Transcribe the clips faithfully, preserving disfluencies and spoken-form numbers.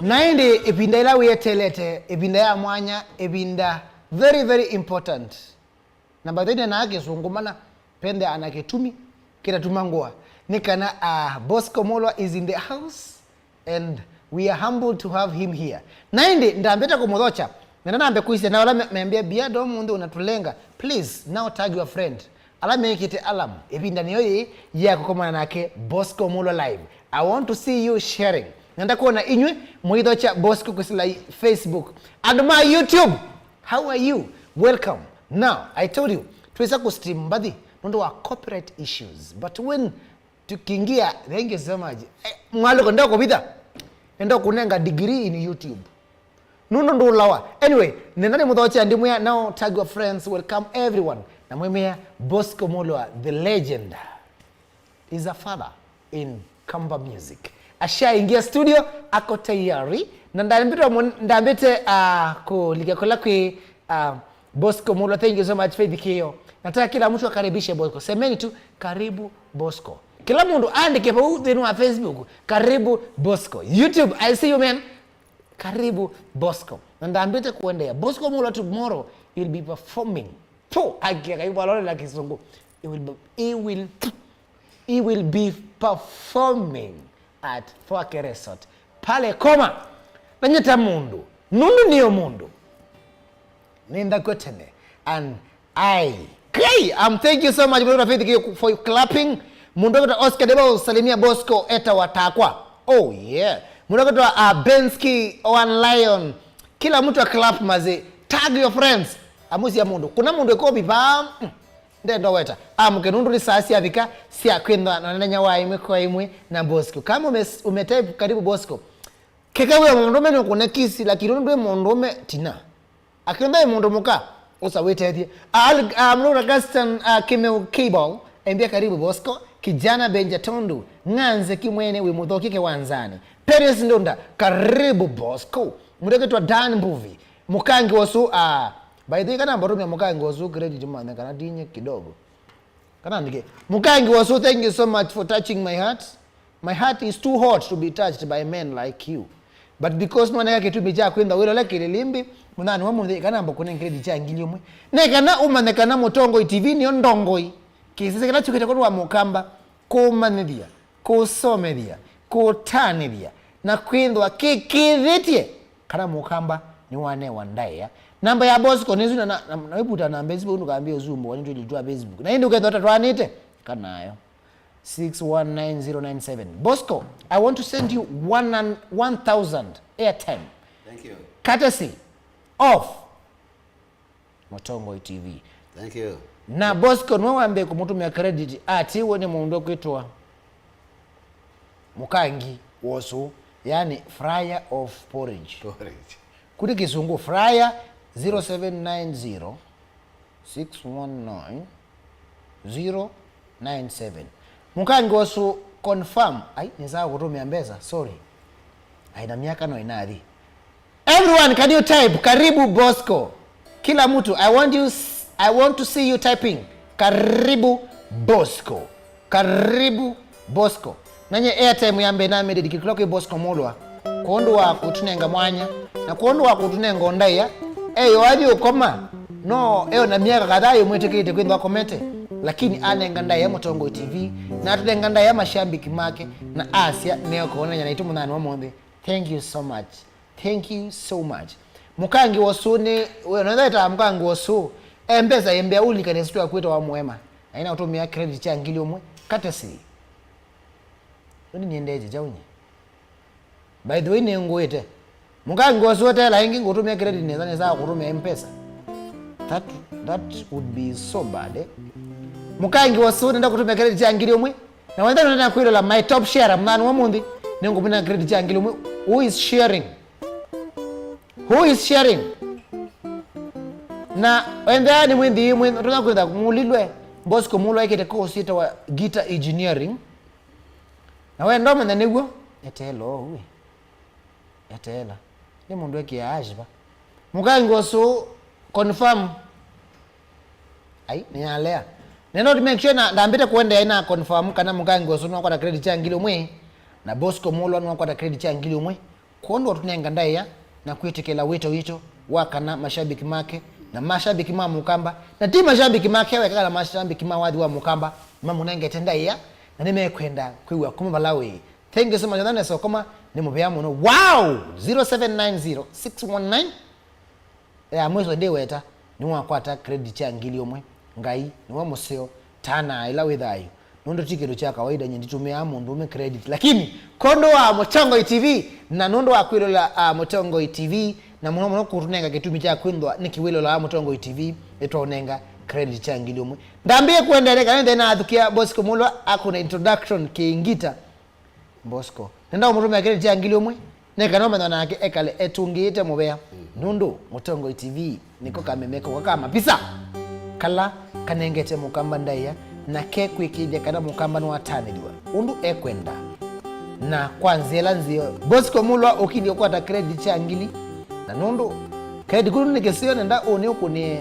Na ĩndĩ ĩvinda ĩla wĩeteelete, ĩvinda ya mwanya, ĩvinda very, very important. Na by the way, nĩnaa Kĩsũngũ mana, pende ana kĩtumi kĩtatuma ngũa. Nĩ kana, uh, Bosco Mulwa is in the house and we are humbled to have him here. Na ĩndĩ ndambĩte kũmũthokya, na nambe kwĩsya na ala me- meambĩa bia do mũnthĩ unatulenga, please now tag your friend. Ala mekĩte alarm, ĩvinda nĩyo yĩĩ ya kũkomana nake Bosco Mulwa live. I want to see you sharing. Nenda kuona inyw'ĩ mũithokya Bosco kwĩsĩla Facebook. Andũ ma YouTube, how are you? Welcome. Now, I told you, twĩsa kũstream mbathi nũndũ wa copyright issues. But when tukiingia, thank you so much. Eh, mwaliko, ndio kũvitha. Nenda kũnenga degree in YouTube. Nũndũ ndũlawa. Anyway, nenda nĩmũthokya ndimwĩa, now tag your friends, welcome everyone. Na mwĩmĩa Bosco Mulwa, the legend, is a father in Kamba music. Ashaingia studio, ako tayari. Na ndambĩte mu- ndambĩte, uh, kũlika kũla kwĩ, uh, Bosco Mulwa. Thank you so much, Faith Kio. Nataka kila mtu akaribishe Bosco. Semeni tu, "Karibu Bosco." Kila mũndũ andĩke vau thĩinĩ wa Facebook, "Karibu Bosco." YouTube, I see you, man. Karibu Bosco. Na ndambĩte kuendeea. Bosco Mulwa tomorrow, you'll be performing. Tu, akiaka ivalole la Kĩsũngũ. He will be, he will, he will be performing at Fwake Resort. Pale Koma. Na nyeta mũndũ. Nũndũ nĩyo mũndũ. Nĩndakw'a tene. And I, hey, um, thank you so much, Brother Faith, for clapping. Mũndũ akĩtwa Oscar Debo, salimia Bosco, eta watakwa. Oh, yeah. Mũndũ akĩtwa, uh, Bensky, One Lion. Kila mtu a clap mazi. Tag your friends. Amusia mũndũ. Kuna mũndũ ĩkovi vaa. Mm. Ndendo weta. Amũke nũndũ nĩ saa syavika sya kwĩthwa na nenya wa ĩmwe kwa ĩmwe na Bosco. Kama ume, umetype karibu Bosco. Keka wĩ mũndũme nũkũne kisi, lakini ndwĩ mũndũme tina. Akĩonda ĩ mũndũ mũka, ũsa wĩtethye. Al-, ah, Mlũra Gaston, ah, Kimeu Cable, embia karibu Bosco. Kijana Benja Tondu, Ng'anze Kimwene wĩ mũthoki kĩwanzani. Peris Ndunda, karibu Bosco. Mũndũ akĩtwa Dan Mbuvi, Mũkangi Wosu, ah, by the way, kana mbatumia Mũkangi Wosu credit mane kana ndinye kidogo. Kana ndike. Mũkangi Wosu, thank you so much for touching my heart. My heart is too hot to be touched by men like you. But because noneka kĩtumi kya kwĩntha wĩlole kĩlĩlĩmbĩ, mũthani wa mũnthĩ kana mbo kũnengeredi kya ngili ũmwe. Ne kana ũmanye kana Mũtongoi T V nĩyo ndongoi. Kĩsese kĩla kyũkĩte kũndũ wa Mũkamba, kũmanyĩthya, kũsomethya, kũtanĩthya, na kwĩthwa kĩkĩthĩtye kana Mũkamba nĩwanewa ndaĩa. Namba ya Bosco nĩsu na, na, na, na wĩvuta namba ĩsu vau ndũkambie ũsumbũwa nĩ twĩlĩ twa Facebook. Na ĩndĩ ũkethwa ũtatwaanĩte, kanayo. Six one nine zero nine seven. Bosco, I want to send you one and, one thousand airtime. Thank you. Courtesy of Mũtongoi T V. Thank you. Na Bosco nwe wambe kũmũtũmĩa credit atiwe nĩ mũndũ kwĩtwa Mũkangi Wosu, yani fryer of porridge. Porridge. Kũti Kĩsũngũ, fryer, zero seven nine zero, six one nine, zero nine seven. Mũkangi Wosu confirm. Ai, nĩsaa kũtũmĩa mbesa, sorry. Ai, na myaka no ĩnathi. Everyone, can you type, "Karibu Bosco"? Kila mtu, I want you s-, I want to see you typing, "Karibu Bosco." Karibu Bosco. Nanye airtime ya mbee namĩndĩkĩlwa kwĩ Bosco Mulwa kwondũ wa kũtũnenga mwanya na kwondũ wa kũtũnenga ũndaĩa. Eyo athi ũkoma, no eo na myaka kadhaa yĩmwĩtĩkĩlĩte kwĩthwa akomete, lakini anenga ndaĩa Mũtongoi T V na atũnenga ndaĩa mashambiki make na asya neo kũonany'a naitũ mũthenya wa ũmũnthĩ. Thank you so much. Thank you so much. Mũkangi Wosu nĩ, we, no ĩthaa ĩtaa Mũkangi Wosu. E mbesa ĩmbĩa ũlikane situ akwĩtawa Mũema. Na ĩna ũtũmĩa credit kya ngili ũmwe. Courtesy. Ũni niendete kyaunye. By the way, nĩ ngũĩte. Mũkangi Wosu ũteela ĩngĩ ngũtũmĩa credit nesa nesa kũtũmĩa M-Pesa. That, that would be so bad, eh? Mũkangi Wosu nenda kũtũmĩa credit kya ngili ũmwe. Na wenda nenda kwĩlola my top share mthano wa mũnthĩ. Nĩ ngũmina credit kya ngili ũmwe. Who is sharing? Who is sharing? Na wenda nĩ mwĩnthĩ mwĩ, tũna kwĩtha mũlilwe. Bosco Mulwa ekĩte course yĩtawa guitar engineering. Na wenda ũmanya nĩw'o, eteela ũu, ĩ. Eteela. Nĩ mũndũ ekĩaa ashiva. Mũkangi Wosu confirm. Ai, nĩyalea. Nenda to make sure na ndambĩte kũendeea ina confirm kana Mũkangi Wosu nĩwakwa na credit kya ngili ũmwe. Na Bosco Mulwa nĩwakwata credit ya ngili ũmwe kwondũ wa ũtũnenga ndaĩa na kwĩtĩkĩla wĩto witũ wa kana mashabiki make na mashabiki ma Mũkamba, na ti mashabiki make weka, kana mashabiki ma wathi wa Mũkamba mamũnengete ndaĩa na nĩmekwenda kwĩw'a kuma vala wĩ. Thank you so much. Thank you so much. Nĩ mũvea mũno. Wow! Zero seven nine zero six one nine. Ya mwiso ndĩweta, nĩwakwata credit ya ngili ũmwe. Ngai nĩwe mũseo, tana ĩla wĩ thayũ. Nũndũ ti kĩndũ kya kawaida, nyie nditũmĩaa mũndũ ũme credit. Lakini, kwondũ wa Mũtongoi T V, na nũndũ wa kwĩlola, uh, Mũtongoi T V, na mũno mũno kũtũnenga kĩtumi kya kwĩthwa nĩkĩ wĩlolaa Mũtongoi T V, nĩtwaũnenga credit kya ngili ũmwe. Ndambĩe kũendeea kana nthĩ na athukĩa Bosco Mulwa akũna introduction kĩngita. Bosco. Nenda ũmũtũmĩa kĩlĩti kya ngili ũmwe, nĩ kana ũmanya nake ekale etũngĩĩte mũvea. Nũndũ Mũtongoi T V nĩko kameme kakwa ka mavisa kala kanengete Mũkamba ndaĩa na kekwĩkĩĩthya kana Mũkamba nĩwatanĩlw'a ũndũ ekwenda. Na kwa nzĩa ĩla nzeo, Bosco Mulwa ũkilyĩ ũkwata kĩlĩti kya ngili, na nũndũ kĩlĩti kũu nĩ kĩseo, nenda ũnĩ ũkũnĩe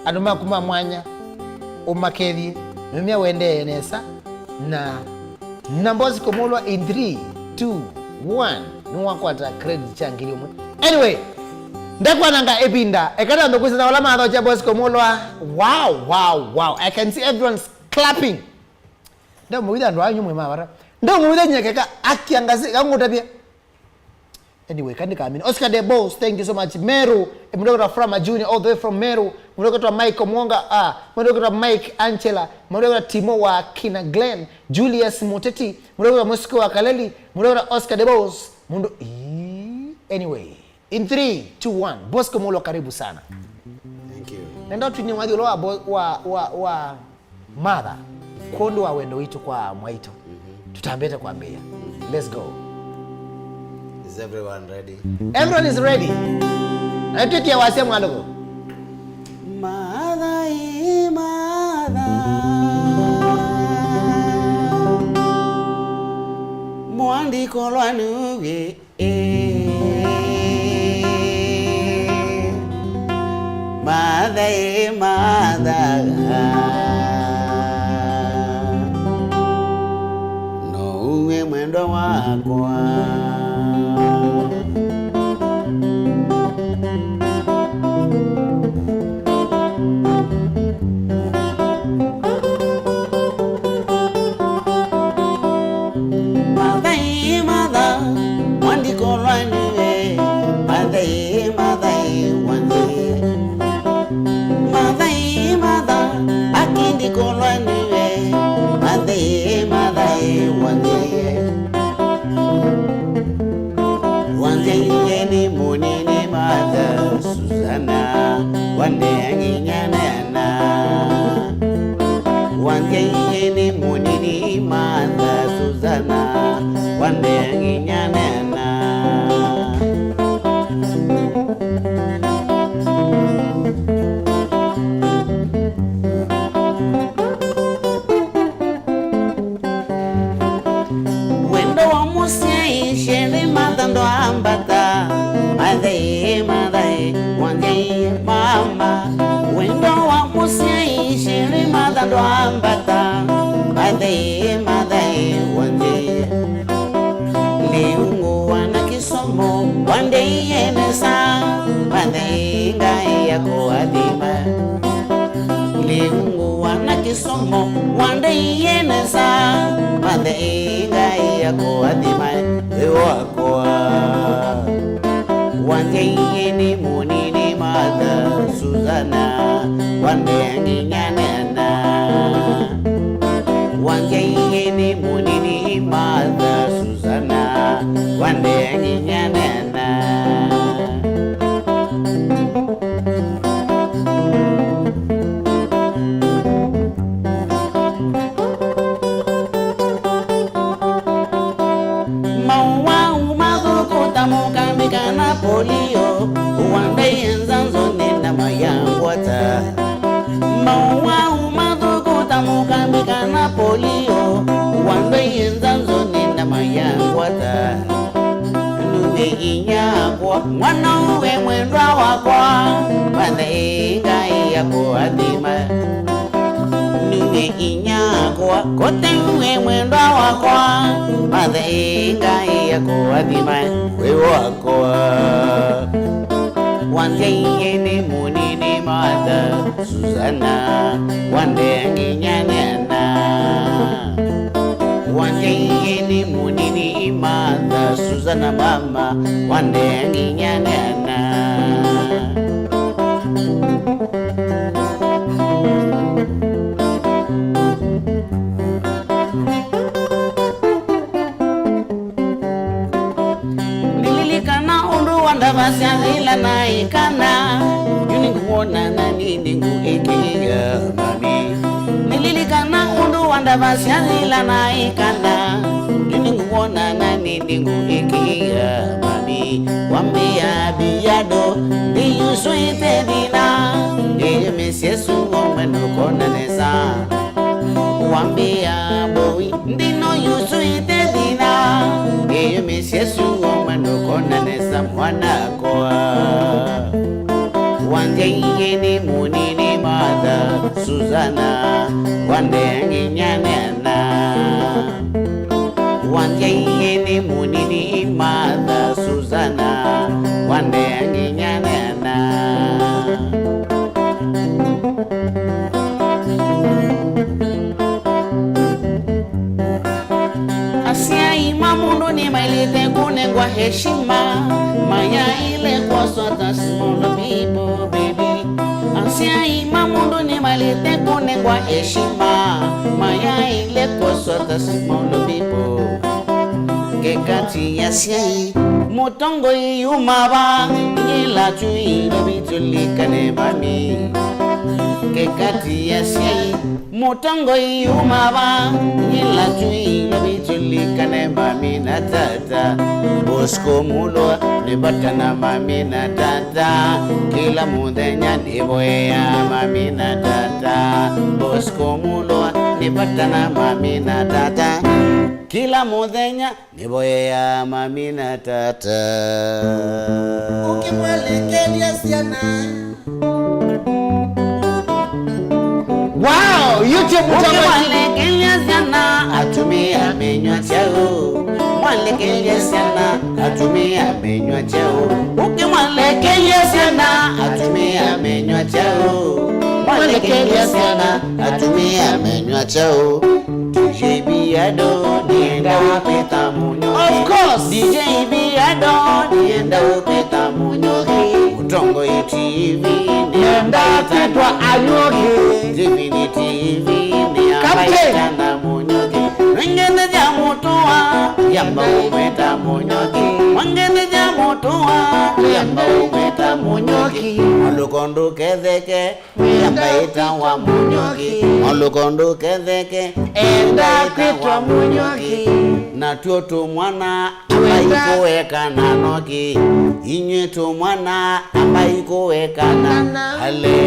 andũ maku ma mwanya, ũmakethye, nũmya ũendee nesa, na Na Bosco Mulwa in three, two, one, nĩwakwata credit kya ngili ũmwe. Anyway, ndekwananga ĩvinda, eka twambe kwĩsĩla ala mathokya Bosco Mulwa. Wow, wow, wow. I can see everyone's clapping. Ndamũwitha andũ anyu mwĩ mavara. Ndamũwitha nyekeka akiangasi kangũtavya. Anyway, kandika amini. Oscar De Boss, thank you so much. Meru, eh, mũndũ wĩtwa Frama Junior, all the way from Meru. Mũndũ wĩtwa Mike Mwonga, ah, mũndũ wĩtwa Mike Angela, mũndũ wĩtwa Timo wa Kina Glen, Julius Muteti, mũndũ wĩtwa Musiko wa Kaleli, mũndũ wĩtwa Oscar De Boss, mũndũ, ii, anyway, in three, two, one, Bosco Mulwa, karibu sana. Thank you. Nenda twinie wathi ũla wa bo-, wa, wa, wa Martha, kwondũ wa wendo witũ kwa mwaitũ, tũtambĩte kwambĩĩa. Let's go. Is everyone ready? Everyone is ready. Na twĩtie wasya mwalũko. Martha, ĩ Martha, mwandĩko lwa nũw'e. Ĩ, Martha, ĩ, Martha, no uwe mwendwa wakwa. Martha, ĩ, Martha, mwandĩko lwa nũw'e. Martha, ĩ, Martha, ĩ, wanzĩe. Martha, ĩ, Martha, akindĩko lwa nũw'e. Martha, ĩ, Martha, ĩ, wanzĩe. Wanzĩe nĩ mũnini Martha, Susana, wandea nginya nena. Wanzĩe nĩ mũnini Martha, Susana, wandea nginya nena. Wendo wa mũsyai Sherry Martha ndwaambata. Martha ĩ, Martha ĩ, wanzĩe mama. Wendo wa mũsyai Sherry Martha ndwaambata. Martha ĩ, Martha ĩ, wanzĩe. Liungu wana kĩsomo, wandeie nesa. Martha ĩ, Ngai akũathima. Liungu wana kĩsomo, wandeie nesa. Martha ĩ, Ngai akũathima, wĩ wakwa. Wanzĩe nĩ mũnini Martha, Susana, wandea nginya nena. Wanzĩe nĩ mũnini Martha, Susana, wandea nginya nena. Mawau mathũku ta mũkambĩ kana polio, wandeie nzanzonĩ na mayangwata. Mawau mathũku ta mũkambĩ kana polio, wandeie nzanzonĩ na mayangwata. Nũw'e inyakwa, mwanauwe mwendwa wakwa, Martha ĩ, Ngai akũathima. Nũw'e inyakwa, kote nũw'e mwendwa wakwa, Martha, ĩ Ngai akũathime wĩ wakwa. Wanzyaie nĩ mũnini Martha, Susana, wandea nginya nena. Wanzyaie nĩ mũnini Martha, Susana mama, wandea nginya nena. Nĩlilikana ũndũ wandavasya yĩla naĩ kana, yu nĩngũwona na nĩ nĩngũĩkĩĩa mami. Nĩlilikana ũndũ wandavasya yĩla naĩ kana, yu nĩngũwona na nĩ nĩngũĩkĩĩa mami. Wambĩa biado, ndĩyusũĩte thĩna, ĩyũmĩsye su omwe ndũkona nesa. Wambĩa mboi, ndino yusũĩte thĩna, ĩyũmĩsye su omwe ndũkona nesa mwanakwa. Wanzyaie nĩ mũnini Martha, Susana, wandea nginya nena. Wanzyaie nĩ mũnini Martha, Susana, wandea nginya nena. Asyai ma mũndũ nĩmaĩlĩte kũnengwa heshima, mayaĩle kwoswa ta small people, baby. Asyai ma mũndũ nĩmaĩlĩte kũnengwa heshima, mayaĩle kwoswa ta small people. Kekati ya asyai, mũtongoi yuma va, yĩla twĩ Nairobi tũlikane mami. Kekati ya asyai, mũtongoi yuma va, yĩla twĩ Nairobi tũlikane mami na tata. Bosco Mulwa nĩ vata na mami na tata. Kĩla mũthenya nĩvoyea mami na tata. Bosco Mulwa nĩ vata na mami na tata. Kĩla mũthenya nĩvoyea mami na tata. Ũkĩmwalekelya syana. Wow, YouTube. Ũkĩmwalekelya syana, atumĩa menyw'a kyaũ? Mwalekelya syana, atumĩa menyw'a kyaũ? Ũkĩmwalekelya syana, atumĩa menyw'a kyaũ? Mwalekelya syana, atumĩa menyw'a kyaũ? D J Biado, nĩenda kwĩta mũnyũki. Of course. D J Biado, nĩenda kwĩta mũnyũki. Mũtongoi T V, nĩenda kwĩtwa Anyũki. T V nĩ T V, nĩenda kwĩta mũnyũki. Nengene ya mũtũa, yamba ũmwĩta mũnyũki. Wangene ya mũtũa, yamba ũmwĩta mũnyũki. Mũlũko ndũketheke, yamba ĩtawa mũnyũki. Mũlũko ndũketheke, enda kwĩtwa mũnyũki. Natw'o tũmwana ambai kũekana noki. Inyw'ĩ tũmwana ambai kũekana. Haleluya.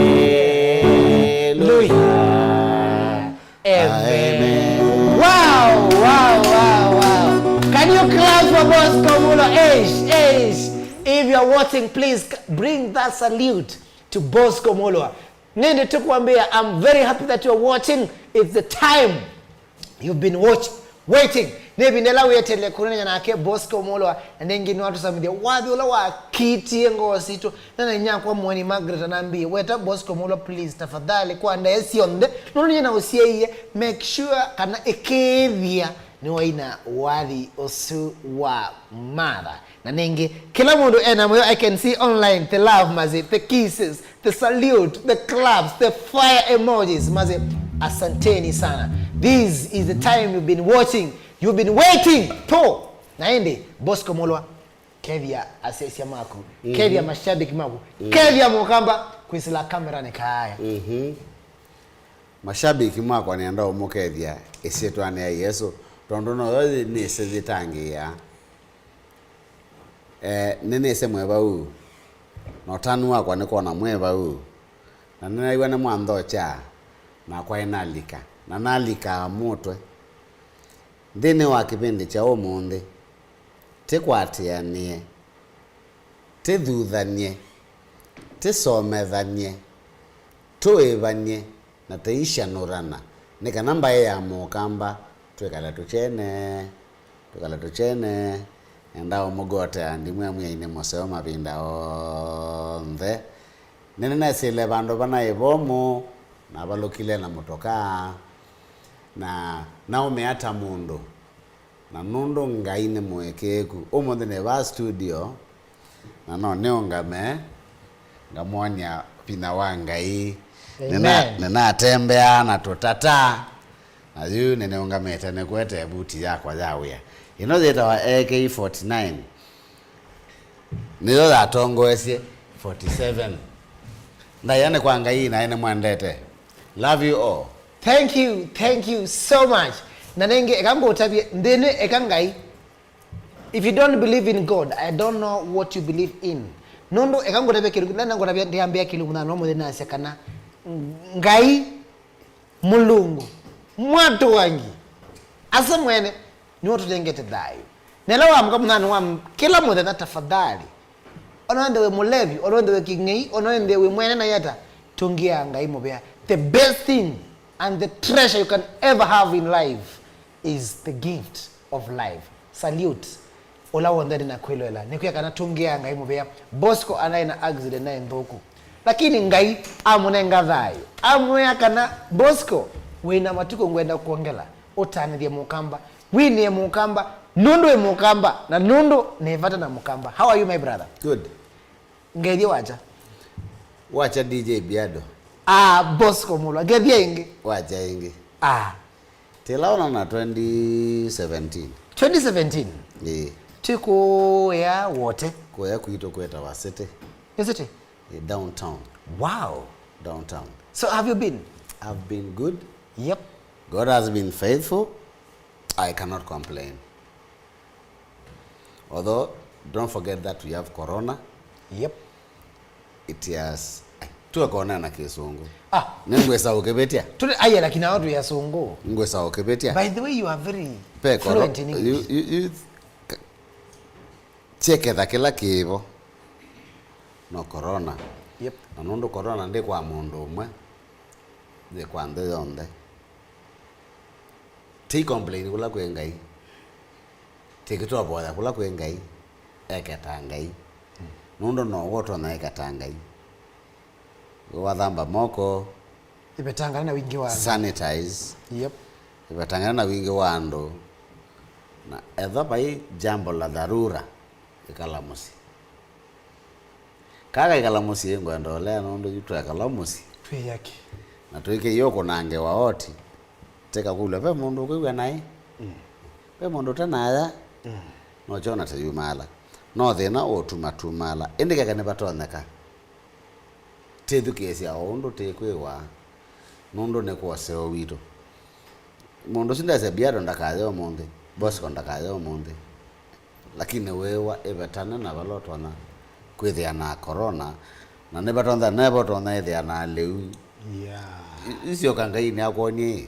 Amen. Amen. Wow, wow, wow, wow. Can you clap for Bosco Mulwa? Eish, eish. If you're watching, please c- bring that salute to Bosco Mulwa. Nĩndĩ tũkwambĩa, I'm very happy that you're watching. It's the time you've been watch, waiting. Nĩ ĩvinda ĩla wĩeteele kũneenany'a nake Bosco Mulwa, na nĩngĩ nĩwatũsamĩthya wathi ũla wakitie ngoo sitũ. Na na inyakwa Mweni Margaret anambie, weta Bosco Mulwa please, tafadhali, kwa ndaĩa syonthe, nũndũ nyie na ũsyaie, make sure kana ĩkĩĩthya nĩwaina wathi ũsu wa Martha. Na nĩngĩ, kĩla mũndũ ena mũyo, I can see online, the love, mazi, the kisses, the salute, the claps, the fire emojis, mazi, asanteni sana. This is the time you've been watching, you've been waiting for. Na ĩndĩ, Bosco Mulwa, kethia asyaĩĩsya maku, mhm, kethia mashabiki maku, mhm, kethia mũkamba kwĩsĩla kameranĩ kaaya. Mhm. Mashabiki makwa, nĩenda ũmũkethya ĩsyĩtwanĩ ya Yesũ, tondũ noyo yĩ-, nĩsĩ yĩtangĩĩa. Eh, nĩnĩsĩ mwĩ vau, na ũtanu wakwa nĩ kwona mwĩ vau, na nĩnaĩw'a nĩmwanthokya, nakwa nĩnalika, na nalikaa mũtwe. Nthĩnĩ wa kĩvĩndĩ kya ũmũnthĩ, tĩkwatĩanĩe, tĩthuthany'e, tĩsomethany'e, tũĩvany'e, na tĩisyanũrana, nĩ kana mbaĩ ya Mũkamba twĩkale tũkyene. Twĩkale tũkyene, nenda ũmũgotea ndimwe amwiaine mũseo mavinda onthe. Nĩnĩnesĩle vandũ vanaĩ vomũ, navalũkile na mũtokaa, na naũmĩa ta mũndũ. Na nũndũ Ngai nĩ mũĩkĩĩku, ũmũnthĩ nĩ vaa studio, na no nĩũngame, ngamwony'a vinya wa Ngai. Nĩna- Amen. Nĩnatembeaa na tũtata, na yu nĩnĩũngamĩte nĩkwete vuti yakwa ya wĩa. Ĩno yĩtawa A K forty-nine. Nĩyo yatongoesye forty-seven. Ndaĩa nĩ kwa Ngai, naĩ nĩmwendete. Love you all. Thank you, thank you so much. Na nĩngĩ, eka ngũtavye, nthĩnĩ eka Ngai. If you don't believe in God, I don't know what you believe in. Nũndũ, eka ngũtavye kĩlungu, nenda ngũtavya, ndĩambĩa kĩlungu na no mũthĩ nasya kana Ngai Mũlungu, mwatũangi, asa mwene, nĩwe ũtũnengete thayũ. Na ĩla wamũka mũthenya wa kĩla mũthenya, tafadhali, ona wende wĩ mũlevi, ona wende wĩ kĩng'ei, ona wende wĩ mwene na yata, tũngĩaa Ngai mũvea. The best thing and the treasure you can ever have in life is the gift of life. Salute. Ũla w'onthe nĩnakwĩloela, nĩkwĩa kana tũngĩaa Ngai mũvea. Bosco anaĩ na accident naĩ nthũku, lakini Ngai amũnenga thayũ, amwĩa kana, "Bosco, wĩ na matukũ ngwenda kwongela, ũtanĩthye mũkamba, winĩe mũkamba, nũndũ wĩ mũkamba, na nũndũ nĩ vata na mũkamba." How are you, my brother? Good. Ngethie wacha. Wacha D J Biado. Ah, Bosco Mulwa. Ngethie ĩngĩ. Wacha ĩngĩ. Ah. Tĩlaona na twenty seventeen. Twenty seventeen? Ĩĩ. Twĩ kũya Wote? Kũya kwitũ kwĩtawa City. Is it? Ĩĩ, downtown. Wow. Downtown. So have you been? I've been good. Yep. God has been faithful. I cannot complain. Although, don't forget that we have corona. Yep. It has, ai, tuwe corona na kĩsũngũ. Ah. Nĩngwĩsa ũkĩvĩtya. Tũle aya lakini ao tũyasũngũ. Ngwĩsa ũkĩvĩtya. By the way, you are very fluent in English. Pe corona, you, you, you, k- Kyeketha kĩla kĩvo no corona. Yep. Na nũndũ corona ndĩ kwa mũndũ ũmwe, yĩ kwa nthĩ yonthe. Ti complain kũla kwĩ Ngai. Ti kĩtovoya kũla kwĩ Ngai. Eketa Ngai. Nũndũ no we ũtonya eketa Ngai. Wathamba moko. Ĩvetangana na wingĩ wa andũ. Sanitize. Yep. Ĩvetangana na wingĩ wa andũ. Na ethwa vai jambo la dharura, ĩkala mũsyĩ. Kaka ĩkala mũsyĩ, ngwenda ũlea nũndũ yu twekala mũsyĩ. Twĩ yaki. Na twĩkĩie ũkũnange wa oti. Teka kũlwa, ve mũndũ ũkwĩw'a naĩ? Mm. Ve mũndũ ũtanaya? Mm. No kyona ta yumaala. No thĩna ũtumatumala. Ĩndĩ keka nĩvatonyeka. Tĩthukĩĩsya o ũndũ tĩkwĩwa, nũndũ nĩ kwa ũseo witũ. Mũndũ ũsu ndesya Biado ndakaye ũmũnthĩ, Bosco ndakaye ũmũnthĩ. Lakini wĩwa ĩvetane na vala ũtonya kwĩthĩa na corona, na nĩvatonya, neva ũtonya ĩthĩa na lĩu. Yeah. I- isyoka Ngai nĩakwonie ĩ.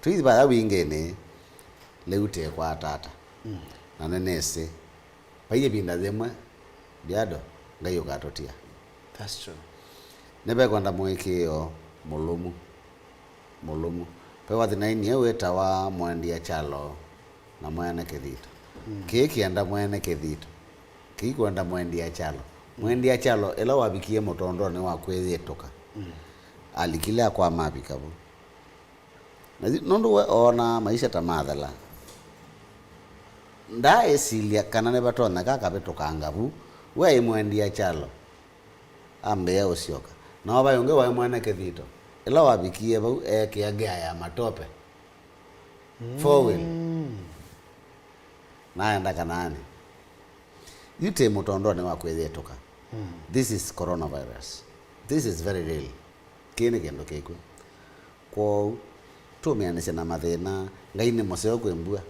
Tũithi vaya wingĩnĩ, lĩu tĩkwatata. Mm. Na nĩnĩsĩ. Vai ĩvinda yĩmwe, Biado, Ngai ũkatũtia. That's true. Nĩvekwenda mũĩkĩĩo mũlũmu, mũlũmu. Ve wathi nainie wĩtawa Mwendia Kyalo na Mwene Kĩthito. Mm. Kĩĩ kĩenda Mwene Kĩthito. Kĩĩ kwenda Mwendia Kyalo. Mwendia Kyalo, ĩla wavikie mũtondonĩ wa kwĩyĩtũka, mm, alikile akwama avika vu. Na yu, nũndũ we oonaa maisha ta mathela, ndaaĩsilya kana nĩvatonyeka akavĩtũkanga vu. We aĩ Mwendia Kyalo, ambĩĩa ũsyoka. Na o vai ũngĩ waĩ Mwene Kĩthito. Ĩla wavikie vau, eekĩa ngĩa ya matope. Mm. Four wheel. Na aenda kanaanĩ. Yu tĩ mũtondonĩ wa kwĩyĩtũka. Mm. This is coronavirus. This is very real. Kĩĩ nĩ kĩndũ kĩkw'ũ. Kwoou, tũmĩanĩsye na mathĩna. Ngai nĩ mũseo kwĩ mbua.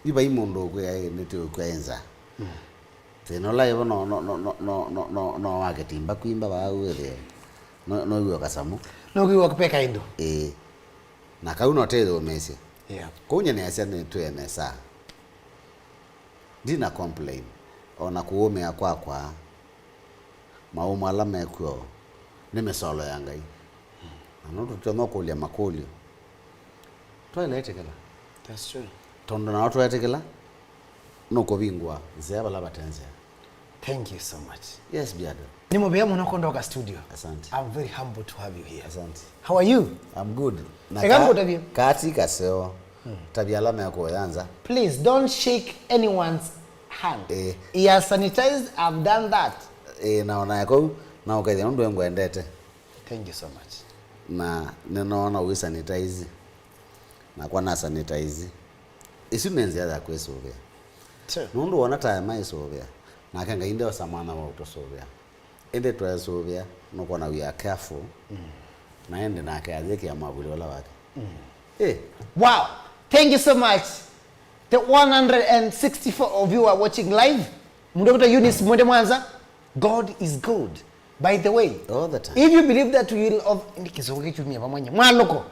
Yu vai mũndũ ũkwĩa ĩ, nĩtũkwĩa ĩ nzaa. Mm. Thĩna ũla ĩvo no, no, no wa kĩtimba kwimba vaa wĩthĩe. No, no iw'e kasamũ. No kwĩw'a kũpeka ĩndũ. Ĩĩ. Na kau no tĩyũmĩĩsye. Yeah. Kũu nyeneesya nĩtwĩe nesa. Ndina complain. O na kũũmĩa kwakwa, maũmũ ala mekw'o nĩ mĩsolo ya Ngai. Na nũndũ tũtonya kũlya makũlyo, twaĩle ĩtĩkĩla. That's true. Tondũ nao tweetĩkĩla, nũkũvingũa nzĩa vala vate nzĩa. Thank you so much. Yes, Biado. Nĩ mũvea mũno kũndoka studio. Asante. I'm very humble to have you here. Asante. How are you? I'm good. Na eka ka-, ngũtavye. Kati kaseo. Hmm. Tavya ala mekũũya nza. Please don't shake anyone's hand. Eh. You are sanitized, I've done that. Eh, na ona kau, na ũkethĩa nũndũ ngwendete. Thank you so much. Na nĩnoona wĩ sanitize. Nakwa na sanitize. Ĩsu nĩ nzĩa ya kwĩsũvĩa. Sure. Nũndũ wona ta ema ĩsũvĩa, nake Ngai ndeosa mwana wa ũtũsũvĩa. Ĩndĩ tweesũvĩa, nũkwona we are careful. Mm. Na ĩndĩ nake ayĩkĩa mwavuli ũla wake. Mm. Eh. Wow! Thank you so much. The one hundred sixty-four of you are watching live. Mũndũ wĩtwa Eunice Mwende Mwanza, God is good. By the way, all the time. If you believe that you will of-, nĩ kĩsũngũ kĩkyumia vamwe nye. Mwalũko.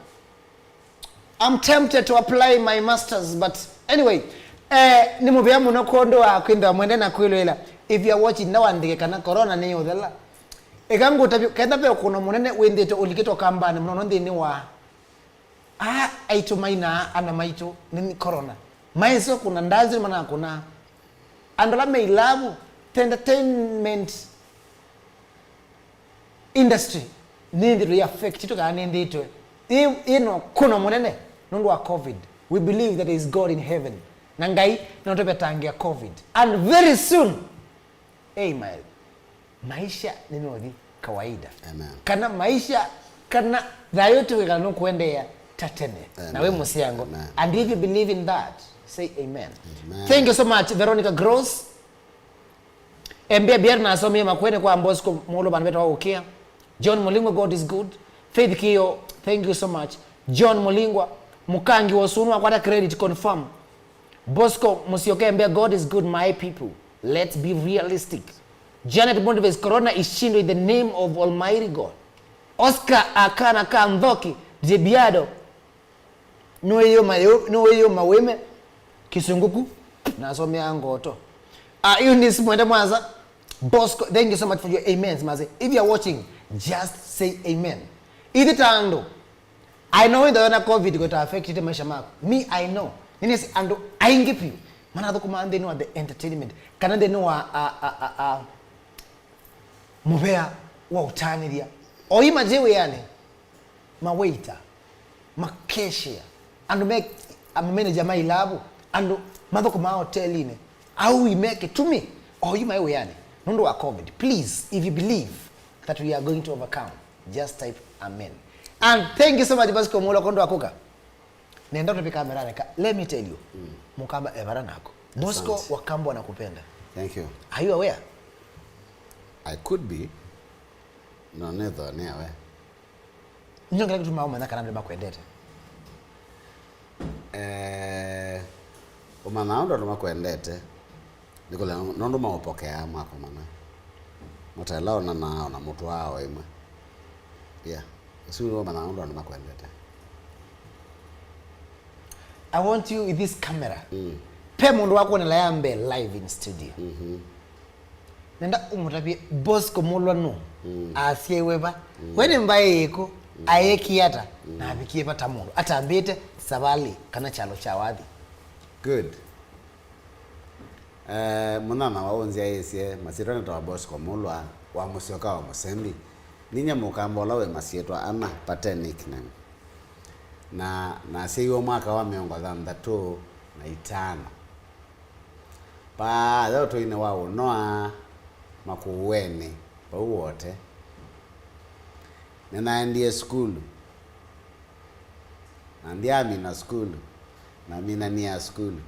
I'm tempted to apply my masters, but anyway, eh, nĩ mũvea mũno kwondũ wa kwĩthĩwa mwende na kwĩlũĩla. If you are watching, na wandĩke kana corona nĩ ũthela. Eka ngũtavye, ketha ve ũkũno mũnene wĩnthĩte ũlikĩtwe kambanĩ mũno nthĩnĩ wa aa aitũ mainaa ana maitũ nĩ corona. Maĩsĩ ũkũna ndazi manakũna. Andũ ala me ilavu, the entertainment industry nĩnthĩtwe ĩ affectitwe kana nĩnthĩtwe ĩ, ĩ na ũkũno mũnene nũndũ wa covid. We believe that there is God in heaven. Na Ngai nĩũtũvetangĩa covid. And very soon, amen, maisha nĩmeũthi kawaida. Amen. Kana maisha, kana thayũ ũtwĩkala nũkũendeea ta tene. Amen. Na wĩ mũseango. Amen. And if you believe in that, say amen. Amen. Thank you so much, Veronica Gross. Embia bier nasomie Makueni kwa Bosco Mulu, vandu vetawa Ukia. John Mulingwa, God is good. Faith Kio, thank you so much. John Mulingwa, Mukangi wa Sunu akwata credit confirm. Bosco Musyoka embia, God is good, my people. Let's be realistic. Janet Boniface, corona ishindwe in the name of Almighty God. Oscar Akana Kanthoki, Jebiado, nũĩyũma yu-, nũĩyũma wĩme kĩsũngũku, nasomea ngoto. Ah, Eunice Mwende Mwanza, Bosco, thank you so much for your amens, mase. If you are watching, just say amen. Ithi ta andũ, I know wĩthĩwa na covid kwĩta affected maisha maku. Me, I know. Nĩnĩsĩ andũ aingĩ vyũ manathũkũmaa nthĩnĩ wa the entertainment, kana nthĩnĩ wa, a, a, a, a, mũvea wa ũtanĩthya. Oima je wĩanĩ, mawaiter, makeshia, andũ me, mameneja ma ilavu, andũ mathũkũmaa hotelinĩ, aui me kĩtumi, oyu maĩ wĩanĩ nũndũ wa covid. Please, if you believe that we are going to overcome, just type amen. And thank you so much, Bosco Mulu, kwondũ wa kũka. Nenda tũvika kamerani ka, let me tell you, mm, Mukamba evara nako. Bosco, asante, Wakamba wanakupenda. Thank you. Are you aware? I could be. No, nĩthwa nĩ aware. Nĩkyo kĩla kĩtumaa ũmanya kana andũ nĩmakwendete. Eh, ũmanyaa ũndũ andũ makwendete nĩ kũlea nũndũ maũpokeaa makomana. Mũtaĩla onanaa ona mũtwaa o ĩmwe. Yeah. Ũsu nĩw'o ũmanyaa ũndũ andũ makwendete. I want you with this camera. Mm. Pe mũndũ wakwonela ya mbee live in studio. Mhm. Nenda ũmũtavye Bosco Mulwa nũ? Mm. Asyaiwe va? Mm. We nĩ mbaĩ yĩkũ? Mm. Aĩkie ata? Mm. Na avikie va ta mũndũ atambĩte savalĩ kana kyalo kya wathi? Good. Eh, mũnyanyawa ũnzyaĩĩsye, masyĩtwa nĩtawa Bosco Mulwa wa Mũsyoka wa Mũsembi. Ninyie Mũkamba ũla wĩ masyĩtwa ana, vate nickname. Na nasyaiwe mwaka wa mĩongo thanthatũ na itano. Paa ya ũtũinĩ wa ũnoa Makũũenĩ, vau Wote. Nĩnaendie sukulu. Na ndyamina sukulu, naminanie sukulu,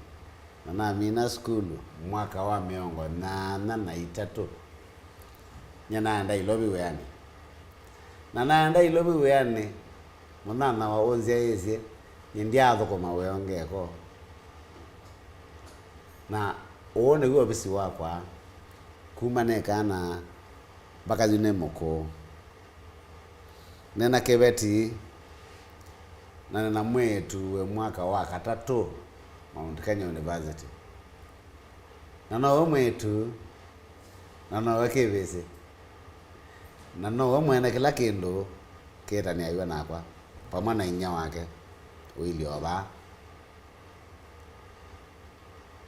na namina sukulu mwaka wa mĩongo nyanya na itatũ. Nyie naenda Ilovi wĩanĩ. Na naenda Ilovi wĩanĩ, mũnyanyawa ũnzyaĩĩsye, nyie ndyaathũkũma wĩa ũngĩ eko. Na ũũ nĩw'o ovisi wakwa, kuma nĩ kana mpaka yu nĩ mũkũũ. Nĩ na kĩveti, na nĩ na mwĩĩtu wĩ mwaka wa katatũ Mount Kenya University. Na nowe mwĩĩtu, na nowe kĩvĩsĩ, na nowe mwene kĩla kĩndũ kĩtanĩaw'a nakwa, vamwe na inyia wake ũilyĩ o vaa.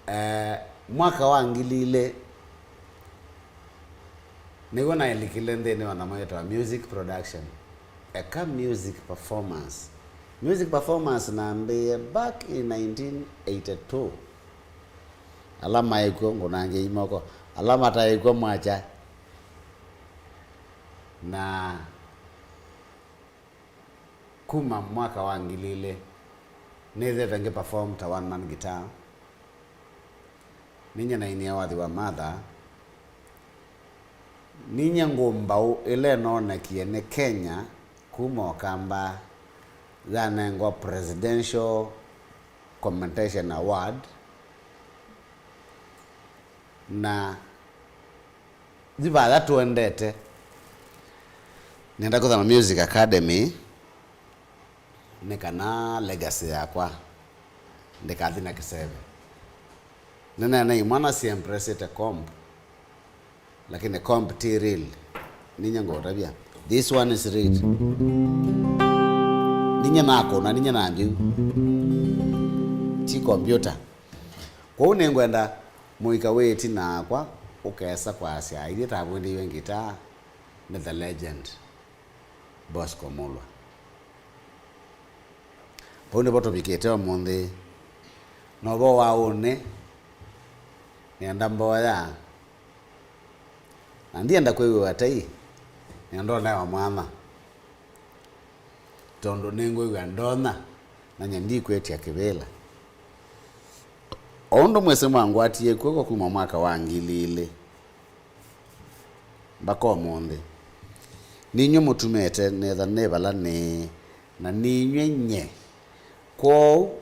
Eh, mwaka wa ngili ilĩ nĩw'o naĩlikile nthĩnĩ wa nyamũ yĩtawa music production, eka music performance. Music performance nambĩĩe back in nineteen eighty-two. Ala maĩ kw'o ngũnangĩei moko, ala mataĩ kw'o mwakya. Na kuma mwaka wa ngili ilĩ, nĩthĩĩtwe ngĩ perform ta one man guitar. Ninyie nainie wathi wa Martha. Ninyie ngũmbaũ ĩla ĩnoonekie nĩ Kenya kuma Ũkamba yanengwa Presidential Commendation Award. Na yu vaya tũendete. Nĩenda kũthama Music Academy nĩ kana legacy yakwa ndĩkathi na kĩseve. Nĩneenai mwana siempresĩte comp, lakini comp ti real. Ninyie ngũtavya, this one is real. Ninyie nakũna, ninyie na mbiu, ti computer. Kwoou nĩngwenda mũika wĩ ĩtina wakwa ũkesa kwasya, ithyĩ tavundĩiwe ngitaa nĩ the legend Bosco Mulwa. Vau nĩvo tũvikĩte ũmũnthĩ. Na ũvoo wa ũnĩ, nĩenda mboya. Na ndienda kwĩw'ĩwa tei, nĩenda ũnewa mwanya. Tondũ nĩngwĩw'a ndonya, na nyie ndikwĩtya kĩvĩla. O ũndũ mwĩsĩ mwangwatie kw'oko kuma mwaka wa ngili ilĩ mbaka ũmũnthĩ, ninyw'ĩ mũtumĩte nĩtha nĩ vala nĩĩ, na ninyw'ĩ nyie. Kwoou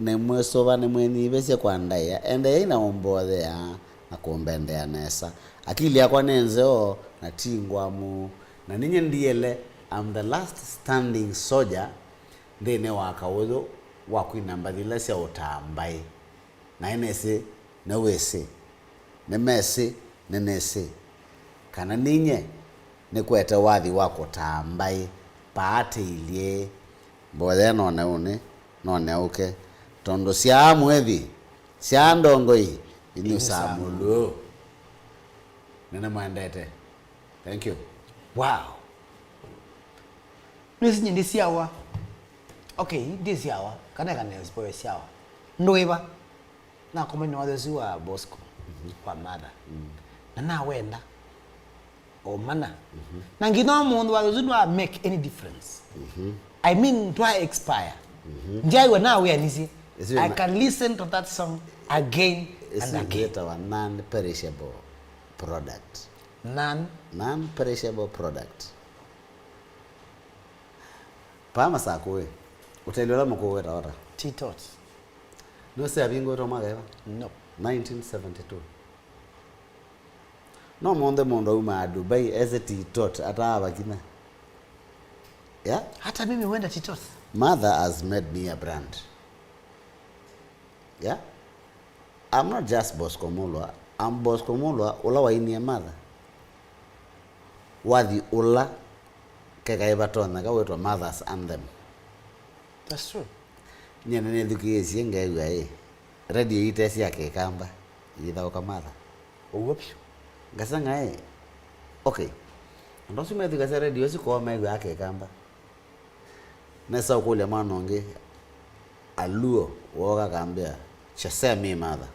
nĩmwĩsũva, nĩmwĩnyivĩsye kwa ndaĩa. Endeei na ũmboyea na kũmbendea nesa. Akili yakwa nĩ nzeo na ti ngwamu. Na ninyie ndiele, I'm the last standing soldier nthĩnĩ wa kaũyũ wa kwina mbathi ila sya ũtaa mbaĩ. Na nĩnĩsĩ nĩwĩsĩ, nĩmesĩ nĩnĩsĩ, kana ninyie nĩkwete wathi wa kũtaa mbaĩ paatĩilyĩ. Mboya none ũnĩ, none ũke, tondũ syaa mwĩthi, syaa ndongoi, inyusaa mũlũũ. Nĩnĩmwendete. Thank you. Wow. Nĩsĩ nyie ndĩ syawa. Okay, ndĩ syawa. Kana kana spoil syawa. Ndũĩva. Nakomania wathi ũsu wa Bosco, mhm, wa Martha. Mm. Na nawenda o mana. Mhm. Na nginya ũmũnthĩ wathi ũsu ndwa make any difference. Mhm. I mean, ndwa expire. Mhm. Ndyaiwe nawĩanisye. Ĩsu I na- can listen to that song again and again. Ĩsu yĩtawa non-perishable product. Non? Non-perishable product. Paa Masakũĩ, ũteli ũla mũkũũ wĩtawa ata? Titot. Nĩwĩsĩ avingũĩtwe mwaka ĩva? No. Nineteen seventy-two. No ũmũnthĩ mũndũ aumaa Dubai esĩ Titot ataava kinya. Yeah? Hata mimi huenda Titot. Martha has made me a brand. Yeah? I'm not just Bosco Mulwa. I'm Bosco Mulwa, ũla wainie Martha. Wathi ũla kekaĩ vatonyeka wĩtwa Martha's Anthem. That's true. Nyie nĩnĩthukĩĩsye ngeew'a ĩ, redio ite sya Kĩkamba, iyĩthaũka Martha. Ũw'o vyũ. Ngaseng'a ĩ, okay. Andũ asu methukasya redio isu koo mew'aa Kĩkamba. Nesa ũkũlya mwana ũngĩ, Aluo, wooka akambĩa, "Chesea mi Martha."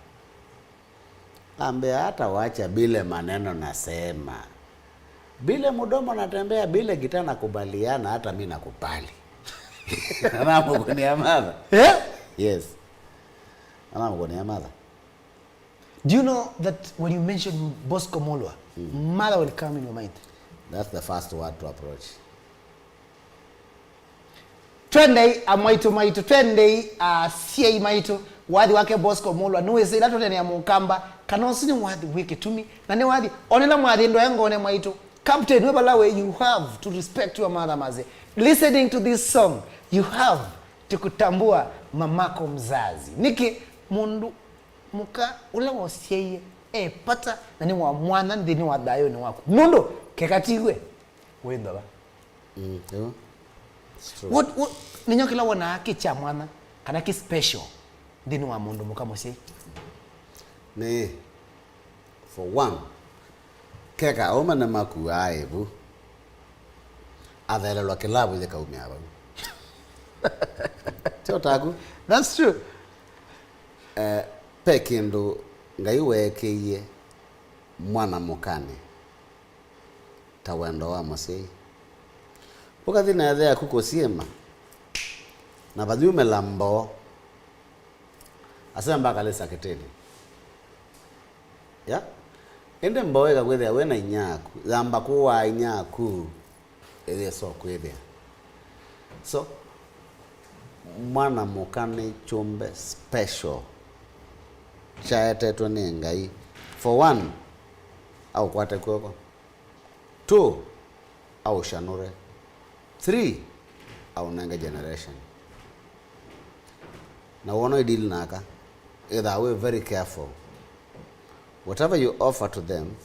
Ambĩa, "Hata wacha bile maneno nasema. Bile mdomo natembea, bile gitaa nakubaliana, hata mi nakubali." Anamũkũnĩa Martha. Eh? Yes. Anamũkũnĩa Martha. Do you know that when you mention Bosco Mulwa, mm, Martha will come in your mind? That's the first word to approach. Twendei amwaitũ maitũ, twendei asyai maitũ, wathi wake Bosco Mulwa, nĩwĩsĩ ĩla tũneenea Mũkamba, kana ũsu nĩ wathi wĩ kĩtumi, na nĩ wathi, onela mwathi ndwae ngone mwaitũ. Captain, we vala we, you have to respect your mother, maze. Listening to this song, you have to kutambua mamako mzazi. Nĩkĩ mũndũ mũka ũla wasyaie e pata na nĩ wa mwanya nthĩnĩ wa thayũnĩ waku, nũndũ keka tiwe wĩ nthova. Mm, ĩyo. It's true. What, what, nĩnyo kĩla wonaa kĩ kya mwanya kana kĩ special nthĩnĩ wa mũndũ mũka mũsyai? Nĩ, for one, keka aũme nĩmakuaa ĩvu, athelelwa kĩlavu yĩkaumĩa vau. Tyo taku? That's true. Eh, ve kĩndũ Ngai weekĩie mwana mũkanĩ ta wendo wa mũsyai. Ũkathi na ĩthe yaku kũsyĩma, na vathumĩla mboo, asemba akalĩsa kĩtĩnĩ. Ya? Ĩndĩ mboo ĩkakwĩthĩa wĩ na inyia yaku, yamba kũwaa inyia yaku, ĩyĩsa kwĩthĩa. So, mwana mũka nĩ kyũmbe special kyaetetwe nĩ Ngai. For one, aũkwate kw'oko. Two, aũshanũre. Three, aũnenge generation. Na wona idili naka, ĩthaa wĩ very careful. Whatever you offer to them,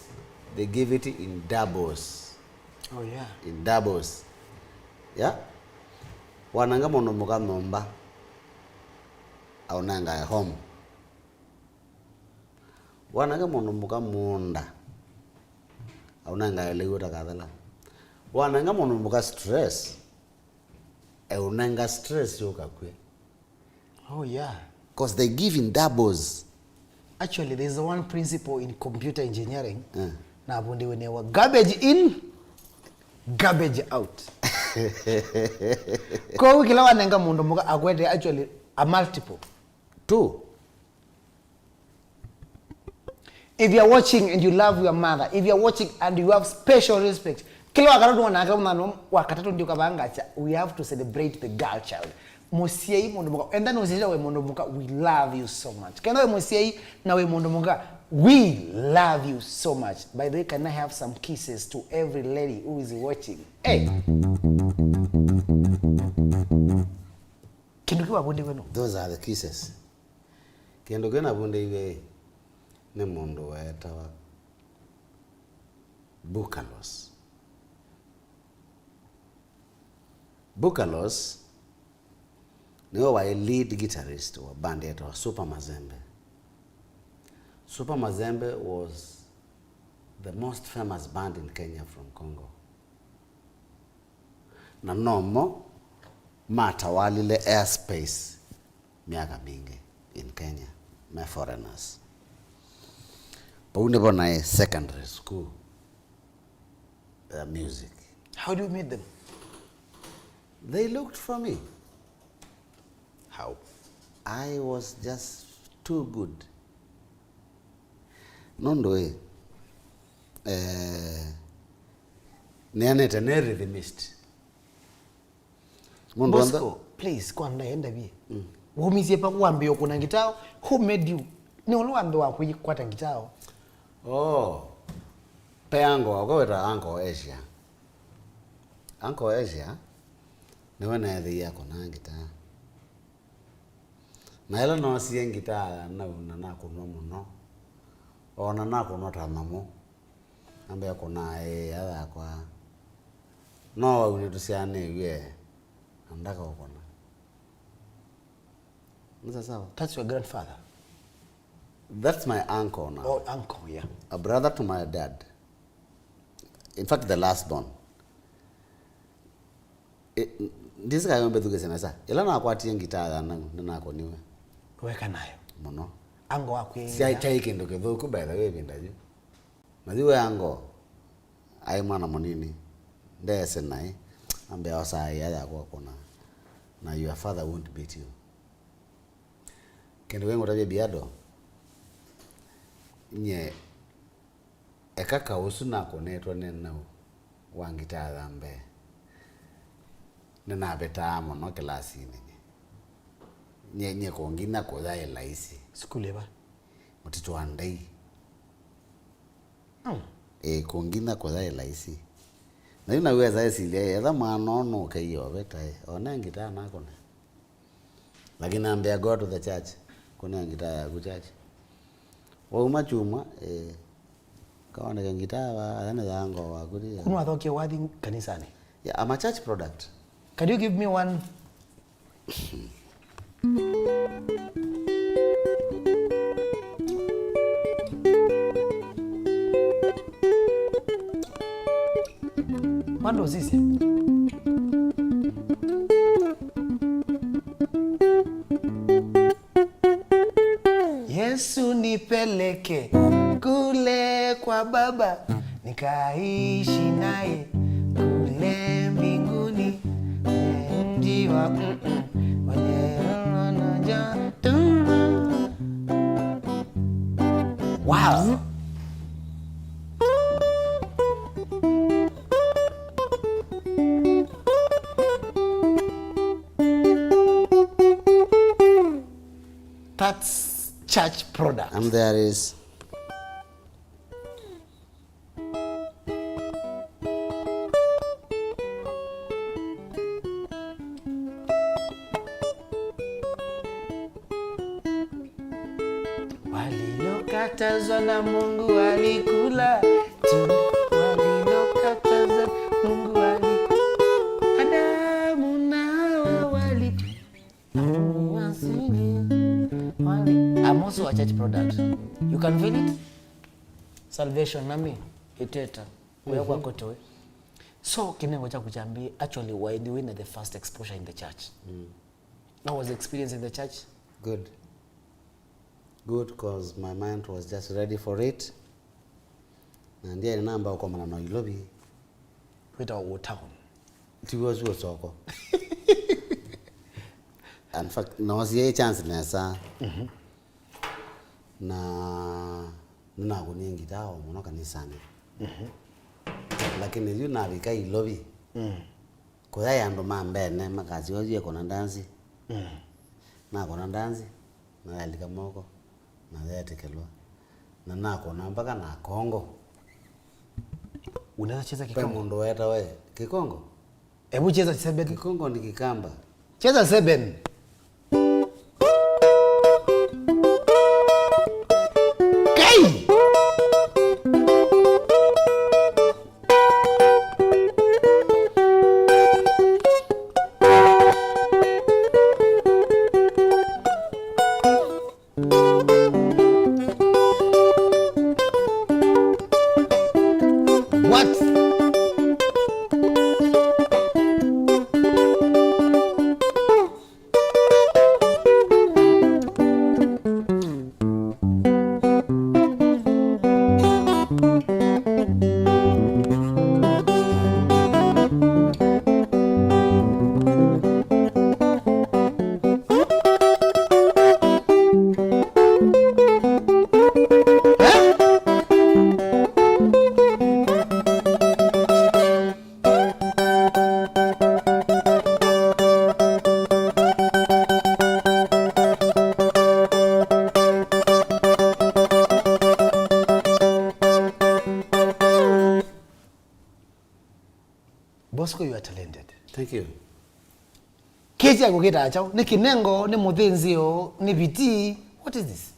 they give it in doubles. Oh, yeah. In doubles. Yeah? Wananga mũndũ mũka nyũmba, aũnengae home. Wananga mũndũ mũka mũũnda, aũnengae lĩu ũtakathela. Wananga mũndũ mũka stress, eũnenga stress yũkakw'e. Oh, yeah. 'Cause they give in doubles. Actually, there's one principle in computer engineering. Eh. Navundiwe nĩwa, garbage in, garbage out. Kwoou kĩla wanenga mũndũ mũka akwete actually a multiple. Two. If you are watching and you love your mother, if you are watching and you have special respect, kĩla wakatatu nĩwonaa kĩla mũthenya wa katatũ ndiũkavangacha, we have to celebrate the girl child. Mũsyai mũndũ mũka, enda nũsisya wĩ mũndũ mũka, we love you so much. Kenda wĩ mũsyai na wĩ mũndũ mũka, we love you so much. By the way, can I have some kisses to every lady who is watching? Hey! Kĩndũ kĩu wavundiwe nũ? Those are the kisses. Kĩndũ kĩu navundĩiwe nĩ mũndũ weetawa Bukalos. Bukalos nĩwe waĩ lead guitarist wa band yetawa Super Mazembe. Super Mazembe was the most famous band in Kenya from Congo. Na nomo matawalile airspace myaka mingĩ in Kenya, me foreigners. Vau nĩvo naĩ secondary school ya music. How do you meet them? They looked for me. How? I was just too good. Nũndũ ĩ, eh, nĩanĩte nĩ rhythmist. Mũndũ onthe Bosco, please, kwa ndaenda vie. Mm. Waumisye pa wambia kũna ngitao? Who made you? Nĩ ũla wambia wa kũikwata ngitao? Oh. Pe ango wakwa wĩtawa Ango Asia. Ango Asia nĩwe neethĩie akũna ngitaa. Na ĩla noosie ngitaa ya nau na nakũnwa mũno, o na nakũnwa ta mamũ, nambĩa kũna ĩĩa yakwa. No wau nĩtũsyaanĩw'e, na ndakaũkũna. Nĩ sawa? That's your grandfather? That's my uncle now. Oh, uncle, yeah. A brother to my dad. In fact, the last born. Ĩ, n-, ndĩsĩ kana mbĩthukĩsye nesa. Ĩla nakwatie ngitaa ya nau, nĩnakũniwe. Weka nayo? Mũno. Ango wakwĩĩa? Syaĩ, kyaĩ kĩndũ kĩthũku, by the way, ĩvinda yu. Na yu we ango, aĩ mwana mũnini, ndeesĩ naĩ, ambĩa osaa ĩĩa yakwa kũna, na your father won't beat you. Kĩndũ kĩngũtavya Biado, nye eka kaũ ũsu nakũnĩtwe nĩ nau wa ngitaa ya mbee, nĩnavetaa mũno kĩlasinĩ nye. Nye, nye kũnginya kũyaĩ laisi. Sukulu ĩva? Mũtitũ wa Ndei. Mm. Ĩ, kũnginya kũyaĩ laisi. Na yu naweza esilya, etha mwana ũnũke iovetae, one ngitaa nakũne. Lakini ambĩa, "Go to the church. Kũnĩa ngitaa yaku church." Wauma kyumwa, eh, kaoneke ngitaa va, aya nĩ yango waku ri. Kũu nĩwathokie wathi kanisanĩ? Yeah, I'm a church product. Can you give me one? Ndo sisi. Yesu nipeleke kule kwa Baba, nikaishi naye kule mbinguni. Mji wa, mm, mm, wenye roho na ja-, wow. That's church product. And there is Walilokatazwa na Mungu walikula tu. Walilokatazwa Mungu wali-, Adamu na Hawa wali-, wali-, I'm also a church product. You can feel it. Salvation nami iteta. Kuya kwa kotoe. So, kinengo kyaku kyambi, actually, why do we need the first exposure in the church? Mm. How was the experience in the church? Good. Good, 'cause my mind was just ready for it. Na ndiye namba ukomana na Ilovi. Kwita Old Town. Tiwo zuo soko. In fact, noosie chance nesa. Mhm. Na nĩnakunie ngitaa o mũno kanisanĩ. Mhm. Lakini yu navika Ilovi. Mm. Kũyaĩ andũ ma mbene makasyosie kũna ndanzi. Mm. Nakũna ndanzi, nayalika moko, na yetĩkĩlwa. Na nakũna mpaka na Kongo. Unaweza cheza Ve Kikongo? Mũndũ wetawe Kikongo? Hebu cheza seven. Kikongo ni Kikamba. Cheza seven. Kai! What? Bosco, you are talented. Thank you. Kĩĩ kyaku kĩtaa kyaũ? Nĩ kĩnengo, nĩ mũthĩnzĩo, nĩ vitii? What is this?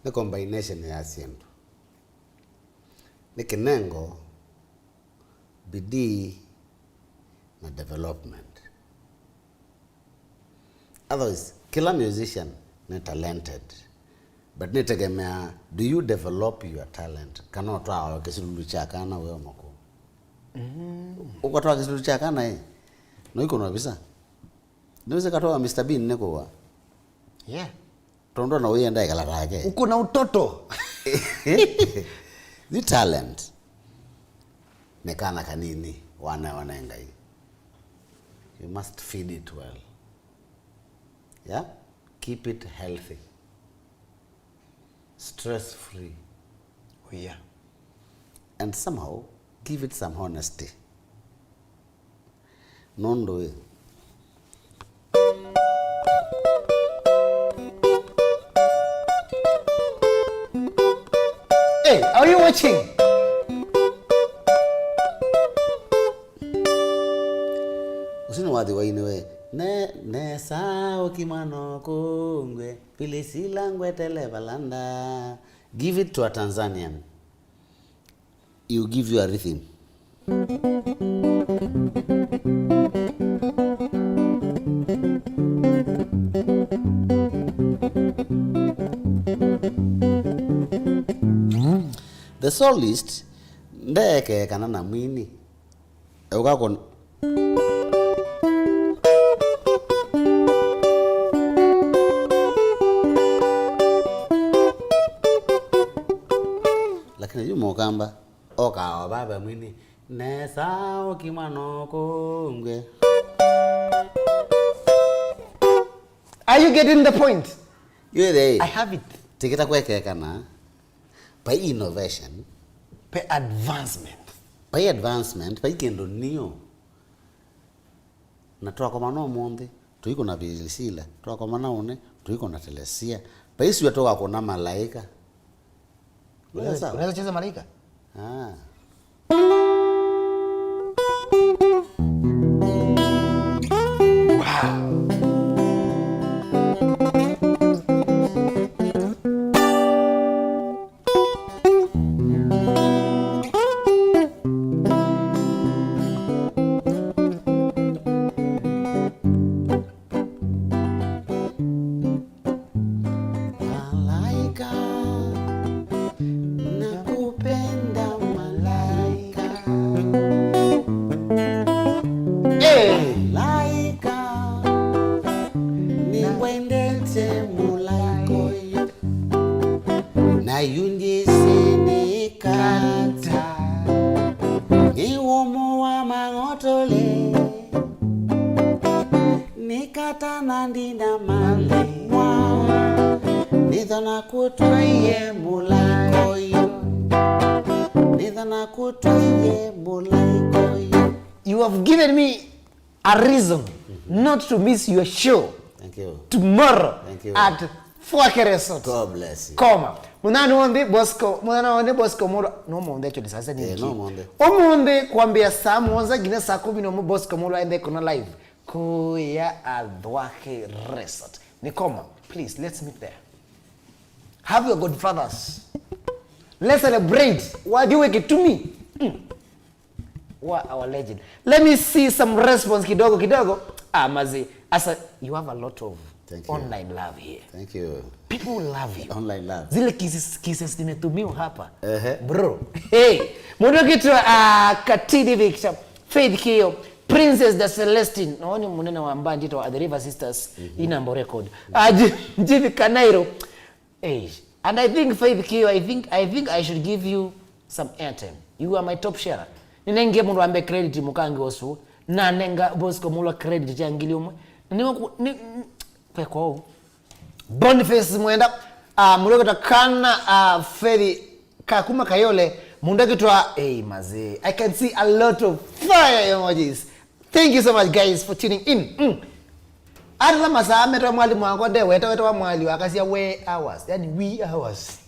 Nĩ combination ya syĩndũ. Nĩ kĩnengo, bidii, na development. Otherwise, kĩla musician nĩ talented, but nĩtegemea, do you develop your talent? Kana ũtwaa o kĩsilulu kya kana wĩ o mũkũũ? Mm. Ũkatwaa kĩsilulu kya kana ĩ, no ikũnwa visa. Nĩwĩsĩ katwaa Mister Bean nĩ kũwa? Yeah. Tondũ na ũyenda ĩkala take. Uko na utoto. Yu talent nĩ kana kanini wanewa nĩ Ngai. You must feed it well. Yeah? Keep it healthy. Stress free. Oh, yeah. And somehow give it some honesty. Nũndũ ĩ. Hey, are you watching? Ũsu nĩ wathi wainĩ we. Ne, nesa ũkima no kũngwe. Pilisila ngwetele valanda. Give it to a Tanzanian. He will give you a rhythm. The soloist ndeekekana na mwini, Ũka kũn- Lakini yu mũkamba okaa o vava mwini, nesa ũkimwa no kũngwe. Are you getting the point? Yu ĩthei. I have it. Tikita kwekekana. Vai innovation. Vai advancement. Vai advancement, vai kĩndũ new. Na twakomana ũmũnthĩ, tũikũna Vilisila, twakomana ũnĩ, tũikũna Telesia. Vai sua tũkakũna malaĩka. Unaweza, unaweza cheza malaika? Ah. Wow. Malaika, nakupenda malaika. Hey! Malaika, nĩngwendete mũlaika ũyũ. Na yu ndyĩsĩ nĩ kata, nĩ ũmũ wa mang'otole. Nĩ kata na ndina malemwa, nĩtho nakũtwaie mũlaika ũyũ. Nĩtho nakũtwaie mũlaika ũyũ. You have given me a reason not to miss your show. Thank you. Tomorrow. Thank you. At Fwake Resort. God bless you. Koma. Mũthenya w'onthe Bosco, mũthenya w'onthe Bosco Mũlwa, no mũthenya actually sasa ni Eh, wiki. No mũthenya. Ũmũnthĩ kwambĩa saa mũonza nginya saa kũmi na ũmwe Bosco Mũlwa aende kũna live. Kũya at Fwake Resort. Nĩ Koma, please, let's meet there. Have your godfathers. Let's celebrate. Wathi wĩ kĩtumi. Mm. Wow, our legend. Let me see some response kidogo kidogo. Ah, mazi. Asa, you have a lot of Thank you. Online love here. Thank you. People love you. Online love. Zile kisses, kisses nimetumiwa hapa. Ehe. Bro. Hey. Mũndũ kitwa uh, Katidi Victor, Faith Kio, Princess da Celestine. Naoni mũnene wa mbandi to The River Sisters. Mm-hmm. Inambo record. Uh, Jivi Kanairo. Eish. And I think Faith Kio, I think, I think I should give you some airtime. You are my top sharer. Ninengie mũndũ ambe credit mũkangi ũsu. Na nenga Bosco Mũlwa credit ya ngili ũmwe. Na niwe ku, ni, ni, kwekwa ũu. Boniface Mwenda, uh, mũndũ akĩtwa Kana, uh, Faith Kakuma Kayole, mũndũ akĩtwa, hey, mazee. I can see a lot of fire emojis. Thank you so much, guys, for tuning in. Mm. Ala masaa metwa mwalimu wakwa nde weta weta wa mwali wakasya we hours, yani we hours.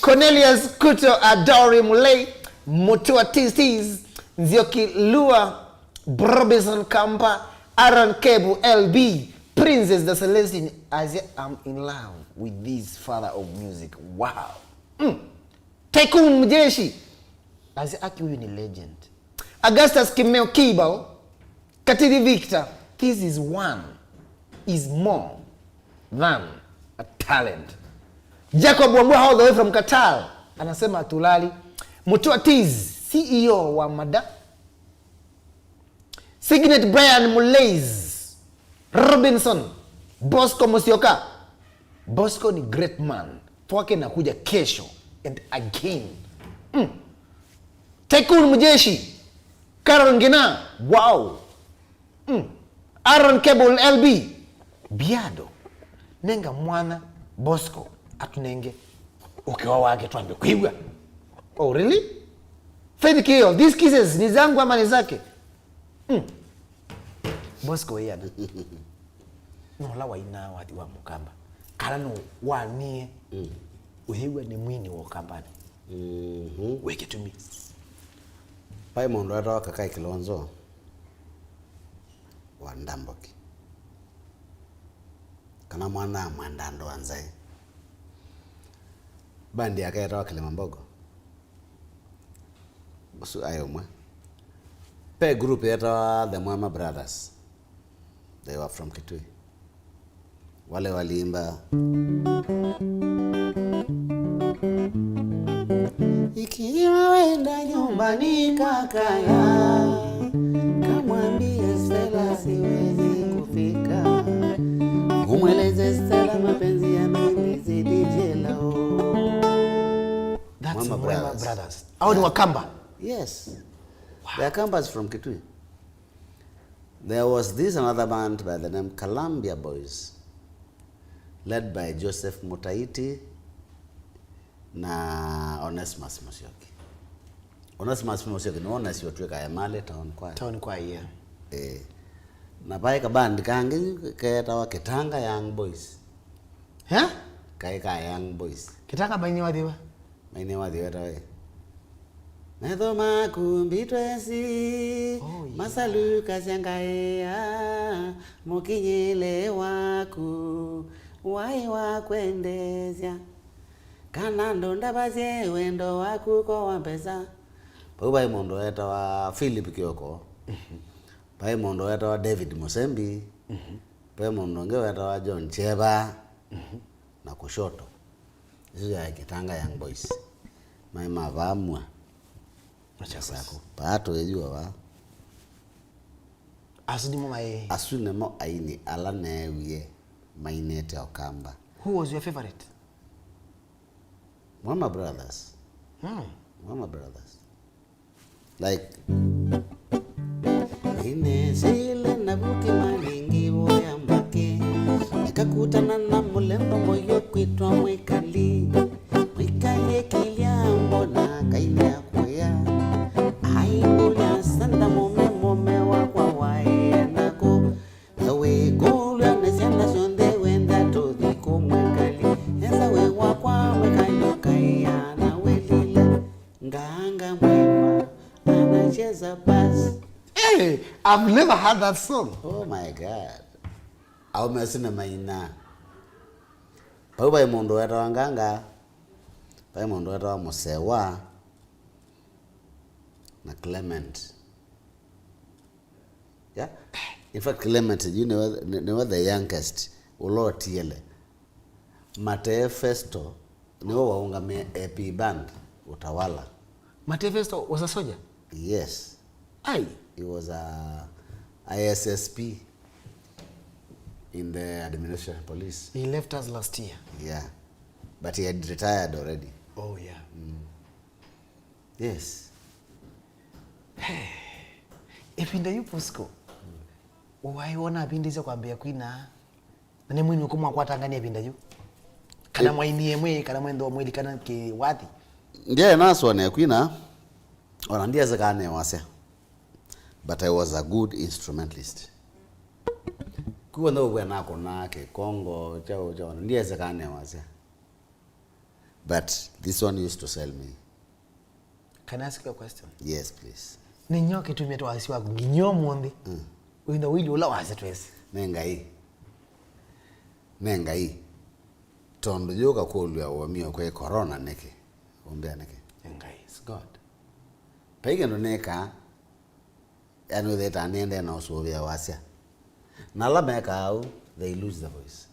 Cornelius Kuto, Adori Mulei, Mutua Tistis, Nzioki Lua, Robinson Kampa, Aaron Kebu, L B, Princess the Celestine, as I'm in love with this father of music. Wow. Mm. Tycoon Mjeshi. As aki huyu ni legend. Augustus Kimeo Kibao, Katiri Victor, this is one, is more than a talent. Jacob Wambua all the way from Qatar, anasema tulali. Mutua Tiz, C E O wa Mada. Signet Brian Muleis, Robinson, Bosco Musyoka. Bosco ni great man. Fwake nakuja kesho and again. Mm. Tycoon Mjeshi, Carol Ngina, wow. Mm. Aaron Cable L B, Biado. Nenga mwana Bosco atunenge ũkĩwa wake twambe kwĩw'a. Oh, really? Faith Kio, these kisses ni zangu ama ni zake? Mm. Bosco wĩana. No ũla wainaa wathi wa Mũkamba. Kana no wanie Mm. ũyĩw'a nĩ mwini wa Ũkambanĩ. Mhm. Wĩ kĩtumi. Vai mũndũ wetawa Kakai Kilonzo wa Ndamboki. Kana mwana wa Mwenda Andũ a Nzaĩ. Bandi yake yetawa Kilimambogo. Ũsu aĩ ũmwe. Pe group yetawa The Mwema Brothers. They were from Kitui. Wale waliimba, "Ikiwa wenda nyumbani kakaya, Au ni Wakamba? Yes. The Kambas from Kitui. There was this another band by the name Columbia Boys, led by Joseph Mutaiti na Onesmus Musyoki. Onesmus Musyoki nĩwe ũnasya ũtw'ĩka Emali Town Choir. Town Choir, yeah. Eh. Na vaĩ kabandi kangĩ yu keetawa Kitanga Young Boys. Eh? Kaĩ ka Young Boys. Kitanga mainĩ wa thiwa? Mainĩ wa thiwa etawa ĩ. Metho maku mbitwesi, oh, yeah, masalukasya ngaĩa, mũkinyĩle waku waĩ wa kwendesya. Kana ndũndavasye wendo waku ko wa mbesa. Vau vaĩ mũndũ wetawa Philip Kioko. Vaĩ mũndũ wetawa David Musembi. Vaĩ mũndũ ũngĩ wetawa John Cheva. Na kushoto. Isu ya Kitanga Young Boys. Maĩ mavamwa. Machakos. Sako. Paa twĩyua va. Asu nĩmo maĩ. Asu nĩmo aini ala neewie mainĩte Okamba. Who was your favorite? Mama Brothers. Hmm. Mama Brothers. Like, ine sile na vuti malingi voya mbake. Nikakutana na mulembo moyo kwitwa mwikali. Mwikali kilia mbona kaine ya kuya. Ai, munya sanda mume, mume wakwa waenda ku. Na wĩkũlw'a nĩ syana syonthe wenda tũthi kũmwĩkali. Esa wĩ wakwa mwĩkali ũkaĩa na wĩlile. Nganga mwema anacheza basi. Hey, I've never heard that song. Oh my God. Aume asu nĩ maina. Pau vai mũndũ wetawa Nganga, vai mũndũ wetawa Mũsewa na Clement. Yeah? In fact, Clement, you know, nĩwe the youngest, ũla ũtiele. Matee Festo, nĩwe waũngamĩe A P Band, Utawala. Matee Festo was a soldier? Yes. Ai. He was a, a S S P in the administration police. He left us last year. Yeah. But he had retired already. Oh, yeah. Mm. Yes. Hey, ĩvinda yu Bosco, waĩ wona avindĩsya kwambĩĩa kwina? Na nĩ mwini ũkũ mwakwatangania ĩvinda yu? Kana mwainie mwĩ, kana mwendwa mwĩli, kana kĩwathi? Ndyaĩ nasũanĩa kwina, ona ndyesĩ kana nĩ wasya. But I was a good instrumentalist. Kuwa ndo wena kona Kikongo, chao, chao, ndyesĩ kana nĩ wasya. But this one used to sell me. Can I ask you a question? Yes, please. Nĩ nyo kĩtumĩa twasya waku nginya ũmũnthĩ? Mm. Wĩna wĩli ũla wasya twesĩ? Nĩ Ngai. Nĩ Ngai. Tondũ yũka kũlw'a ũamio kwĩ corona nĩkĩ? Ũmbĩa nĩkĩ? Nĩ Ngai. It's God. Vai kĩndũ nĩkaa. Yani, ũthĩtaa nĩendee na ũsũvĩa wasya. Na ala mekaa ũu, they lose the voice.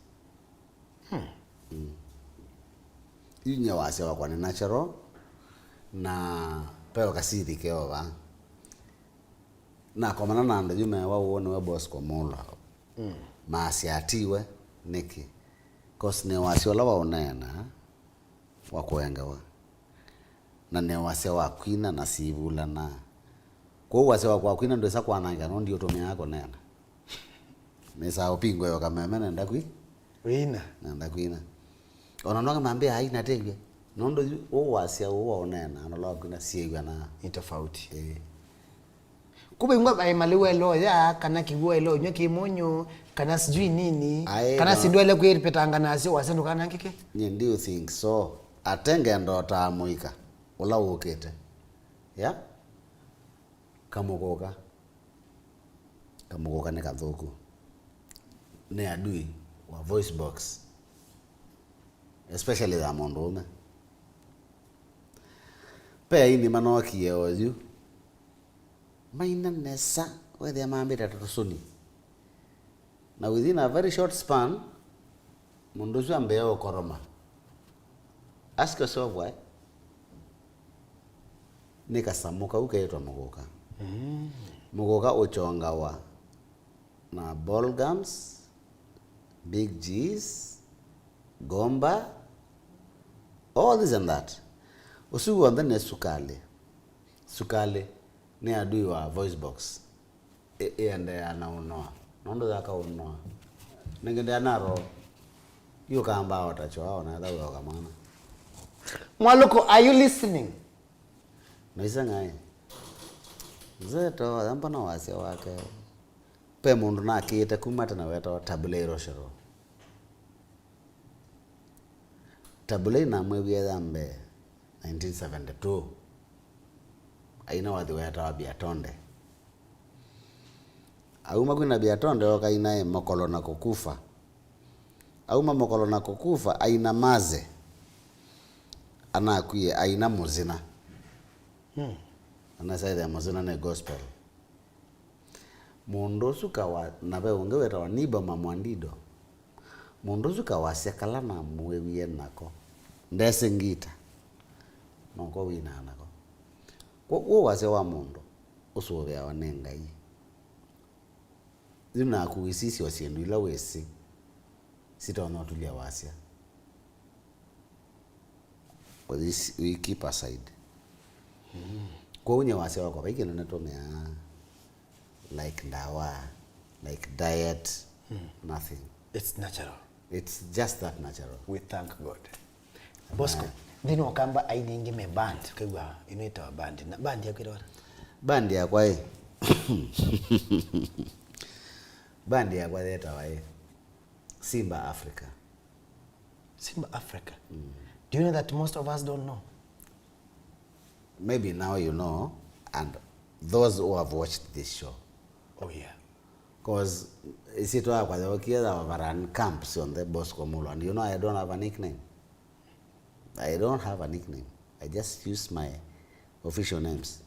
Hmm. Mm. Yu nye wasya wakwa nĩ natural, na peo kasithi keo vaa. Nakomana na andũ yu mewa ũũ nĩwe Bosco Mulo. Mm. Maasya atiwe nĩkĩ? 'Cause nĩ wasya ũla waũneena wa kũengewa. Na nĩ wasya wa kwina na sivulana. Kwoou wasya wakwa wa kwina ndwĩsa kwanangĩka nũndũ ndiũtũmĩaa kũneena. Nĩsaa ũpingwe yo kameme nenda kwi? Wĩina. Nenda kwina. Ona nonge mambĩa aina tew'e. Nũndũ yu, ũũ wasya ũũ wa ũneena, na ũla wa kwina syĩw'ana. Ni tofauti. Ĩĩ. Kũvĩngwa vai malĩu elo ya, kana kĩw'ũ elo nyw'a kĩ mũnyũ, kana sijui nini, aĩ, kana no. Sindu ele kwĩpetanga nasyo wasya ndũkanangĩke. Nye ndiu think so. Ate ngenda ũtaa mũika ũla wũkĩte. Ya? Kamũkũka. Kamũkũka nĩ kathũku. Nĩ adui wa voice box. Especially ya mũndũũme. Pe aini manookie oyu. Maina nesa, wethĩa mambĩte ta tũsũni. Na within a very short span, mũndũ ũsu ambĩĩa ũkoroma. Ask yourself why. Nĩ kasamũ kau keĩtwa mũgũka. Mm. Mũgũka ũchongawa na ball gums, big G's, gomba, all this and that. Ũsu w'onthe nĩ sukalĩ. Sukalĩ nĩ adui wa voice box. Ĩ-, ĩendeea na ũnoa. Nũndũ yaka ũnoa. Nĩngĩ ndĩanaro. Yu kamba ota choa ona etha wĩoka mwana. Mwaluko, are you listening? Naiseng'aĩ. Mzee to, yamba na wasya wake. Pe mũndũ nakĩĩte kuma tene wetawa Tabulei Rochereau. Tabulei namwĩwie ya mbee nineteen seventy-two. Aina wathi wetawa Biatonde. Auma kwina Biatonde oka aina e Mokolo na Kukufa. Auma Mokolo na Kukufa aina Maze. Anakwie aina Muzina. Hmm. Anasaithia Muzina nĩ gospel. Mũndũ ũsu kawa, na ve ũngĩ wĩtawa Nibo Mamwandido. Mũndũ ũsu kawasya kala namũĩwie nako. Ndesĩ ngita. Noko winaa nako. Kwoou wasya wa mũndũ ũsũvĩawa nĩ Ngai. Yu naku wĩsisya o syĩndũ ila wĩsĩ sitonya ũtulya wasya. This we keep aside. Mm. Kwoou nye wasya wakwa, vai kĩndũ nĩtũmĩaa, like ndawa, like diet, mm, nothing. It's natural. It's just that natural. We thank God. Bosco, amen. Nthĩnĩ wa Ũkamba aini aingĩ me band, ũkew'a ĩno ĩtawa band. Na band yaku ĩtawa ata? Band yakwa ĩ. Band yakwa yetawa ĩ Simba Africa. Simba Africa. Mm. Do you know that most of us don't know? Maybe now you know, and those who have watched this show. Oh, yeah. 'Cause ĩsyĩtwa yakwa yookie ya Varan Camp syonthe Bosco Mulwa. And you know, I don't have a nickname. I don't have a nickname. I just use my official names.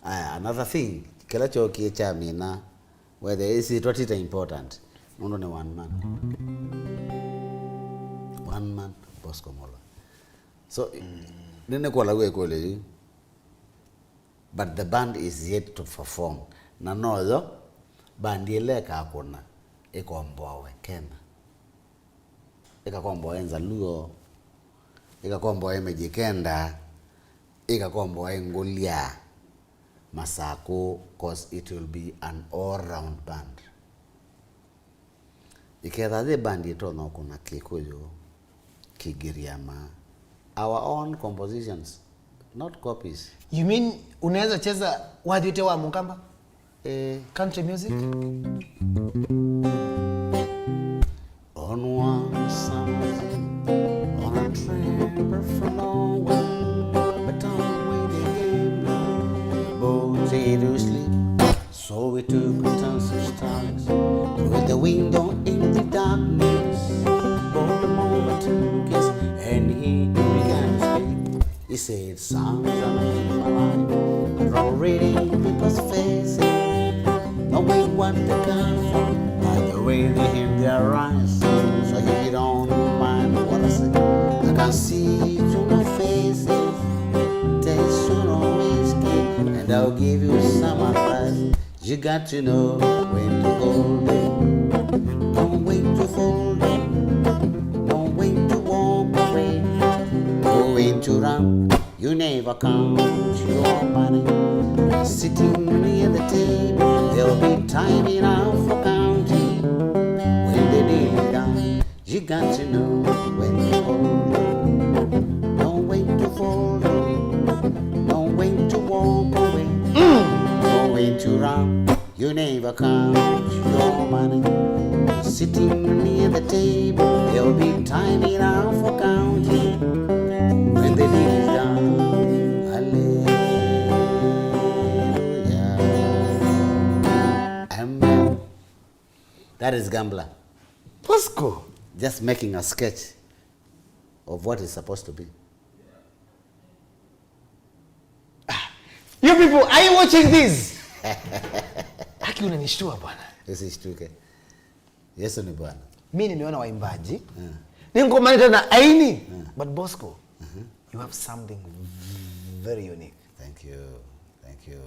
Aya, another thing, kĩla kyookie kyamina, whether ĩsyĩtwa ti ta important, nũndũ nĩ one man. One man, Bosco Mulwa. So, nĩnĩkũlaw'a ĩkũlyo yĩu, but the band is yet to perform. Na noyo, band ĩla ĩkakũna, ĩkomboawe Kenya. Ĩkakomboa e Nzaluo, ĩkakomboa e Mijikenda, ĩkakomboa e Ngũlya, Masakũ, 'cause it will be an all-round band. Ĩketha yĩ band ĩtonya ũkũna Kĩkũyũ, Kĩgiriama, our own compositions, not copies. You mean unaweza cheza wathi ũte wa Mũkamba? Eh. Country music? On one summer's eve, on a train bound for nowhere, a better way they came now, both lay to sleep. So we took a chance of stars through the window in the darkness, brought them over to kiss, and he began to speak. He said, "Songs are made for life, from reading people's faces, knowing what they come from, by the way they have their eyes. So if you don't mind what I say, I can see through my faces, taste your whiskey, and I'll give you some advice. You got to know when to hold on, know when to fold on, know when to walk away, know when to run. You never count your money. Sitting near the table, there'll be time enough for counting. When the day is done, you got to know when to hold on, know when to fold on, know when to walk away, know when to run. You never count your money. Sitting near the table, there'll be time enough for counting when the deal is done. Hallelujah. Amen. That is Gambler. Bosco. Just making a sketch of what is supposed to be. Ah, you people, are you watching this? Aki, unanishtua bwana. Usishtuke. Yesu ni Bwana. Mi nimeona waimbaji. Mm. Ningomanite na aini. Mm. But Bosco, mm-hmm, you have something very unique. Thank you. Thank you.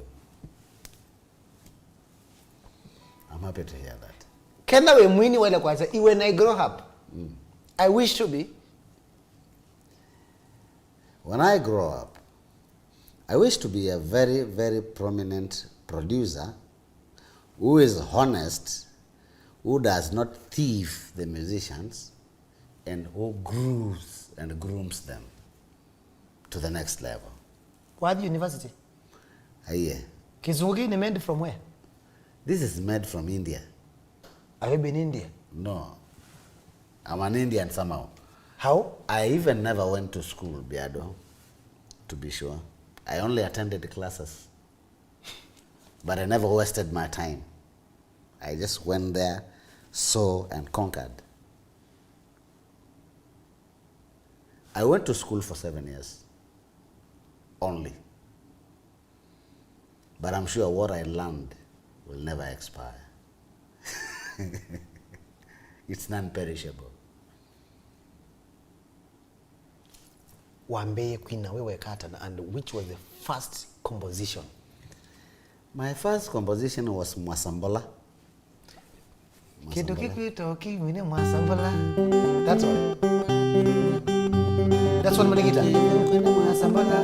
I'm happy to hear that. Kenda we mwini wale kwanza, when I grow up, mm, I wish to be. When I grow up, I wish to be a very, very prominent producer who is honest, who does not thief the musicians, and who grows and grooms them to the next level. Wathi university? Aiye. Kĩsũngũ kĩĩ nĩ made from where? This is made from India. Have you been India? No. I'm an Indian somehow. How? I even never went to school, Biado, to be sure. I only attended classes. But I never wasted my time. I just went there, saw, and conquered. I went to school for seven years only. But I'm sure what I learned will never expire. It's non-perishable. Wambĩĩe kwina wĩ weka ata, na and which was the first composition? My first composition was Mwasambula. Kĩndũ kĩkwĩtwa ũkimwi nĩ Mwasambula. That's all. That's all, Malikita. Kĩndũ kwĩna Mwasambula.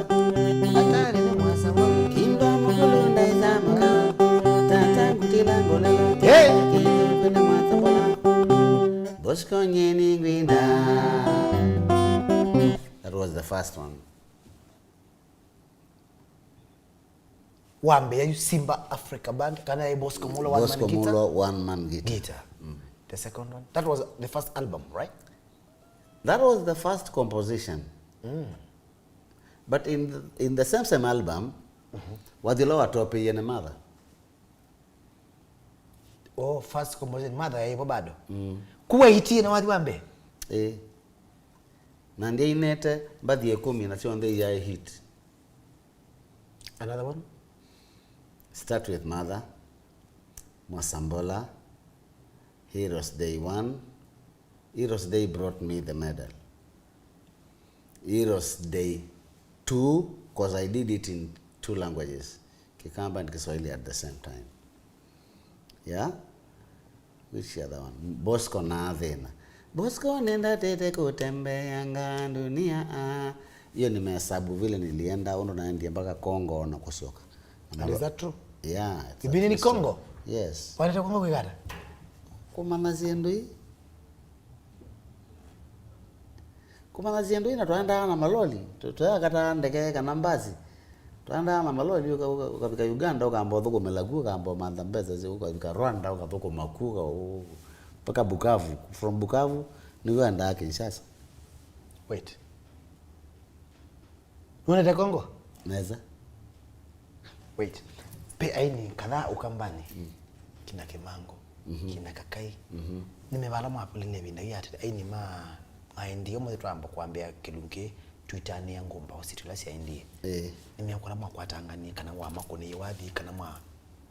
Hatari nĩ Mwasambula. Kimba mukulu ndaizamaka. Tata ngutila ngolele. Hey! Kĩndũ kwĩna Mwasambula. Bosco nyeni ngwina. That was the first one. Wambĩĩa yu Simba Africa Band, kana yaĩ Bosco Mulwa one man guitar? Bosco Mulwa one man guitar. Guitar. Mm. The second one. That was the first album, right? That was the first composition. Mm. But in the, in the same, same album, mm-hmm, Wathi Ũla Watopie nĩ Martha. Oh, first composition, Martha yaivo bado. Mm. Kuwa hitie na Wathi wa mbee? Eh. Na ndiainĩte mbathi ĩkũmi na syonthe iyaĩ hit. Another one? Start with Martha, Mwasambula, Heroes Day one, Heroes Day brought me the medal. Heroes Day two, 'cause I did it in two languages, Kikamba and Kiswahili at the same time. Yeah? Which other one? Bosco na Athena. Bosco nenda tete kutembeanga dunia. Ah. Hiyo ni mahesabu vile nilienda, ũndũ naendie mpaka Congo na kusyoka. And is that true? Yeah, it's a true story. You've been in Congo? Yes. Waendete Congo kwĩka ata? Kũmanya syĩndũ ii. Kũmanya syĩndũ ii, na twaendaa na maloli, tũ-, tũyakataa ndeke kana mbasi. Twaendaa na maloli, ũka-, ũka-, ũkavika Uganda, ũkamba ũthũkũmĩla ku, ũkamba ũmantha mbesa sya, ũkavika Rwanda, ũkathũkũma ku, ũka-, ũ-, mpaka Bukavu. From Bukavu, nĩw'o endaa Kinshasa. Wait. Nũendete Congo? Nesa. Wait. Pe aini kadhaa Ukambani. Mm. Kina Kimango, mhm, kina Kakai. Mhm. Nĩmevala mwapulile ĩvinda ii atĩ aini ma, maendie ũmũthĩ twamba kwambĩa kĩlungu kĩĩ, tũitanĩa ngũmba o sitũ ila syaendie. Eh. Nĩmeũkũla mwakwatanganie kana wamakũnĩie wathi kana mwa,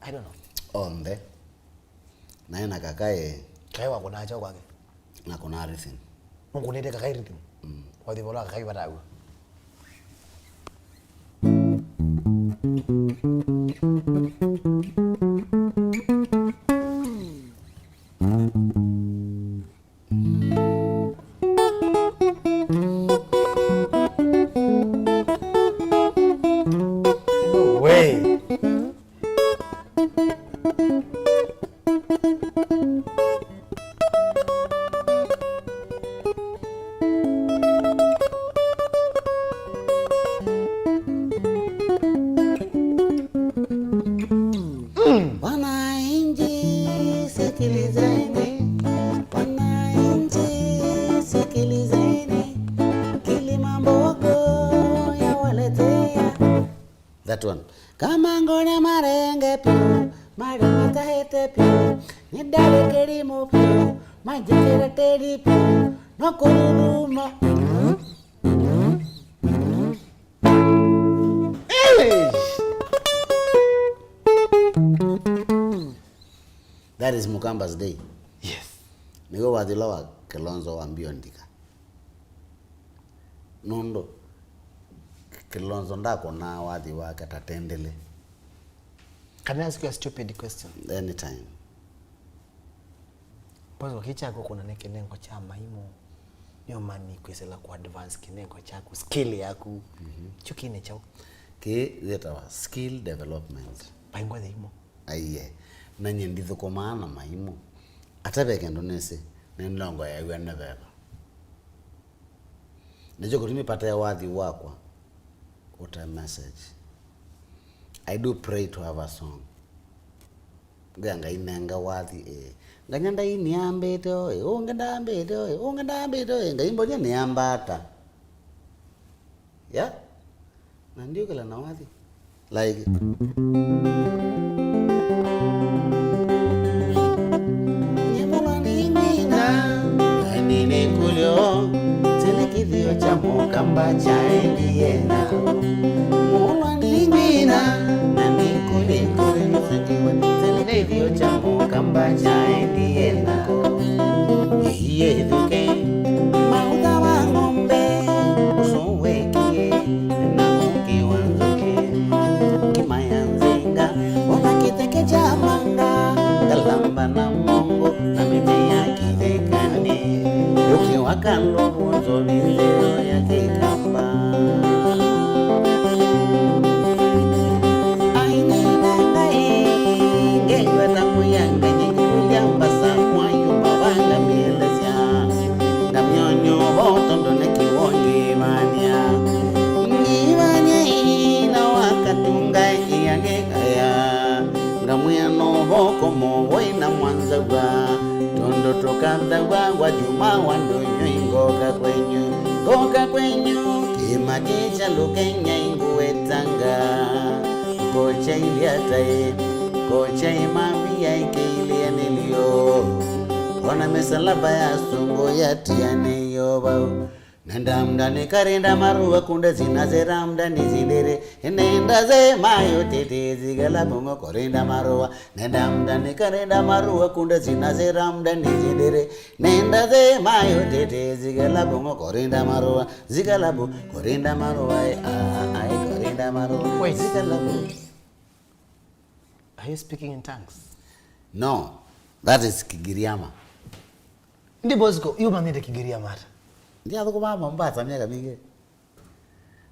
I don't know. Onthe. Naĩ na Kakai. Kakai wakũnaa kyaũ kwake? Nakũnaa rhythm. Nũkũnĩte Kakai rhythm? Mm. Wathi vala Kakai vataw'a. No way. Wananchi, sikilizeni. Wananchi, sikilizeni. Kilima Mbogo yawaletea. That one. Kama ngone marenge piu, mali matahete piu, nidale kelimo piu, majekera teri piu, no kululuma. Hey! That is Mukamba's day. Yes. Nĩw'o wathi ũla wa Kilonzo wa mbio ndika. Nũndũ Kilonzo ndakũnaa wathi wake ta tendele. Can I ask you a stupid question? Anytime. Boss, wakĩkya kũkũna nĩ kĩnengo kya maimũ, nĩũmani kwĩsĩla ku advance kĩnengo kyaku, skill yaku. Mhm. Kyu kĩĩ nĩ kyaũ? Kĩĩ yĩtawa skill development. Vaingwa yĩimũ. Aiee. Na nyie ndithũkũmaa na maimũ. Ata ve kĩndũ nĩsĩ, nĩnongoeaw'a nĩ veva. Nĩkyo kĩtumi vate wathi wakwa ũte message. I do pray to have a song. Ngĩa Ngai nenga wathi, ĩĩ. Nganya ndai nĩambĩte, ĩĩ, ũngĩ ndambĩte, ĩĩ, ũngĩ ndambĩte, ĩĩ, Ngai mbony'a nĩamba ata? Ya? Na ndiũkĩla na wathi. Like. Nĩmũlwa nĩ ng'ina, na nĩ kũlyo, tene kĩthĩo kya mũkamba kyaendie na. Mũlwa nĩ ng'ina, na nĩ kũlyo, tene kĩthĩo kya mũkamba kyaendie na. Iyĩthũke, maũtha wa ng'ombe, ũsũ wekie, na mũkĩ wa nzũkĩ, ngima ya nzenga, ona kĩtheke kya manga, ngalamba na mongo, na mĩtĩ ya kĩthekanĩ, ũkĩ wa kandũ, nzoni nzeo ya kĩkamba. Aini na ngai, ngengwa ta mũyanga, nyingũlya mbasa mwayo mavanga mielesya. Ngamyonyo vo tondũ nĩ kĩw'ũ ngĩvany'a. Ngĩvany'a ĩina wa katunga ĩanĩkaya. Ngamwĩa no vo komo voĩ na mwanzagwa. Tondũ tũkathagwa ngwa juma wa ndũnyũ ngoka kwenyu. Ngoka kwenyu, kĩma kĩkya lũkenya ingũwetanga. Kocha ilyataĩ, kocha imambia ĩkĩilĩanĩlyo. Ona mĩsalaba ya sũngũ yatianĩio vau. Nenda mda nikarinda marua kunde zina zera mda nizindere. Nenda ze mayo tete zigala bongo korinda marua. Nenda mda nikarinda marua kunde zina zera mda nizindere. Nenda ze mayo tete zigala bongo korinda marua. Zigala bu korinda marua, eh, ah, ah, eh, korinda marua. Wait. Zigala bu. Are you speaking in tongues? No, that is Kigiriama. Ndi Bosco, yu manyĩte Kigiriama ata? Ndiathũkũmaa Mombasa myaka mingĩ.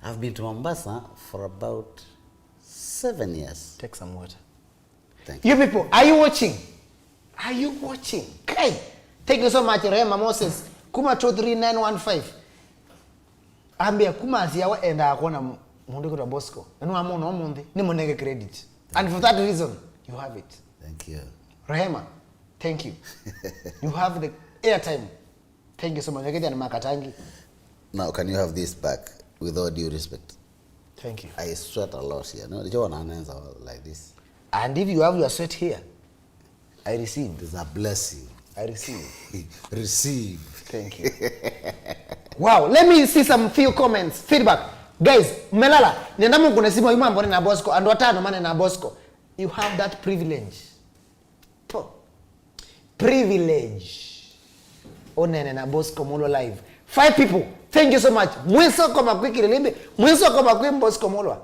I've been to Mombasa for about seven years. Take some water. Thank you. You people, are you watching? Are you watching? Kai! Thank you so much, Rehema Moses. Kuma two three nine one five. Ambĩa kuma asiawa endaa kwona m-, mũndũ kwĩtwa Bosco. Na nĩwamwona ũmũnthĩ, nĩmũnenge credit. And for that reason, you have it. Thank you. Rehema, thank you. You have the airtime. Thank you so much. Nĩkethĩa nĩ makatangi. Now, can you have this back, with all due respect? Thank you. I sweat a lot here. No, nĩkyo wona nenza like this. And if you have your sweat here, I receive. It is a blessing. I receive. Receive. Thank you. Wow, let me see some few comments, feedback. Guys, mmelala, nenda mũkũne simu yu mambone na Bosco, andũ atano mane na Bosco. You have that privilege. Po. Privilege. Ũnene na Bosco Mulwa live. Five people. Thank you so much. Mwĩsokoma kwĩ Kĩlĩlĩmbĩ. Mwĩsokoma kwĩ Bosco Mulwa.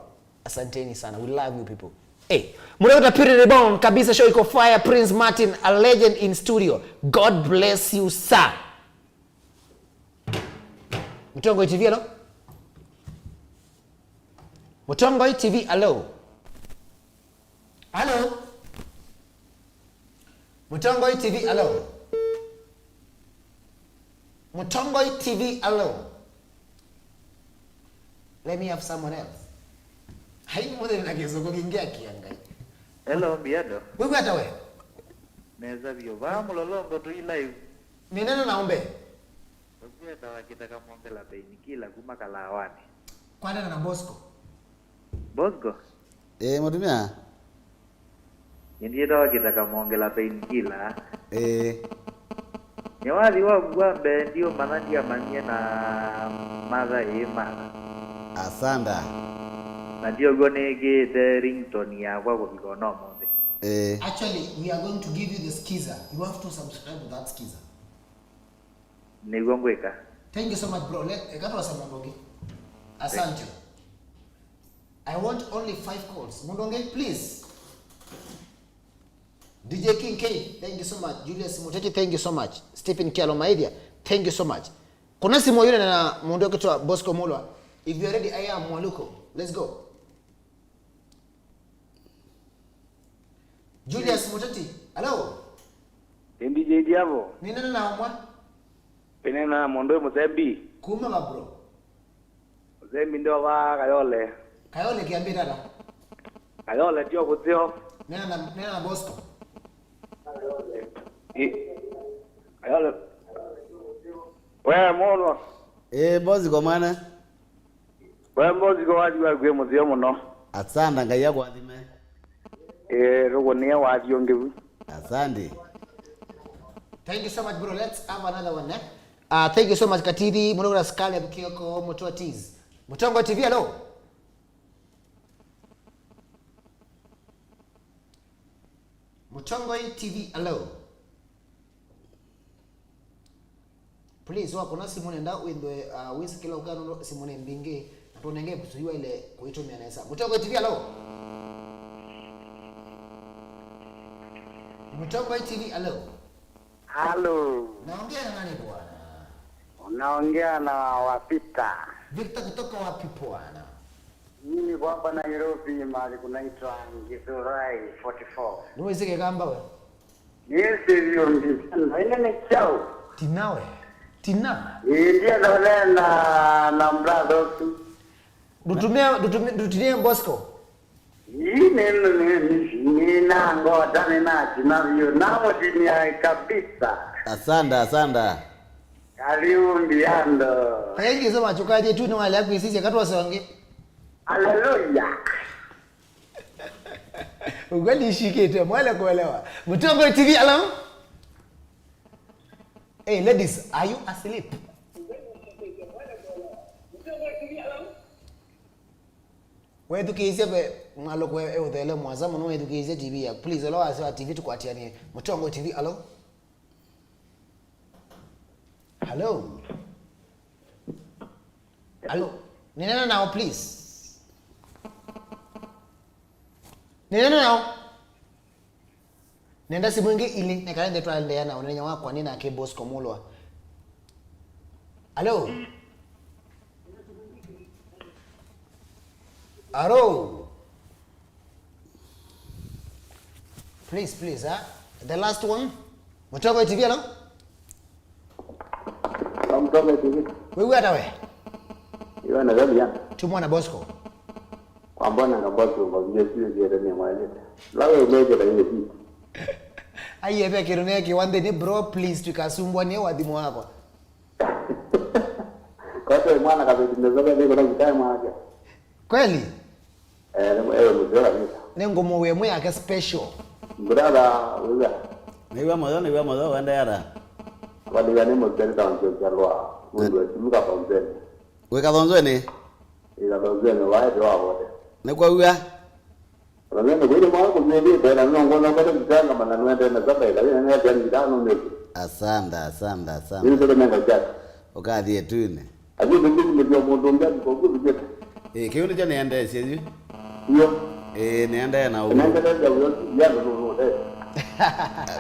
Asanteni sana. We love you people. Hey, Murauta period rebound kabisa, show iko fire. Prince Martin, a legend in studio. God bless you, sir. Mutongoi T V, hello? Mutongoi T V, hello? Hello? Mutongoi T V, hello? Mutongoi T V, hello? Let me have someone else. Hai, mũthĩ na kĩsũkũ kĩngĩ akia Ngai. Hello, Mbiado. Wĩkwata we? Nesa vyũ. Vaa Mũlolongo tũi live. Nĩ nene na ũmbe. Ũkwĩtawa Kĩtaka Mongela Painkiller kuma Kalawanĩ. Kwanana na Bosco. Bosco? Ĩĩ, mũtumĩa. Nĩndiĩtawa Kĩtaka Mongela Painkiller. Ĩĩ. Nĩ wathi waku wa mbee ndiũmanya, ndiamanyie na matha ĩĩ matha. Asanda. Na ndiow'o nĩkĩĩte ringtone yakwa kũvika ona ũmũnthĩ. Ĩĩ. Actually, we are going to give you the skiza. You have to subscribe to that skiza. Nĩw'o ngwĩka. Thank you so much, bro. Let, eka twase mũndũ ũngĩ. Asante. I want only five calls. Mũndũ ũngĩ, please. D J King K, thank you so much. Julius Muteti, thank you so much. Stephen Kialo Maithia, thank you so much. Kuna simu yule na mũndũ ũkĩtwa Bosco Mulwa. If you're ready, I am Mwaluko. Let's go. Julius Muteti, hello. Ĩ D J Diavo. Nĩnena na ũmwe. Ĩnena na mũndũ wĩ Mũsembi. Kuma va, bro? Mũsembi ndio va Kayole. Kayole kĩambĩte ata? Kayole tio kũseo. Nena na, nena na Bosco. Ĩ, Kayole. We mũno. Ĩ, Bosco mwana. We Bosco, wathi waku wĩ mũseo mũno. Asanda, Ngai akwathime. Ĩ, tũkũnĩe wathi ũngĩ vu. Asante. Thank you so much, bro. Let's have another one, eh? Uh, thank you so much, Katithi. Mũnogora Scarlett Kioko, Mũtwa Tees. Mũtongo T V, hello. Mũtongoi T V, hello. Please, wakũna simũ nenda wĩthwe, uh, wĩsĩ kĩla ũka nũndũ simũ nĩ mbingĩ, na tũnenge episode yu waile kũitũmĩa nesa. Mũtongoi T V, hello. Mũtongoi T V, hello. Halo. Naongea na nani bwana? Unaongea na Wapita. Victor kutoka wapi bwana? Mimi niko hapa Nairobi, mahali kunaitwa Githurai forty four. Nĩwĩsĩ Kĩkamba we? Nĩsĩ vyũ ndi. Ĩno nĩ kyaũ? Tina we. Tina. Ĩĩ, ndienda ũneena na brother ũsu. Ndũtũmĩe, ndũtũmĩe, ndũtũmĩe Bosco. Ii, nĩ, nĩ, nĩ, nĩnangota, nĩnatina vyũ. Namũtinia kabisa. Asanda, asanda. Karibu Mbiando. Thank you so much. Ũkathie tu nĩwalea kwĩsisya katwose ũngĩ. Hallelujah. Ukweli ishikite, mwele kuelewa. Mtongo T V, hello? Hey, ladies, are you asleep? Wethukĩĩsye ve mwalũko e ũthele mwasa mũno, wethukĩĩsye T V yaku. Please, olo wasya wa T V tũkwatianie. Mtongo T V, hello? Hello? Hello? Nĩnena nao, please. Nĩnena nao. Nenda simũ ingĩ ilĩ, nĩkana nthĩ twaendeea na ũnenya wakwa nĩ nake Bosco Mulwa. Hello? Hello? Please, please, huh? The last one. Mtongo T V, hello? Mtongo T V. Wĩw'a ata we? Iwe na Fabian. Tu mwana Bosco. Kwambona nga Bosco, kwa vile sio zile ni mwalete. Lawe umejera ile kitu. Aiye, ve kĩndũ neekiwa nthĩnĩ, bro, please, tũikasumbwa nĩ wathimo wakwa. Kote mwana kabeti mezaka ndio kuna mtaye mwake. Kweli? Eh, ni ewe mzee kabisa. Nĩ ngũmũ wĩ mwe yake special. Brother, uza. Nĩw'a mũyo, nĩw'a mũyo, wende ata? Waliga ni mzee ta mzee lwa. Mundu asimuka kwa mzee. Wĩ Kathonzweni? Ĩ Kathonzweni, waete wa wote. Nĩ kwa w'a? Kathonzweni, kwĩna mwa kũmĩthĩte, na no ngona kwa kitanga mana nwende na saba ila, ina nĩ ya jani kitano ndio. Asanda, asanda, asanda. Ndio ndio ndio. Ũkathie tune. Athi ndio ndio mũndũ ngati kwa kũthikĩta. Ĩ, kĩu nĩkyo nĩendeesye yu. Iyo. Ĩ, nĩendee na ũu. Nĩendeesya ũyo, ya ndio ndio.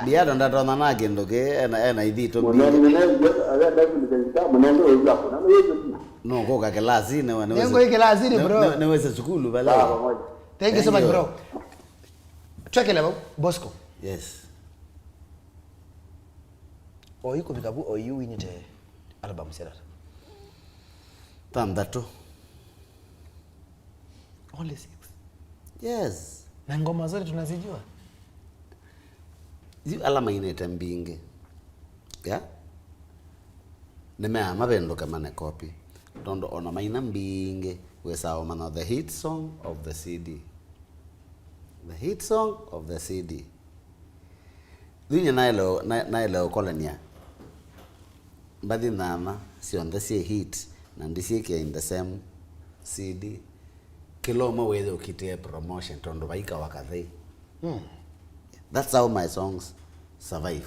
Biado ndatonya na kĩndũ kĩ, ena, ena ithito mbili. Mũnene, mũnene, ya, ya, ya, ya, ya, mũnene, ũyũ hapo. Na ndio ndio. No, kũka kĩlasinĩ we, nĩ nĩngũĩ kĩlasinĩ, nĩ, bro. Nĩ, nĩwĩsĩ sukulu vale. Sawa, pamoja. Thank you so much, bro. Twekele vau, Bosco. Yes. Oyu kũvika vu, oyu winĩte album syana? Thanthatũ. Only six? Yes. Na ngoma zote tunazijua? Yu ala mainĩte mbingĩ. Yeah? Nĩmea mavĩndũke mane copy. Tondũ ona maina mbingĩ, wĩsaa ũmanya the hit song of the C D. The hit song of the C D. Yu nyie naĩle, na-, naĩle ũkolany'a mbathi nyanya syonthe syĩ hit na ndisyĩkĩa in the same C D. Kĩla ũmwe wĩthĩe ũkitĩe promotion tondũ vaikawa kathei. Hmm. That's how my songs survive.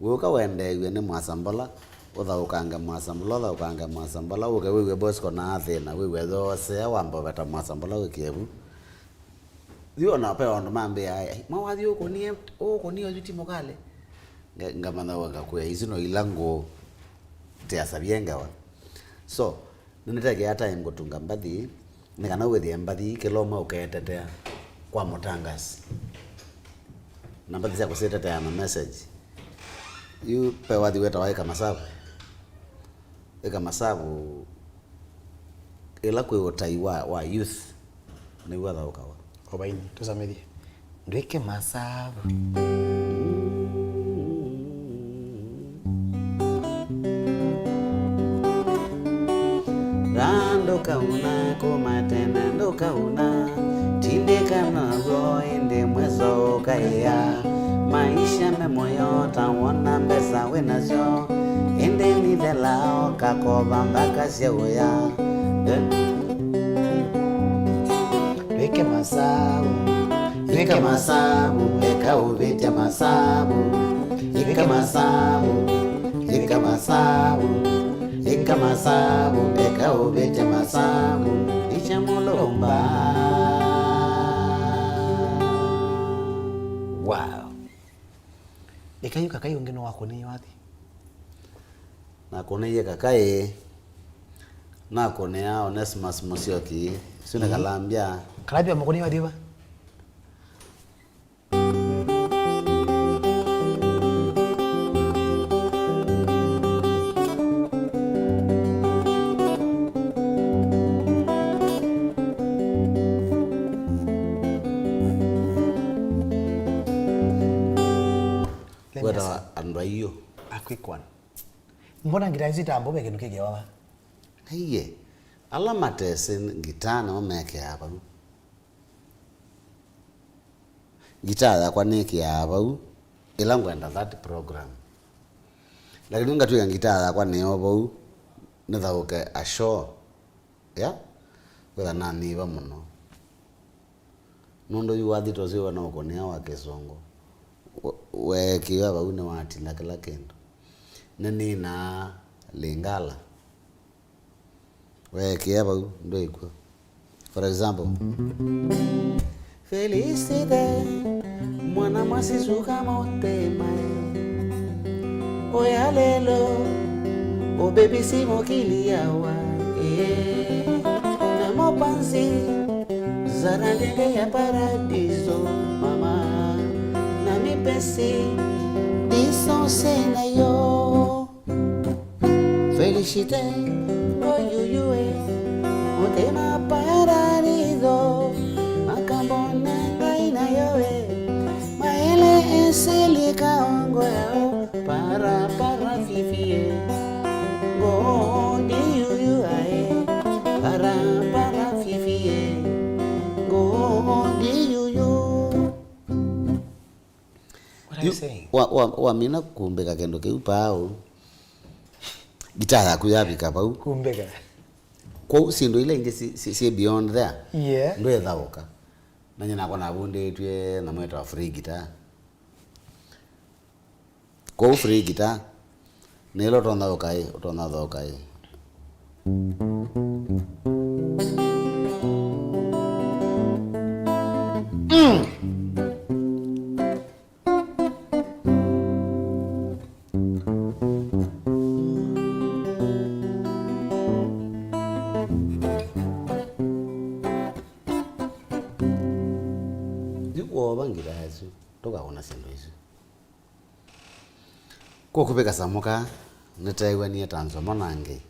Wĩũka wendeew'e nĩ Mwasambala, ũthaũkange Mwasambala, ũthaũkange Mwasambala, ũke wĩw'e Bosco na athĩna, wĩw'e yoosea, wambe ũveta Mwasambala wĩkĩe vu. Yu ona pe andũ mambĩaa, "Ai, mwawathi ũkũnie, ũkũnie ũyu ti mũkale." Nga-, ngamanya we ngakwĩa, isu no ila ngũ tiasavie ngewa. So, nĩnĩtekea time kũtunga mbathi, nĩ kana wĩthĩe mbathi kĩla ũmwe ũketetea kwa mũtangasi. Namba sya kũsĩtetea na message. Yu pe wathi wetawa ĩka masavu. Ĩka masavu ĩla kwĩ ũtai wa, wa youth nĩw'o athaũkawa. Ovaini, tũsamĩthye. Ndwĩke masavu. Ndũkauna kuma tene, ndũkauna. Tindĩka naw'o ĩndĩ mweso ũkaĩa. Maisha me mũyo ta wona mbesa wĩ nasyo, ĩndĩ nithela ũkakova mbaka sya ũya. Ndwĩke masavu, ndwĩke masavu, eka ũvĩtya masavu. Ĩka masavu, ĩka masavu, ĩka masavu, eka ũvĩtya masavu. Ĩkya mũlũmba. Wow. Ĩka yu kakai ũngĩ nĩwakũnĩie wathi? Nakũnĩie kakai, nakũnĩa Onesimus Mũsyoki, ũsu nĩ Kalambya. Kalambya mũkũnĩie wathi va? Let me ask you. Wetawa andũ aiũ. A quick one. Mbona ngitaa isu itambo ve kĩndũ kĩkĩawa va? Aiye, ala matesĩ ngitaa nĩmo mekĩaa vau. Ngitaa yakwa nĩkĩaa vau ĩla ngwenda that program. Lakini ngatw'ĩka ngitaa yakwa nĩyo vau, nĩthaũke a show. Ya? Wĩtha nanyiva mũno. Nũndũ yu wathi ta ũsu wĩona ũkũnĩa wa kĩsũngũ. We-, weekĩĩa vau nĩwatila kĩla kĩndũ. Nĩninaa Lingala. Weekĩa vau, ndwĩkw'o. For example, Felicite, mwana mwasi suka motemae. Oya lelo, o baby si mokili yawa, eh. Na mopansi, zarangenge ya paradiso, mama. Na mipesi, disonse na yo. Felicite, oyuyue, otema paradiso, makambone ngai na yoe, maele esili kaongo yao, para, para fifie, ngodi yuyu ae, para, para fifie, ngodi yuyu. What are you saying? Wa, wa, wamina kumbĩka kĩndũ kĩu pau, ngitaa yaku yavika vau. Kumbĩka. Kwoou syĩndũ ila ingĩ si, si, si beyond there, yeah, ndwĩthaũka. Na nyie nakwa navundĩtw'e na mwĩtawa free guitar. Kwoou free guitar, nĩ ĩla ũtonya ũkaĩ, ũtonya ũthaũka ĩ. Mm. Yu wova ngitaa ĩsu, tũkakũna syĩndũ isu. Kũkuvĩ kasamũ kaa, nĩteew'anie ta nzomo na ngei.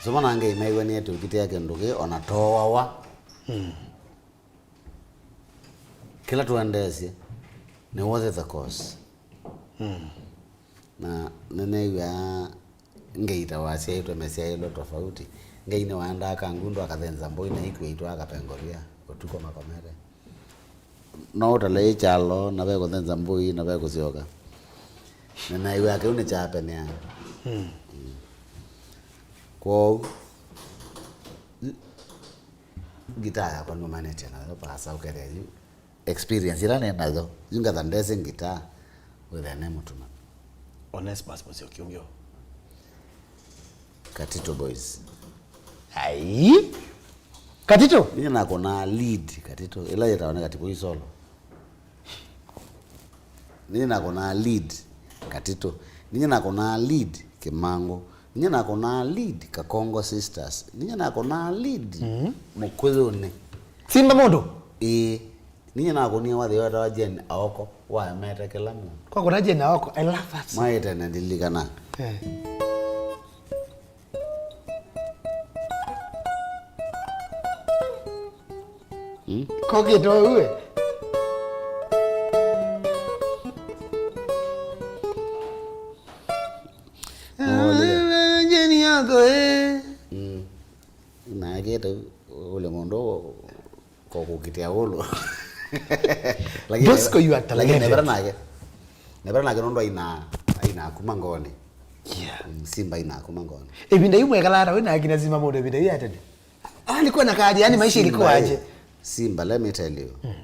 Nzomo na ngei meew'anie tũkitĩa kĩndũ kĩ, o na tooawa. Mm. Kĩla tũendeesye nĩ worth the cost. Mm. Na nĩneew'aa ngei ta wasyaĩtwe mesyaĩlo tofauti. Ngei nĩwaendaa Kangundo akathenza mbũi na ikw'ũ aitwaa Kapengoria ũtukũ makomete. No ũtale ĩ kyalo, na ve kũthenza mbũi, na ve kũsyoka. Na naĩw'a kĩu nĩkyapenea. Mm. Mm. Kwoou, ngitaa yakwa nũmanĩtye nayo, vaasa ũkethĩa yu experience ĩla nĩ nayo, yu ngatha ndesĩ ngitaa, wĩthĩa nĩ mũtumanu. Onesmus Mũsyoki ũngĩ ũ? Katito Boys. Ai! Katito? Ninyie nakũnaa lead Katito, ĩla yĩtawa nĩ Katiboi Solo. Ninyie nakũnaa lead Katito. Ninyie nakũnaa lead Kimangũ. Ninyie nakũnaa lead Kakongo Sisters. Ninyie nakũnaa lead, mm, Mũkũyũnĩ. Simba mũndũ? Ĩĩ. Ninyie nakũnie wathi wetawa Jane Aoko, waemete kĩla mũndũ. Kwa kuna Jane Aoko, I love that song. Maĩte na ndilikana. Eh. Hmm? Kokĩte ũu we. Jeni yako, eh. Mm. Nakĩte ũle mũndũ kokũkĩtĩa ũlũ. Lakini Bosco, you are lakini talented. Nevera nake. Nevera nake nũndũ aina, aina kuma ngoni. Yeah. Mm, Simba aina kuma ngoni. Ĩvinda yu mwekala ata wĩ na akina Simba mũndũ ĩvinda yu ya tene? Alikuwa na kadi, yani maisha ilikuwa aje? Simba, let me tell you. Mm.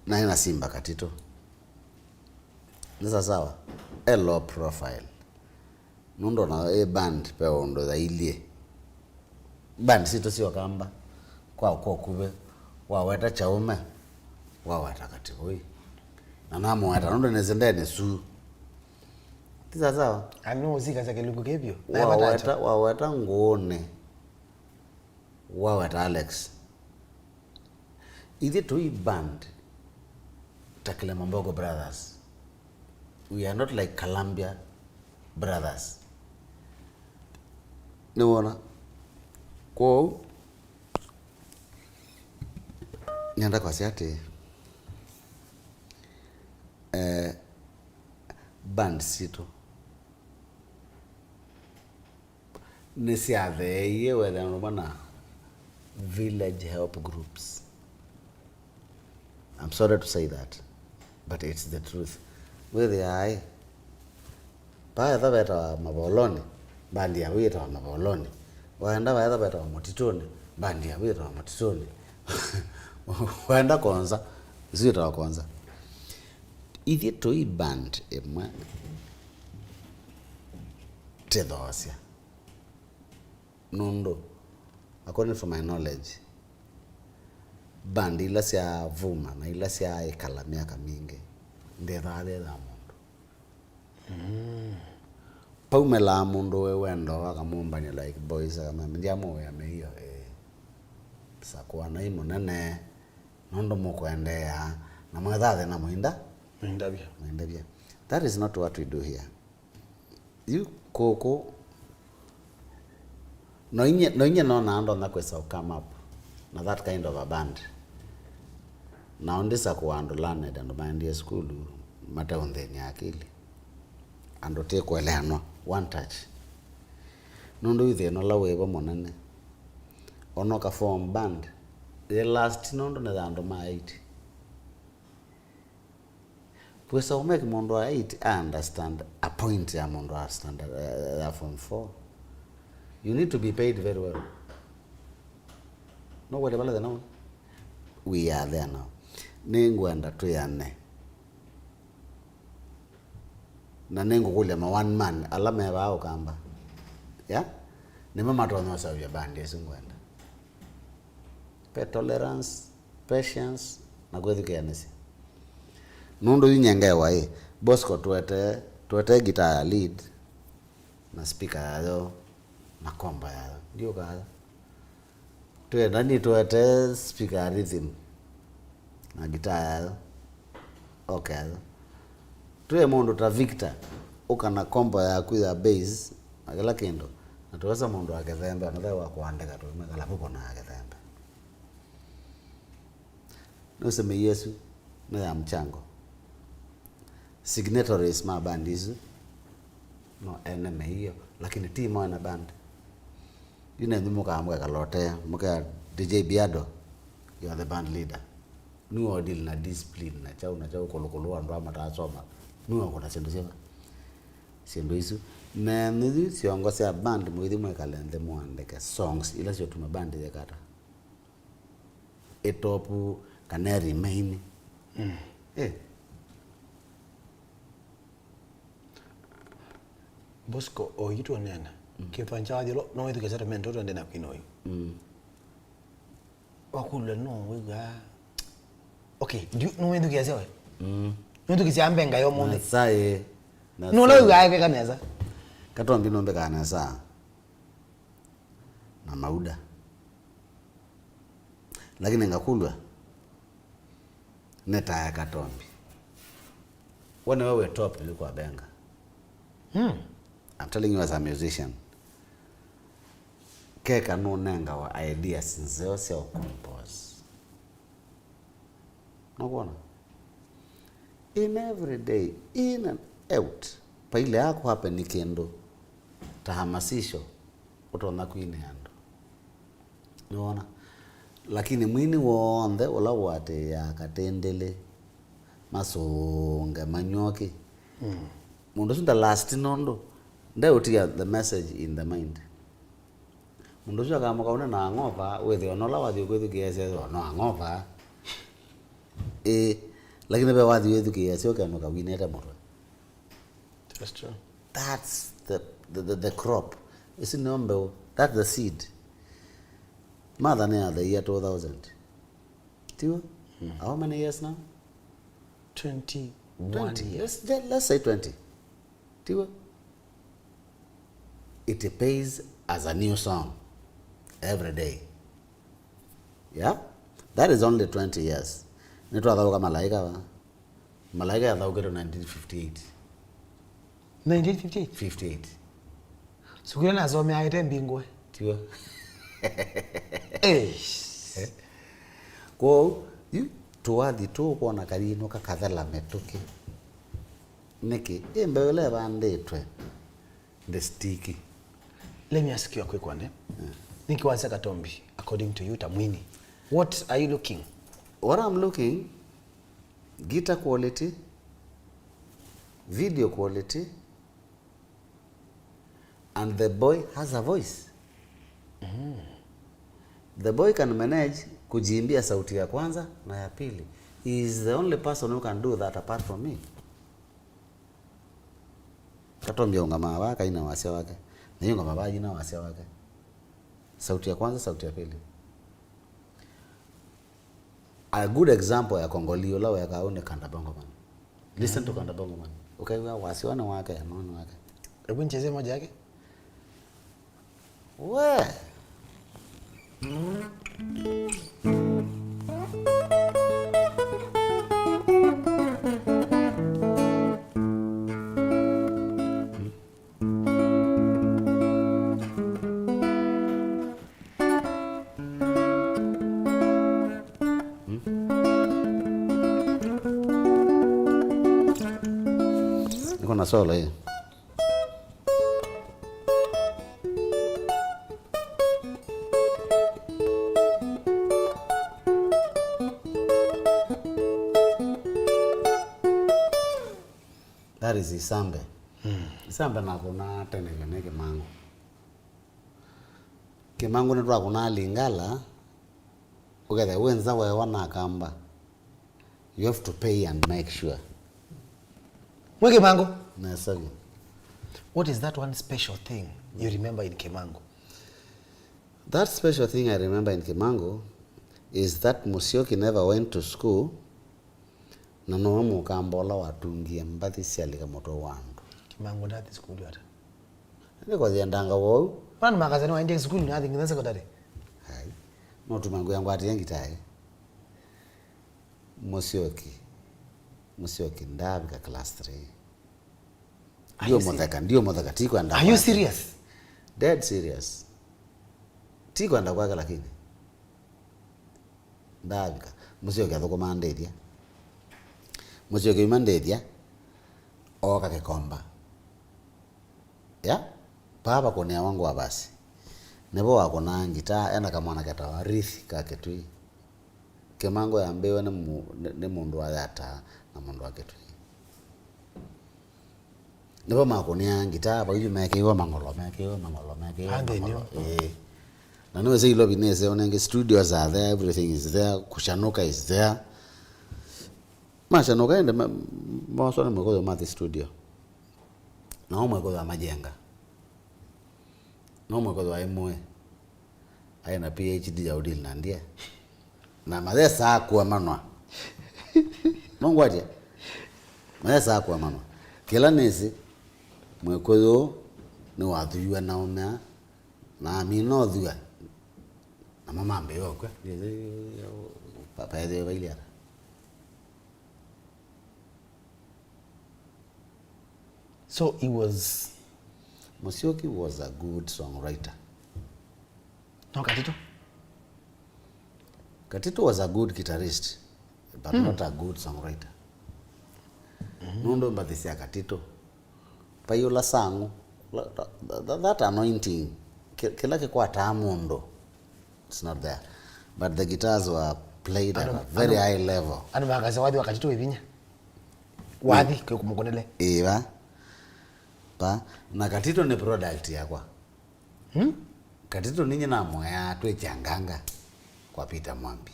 Naĩ na Simba Katito. Nĩ sawa sawa. E low profile. Nũndũ ona ĩ band ve ũndũ yailyĩ. Band sitũ sya Ũkamba, kwa kwa ũkuvĩ, waweta Kyaũme, waweta Katĩkũi. Na namũweta nũndũ nĩsĩ ndenĩ su. Ti sawa sawa? Ani nũũsikasya kĩlungu kĩ vyũ? Waweta, waweta Ngũũnĩ. Waweta Alex. Ithyĩ tũi band ta Kilimambogo Brothers. We are not like Columbia Brothers. Nĩwona? Kwoou, nĩenda kwasya atĩ, eh, band sitũ nĩsyatheeie wethĩa ũmwe na village help groups. I'm sorry to say that, but it's the truth. Wĩthĩaa ĩ, vaetha vetawa Mavolonĩ, mbandi ya wĩtawa Mavolonĩ. Waenda vaetha vetawa Mũtitũnĩ, mbandi ya wĩtawa Mũtitũnĩ. Waenda Konza, isu ĩtawa Konza. Ithyĩ tũi band ĩmwe tĩthoosya. Nũndũ, according to my knowledge, band ila syavuma na ila syaĩkala myaka mingĩ, ndethaa yethaa mũndũ. Mm. Paumĩlaa mũndũ wĩ wendo, akamũmbany'a like boys, akamwĩa, "Ndiamũĩa mĩio, ĩĩ. Sakũanai mũnene, nũndũ mũkwendeea, na mwethaa thĩna mũinda." Mũindavya. Mũindavya. That is not what we do here. Yu kũkũ, no inyie, no inyie nonaa ndonya kwĩsa ũ come up na that kind of a band. Nao ndisakũa andũ learned, andũ maendie sukulu, mateũnthĩnĩa akili. Andũ tĩ kũeleanwa, one touch. Nũndũ yu thĩna ũla wĩvo mũnene. Ona ũka form band, yĩ last nũndũ nĩ ya andũ ma eight. Kwĩsa ũmake mũndũ wa eight a understand a point ya mũndũ wa standard, eh, ya form four. You need to be paid very well. No kwete vala thĩna we are there now. Nĩngwenda twĩane. Na nĩngũkũlya ma one man ala me vaa Ũkamba. Ya? Nĩmo matonya ũseũvya band ĩsu ngwenda. Ve tolerance, patience, na kwĩthukĩanĩsya. Nũndũ yu nyengewa ĩ, Bosco tuete, tuete guitar ya lead, na speaker yayo, na komba yayo. Ndiũka yayo. Twĩ nani tuete speaker ya rhythm, na guitar yayo. Okay yayo. Twĩ mũndũ ta Victor, ũka na komba yaku ya bass, na kĩla kĩndũ. Na tuosa mũndũ wa kĩthembe, another wa kũandĩka, tũmekala vuko na kĩthembe. Nũsĩ mĩio ĩsu nĩ ya mchango. Signatories ma band isu no ene mĩio, lakini ti mo ene band. Yu nenyu mũkaa mũkekala ũtee, mũkea D J Biado, you are the band leader. Nĩwe ũdeal na discipline na chau na chau, kũlũkũlũ andũ ama matasoma. Nĩwe ũkũna syĩndũ syĩva, syĩndũ isu. Nenyu yu syongo sya band, mũithi mwĩkale nthĩ mũandĩke songs ila syũtuma band yĩkata. Ĩtopu kana ĩrĩmainĩ. Mm. Eh. Bosco, oyu tũneena. Mm. Kĩvanza wathi lo, no wĩthukĩĩsya tũmento twende na kwina oyu. Mm. Wakũlw'a no wĩw'aa. Okay, ndiũ, no wĩthukĩĩsya we? Mm. No wĩthukĩĩsya mbenga yo mũndũ. Nasaye. No la wĩw'aa ĩkeka nesa. Katombi no mbeka nesa. Na mauda. Lakini ngakũlw'a, Nĩ ta ya Katombi. We nĩwe wĩ top yu kwa benga. Hmm. I'm telling you as a musician. Keka nũnengawa ideas nzeo sya ũcompose. Nũkwona? In every day, in and out, paile yako happen kĩndũ ta hamasisho, ũtonya kwinĩa andũ. Nĩwona? Lakini mwini w'onthe ũla ũatĩĩaa katĩndĩlĩ, masũnge, manyw'oke, mm, mũndũ ũsu nda last nũndũ ndeũtia the message in the mind. Mũndũ ũsu akamũka ũne na ang'ova, wĩthĩwa ona ũla wathi ũkwĩthukĩĩasya ethĩwa no ang'ova. Ĩĩ, lakini ve wathi wĩthukĩĩasya ũkenũka winĩte mũtwe. That's true. That's the, the, the, the crop. Ĩsu nĩyo mbeũ. That's the seed. Martha nĩ ya the year two thousand. Tiw'o? Mm. How many years now? Twenty-one years. Let's, let's say twenty. Tiw'o? It pays as a new song every day. Yeah? That is only twenty years. Nĩtwathaũka Malaika va? Malaika yathaũkĩtwe nineteen fifty-eight. Nineteen fifty-eight? Fifty-eight. Sukulu nasomea ĩte mbingũe. Tiw'o? Eish. Kwoou, yu tũwathi tũkwona kalinũka kathela mĩtũkĩ. Nĩkĩ? Ĩ mbeũ ĩla ĩvandĩtwe ndĩsitiki. Let me ask you a quick one, eh? Yeah. Nĩkĩ wasya Katombi, according to you, ta mwini? What are you looking? What I'm looking, guitar quality, video quality, and the boy has a voice. Mm. The boy can manage kujiimbia sauti ya kwanza na ya pili. He is the only person who can do that apart from me. Katombi aũngamaa vaa, akaina wasya wake. Na yu ngoma vaa, yina wasya wake. Sauti ya kwanza, sauti ya pili. A good example ya Kongoli ũla wekaa ũu nĩ Kanda Bongo Man. Listen to Kanda Bongo Man. Ũkew'a wasya nĩ wake, no nĩ wake. Hebu nichezee moja yake. We. Niko na solo hii. That is Isambe. Hmm. Isambe nakũnaa tene nĩ Kĩmangũ. Kĩmangũ nĩtwakũnaa Lingala, ũkethĩa wĩ nza weewa na Kamba. You have to pay and make sure. Mwĩ Kĩmangũ? Nesa vyũ. What is that one special thing you remember in Kĩmangũ? That special thing I remember in Kĩmangũ is that Musyoki never went to school, na nowe Mũkamba ũla watungie mbathi syalika mũtwe wa andũ. Kĩmangũ ndathi sukulu ata? Nĩkothiendanga wou. Vana makasya nĩwaendie sukulu na athi nginya secondary. Ai. No tuma ngwĩa ngwatĩe ngitaa. Musyoki. Musyoki ndaavika class three. Are you Ndiũmũtheka, serious? Ndiũmũtheka, ti kwenda kwake. Are you serious? Dead serious. Ti kwenda kwake lakini. Ndaavika. Musyoki athũkũmaa ndĩthya. Musyoki uma ndĩthya, ooka Kĩkomba. Ya? Paa vakũnĩawa ngũa vasi. Nĩvo wakũnaa ngitaa, ena kamwana ketawa Rithi ka Kĩtui. Kĩmangũ yambĩĩwe nĩ mu-, nĩ, nĩ mũndũ wa Yata na mũndũ wa Kĩtui. Nĩvo makũnĩaa ngitaa, vaithi mekĩiwe mang'olo, mekĩiwe mang'olo, mekĩiwe mang'olo. Ĩĩ. Na nĩwĩsĩ Ilovi nĩseo nengĩ, studios are there, everything is there, Kushanuka is there. Mashanuka ende ma-, moswa nĩ Mũkũyũ mathi studio. Nao Mũkũyũ amajenga. No Mũkũyũ aĩ mũĩ. Aĩ na P H D ya ũdili na ndie. Na mathesaa kũemanwa. Nũngwatya? Mathesaa kũemanwa. Kĩla nĩsĩ, Mũkũyũ nĩwathuiwe na ũmea, na amina ũthua. Namo mambĩĩe ũkw'a. Pa-, paethĩwe vailye ata? So he was Musyoki was a good songwriter. No Katito? Katito was a good guitarist, but not a good songwriter. Nũndũ mbathi sya Katito, vai ũla sang'ũ, la- la- that anointing, ki- kĩla kĩkwataa mũndũ, it's not there. But the guitars were played at a very high level. Andũ makasya wathi wa Katito wĩ vinya. Wathi kĩ kũmũkũnĩle. Ĩva. Pa. Na Katito nĩ product yakwa. Hmm? Katito ninye namũeaa twĩ Kyanganga kwa Peter Mwambi.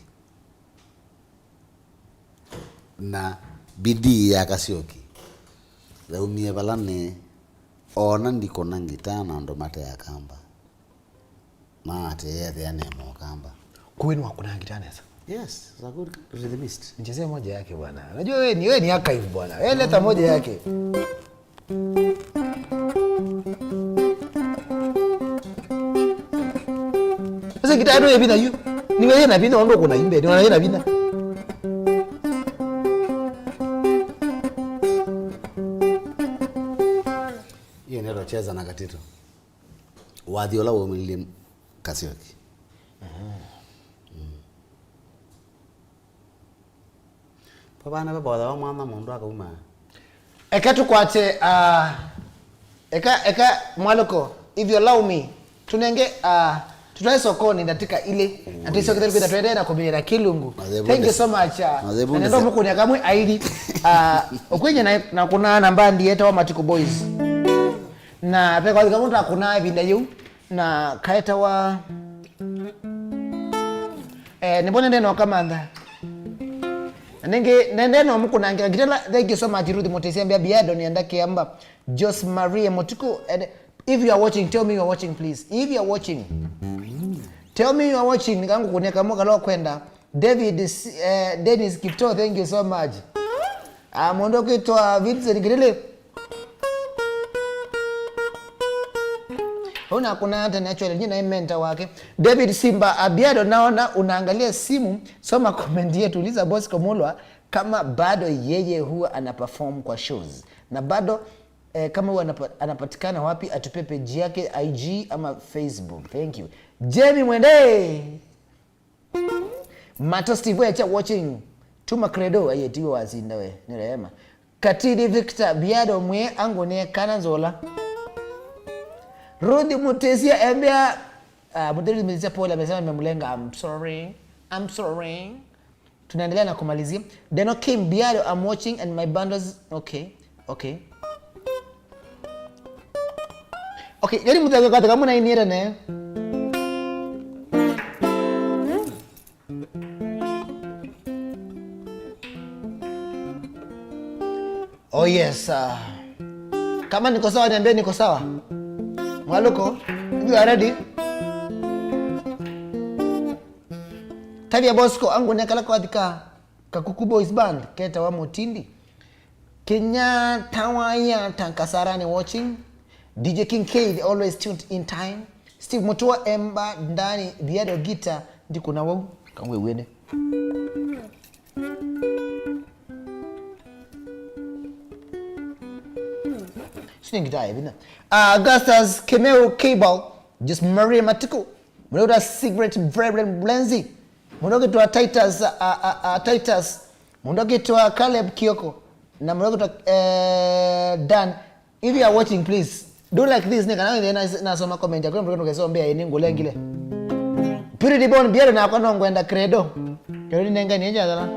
Na bidii ya Kasyoki yaumie vala nĩ ona ndikũna ngitaa na andũ mate Akamba. Maatĩĩa ethĩa ne Mũkamba. Kwĩ nĩwakũnaa ngitaa nesa? Yes, it's a good rhythmist. Nichezee moja yake bwana. Unajua wewe ni, wewe ni archive bwana. Wewe leta moja yake. Sasa ngitaa ĩno yĩ vinya yu. Nĩ wewe na vinya ũndũ ũkũna imbe. Nĩ wewe na vinya. Hiyo ndio cheza na Katito. Wathi ũla waumĩlilye Kasyoki. Mm. Vavana ve voya wa mwana mũndũ akauma. Eka tũkwate, ah, eka, eka Mwalũko, if you allow me, tũnenge, ah, tũtwae sokoni ndatĩka ilĩ, na tũisyokethele kwĩtha tũendee na kũminĩra kĩlungu. Thank you so much, ah, na nendo mũkũnĩa kamwe aili, ah, ũkwĩnya na, na kũnaa na mbandi yetawa Matuku Boys. Na ve kawathi kamwe twakũnaa ĩvinda yĩu, na kaetawa, eh, nĩvo nende no kamantha. Na nĩngĩ nende no mũkũnangĩra ngitala. Thank you so much, Ruth Mutesia, Mbia Biado, Nienda Kiamba, Jose Marie Mutuku, and if you are watching, tell me you are watching, please. If you are watching, tell me you are watching, nĩkangũkũnĩa kamwe kala ũkwenda. David, eh, Dennis Kipto, thank you so much. Ah, mũndũ ũkwĩtwa Vincent Kirili. Ũnakũnaa tene actually, nyina nĩ mentor wake. David Simba Abiado, naona unaangalia simu, soma comment yetu, uliza Bosco Mulwa kama bado yeye huwa ana perform kwa shows. Na bado, eh, kama huwa anapa- anapatikana wapi, atupe page yake I G ama Facebook. Thank you. Jamie Mwende. Mato Steve Wecha watching. Tuma Credo, aye tiwe wasinda we, nĩ Rehema. Katidi Victor, Biado mwe angu ne kana nzola. Ruth Mutesia embea, ah, Mutesia Paul amesema nimemlenga. I'm sorry. I'm sorry. Tunaendelea na kumalizia. Deno Kim, Biado, I'm watching and my bundles. Okay. Okay. Okay, yani mũthanga katika muna ini ĩrene. Oh yes, uh, kama niko sawa, niambie niko sawa. Mwaluko, you are ready? Tavia Bosco, angu nekala kwa thika. Kakuku Boys Band, ketawa Mutindi. Kenya Tawaya Tankasarani watching. D J King K, they always tuned in time. Steve Mutua Emba Ndani, Biado Guitar, ndikuna wau, kangwe wene. Sini guitar ya bina. Uh, Augustus Kemeu Cable, just Maria Matiku. Mwana Secret Reverend Blenzi. Mũndũ ũkĩtwa Titus, a, a, a, Titus. Mũndũ ũkĩtwa Caleb Kioko. Na mũndũ ũkĩtwa, eh, Dan. If you are watching, please, do like this, nĩ kana wĩthĩe na, nasoma comment yaku, mũndũ ũkĩtwa Kesombea, ĩĩ nĩ ngũlengile. Purity Born, Biado nakwa no ngwenda Credo. Credo nĩ nengani, eja thana.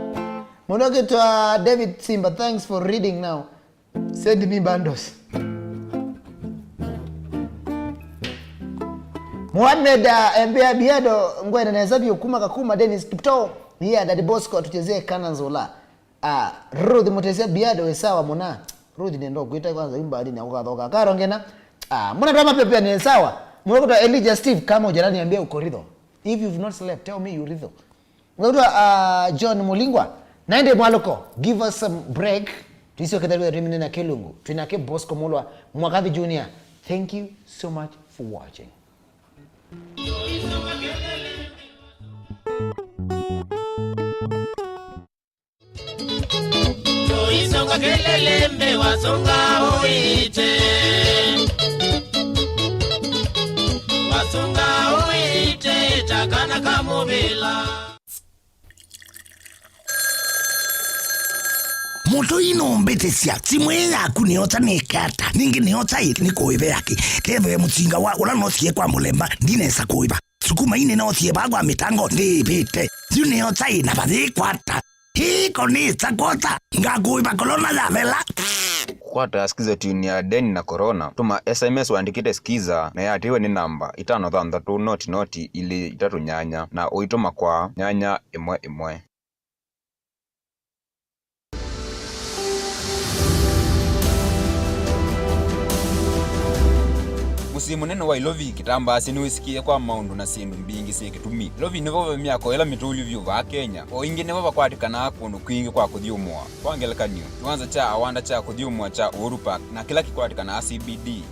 Mũndũ ũkĩtwa David Simba, thanks for reading now. Send me bundles. Mohamed, uh, Mbea Biado, ngwenda nesa vyũ kuma Kakuma, Dennis Kipto. Yeah, Daddy Bosco, tuchezee Kana Nzola. Ah, Ruth Mutesia Biado, we sawa muna. Ruth nendo kwita kwanza imba ndini akukathoka. Karongena. Ah, muna twa mapepe ni sawa. Muna kuta Elijah Steve, kama ujana niambia uko ritho. If you've not slept, tell me you ritho. Ngauta, uh, John Mulingwa, naende Mwaluko, give us some break. Tuisio ketherwe rimine na Kelungu. Twinake Bosco Mulwa, Mwakathi Junior. Thank you so much for watching. Toisonga kelele mbe wasonga oite. Mũtũi nũmbĩtĩsya, simũ ĩĩ yaku nĩyosa nĩke ata? Ningĩ nĩyosa ĩ nĩkũĩve yake? Kethĩwe mũsinga wa ũla noosie kwa mũlemba, ndinesa kũĩva. Sukuma ii nĩnoosie vaa kwa mĩtango, ndĩĩvĩte. Yu nĩyosa ĩ na vathĩĩkwa ata? Ĩĩ ko nĩsa kwosa, ngakũĩva kolona yathela. Kũkwata Skiza tune ya Deni na Corona, tũma S M S ũandĩkĩte Skiza na ĩatĩĩwe nĩ namba itano thanthatũ noti noti ilĩ itatũ nyanya na ũitũma kwa nyanya ĩmwe ĩmwe. Mũsyĩ mũnene wa Ilovi, kĩtambaa asya nĩwĩsĩkĩe kwa maũndũ na syĩndũ mbingĩ syĩ kĩtumi. Ilovi nĩvo ve myako ĩla mĩtũlyu vyũ vaa Kenya. O ĩngĩ nĩvo vakwatĩkanaa kũndũ kwingĩ kwa kũthyũmũa. Kwa ngelekany'o, kĩwanza kya awanda kya kũthyũmũa kya Uhuru Park na kĩla kĩkwatĩkanaa C B D.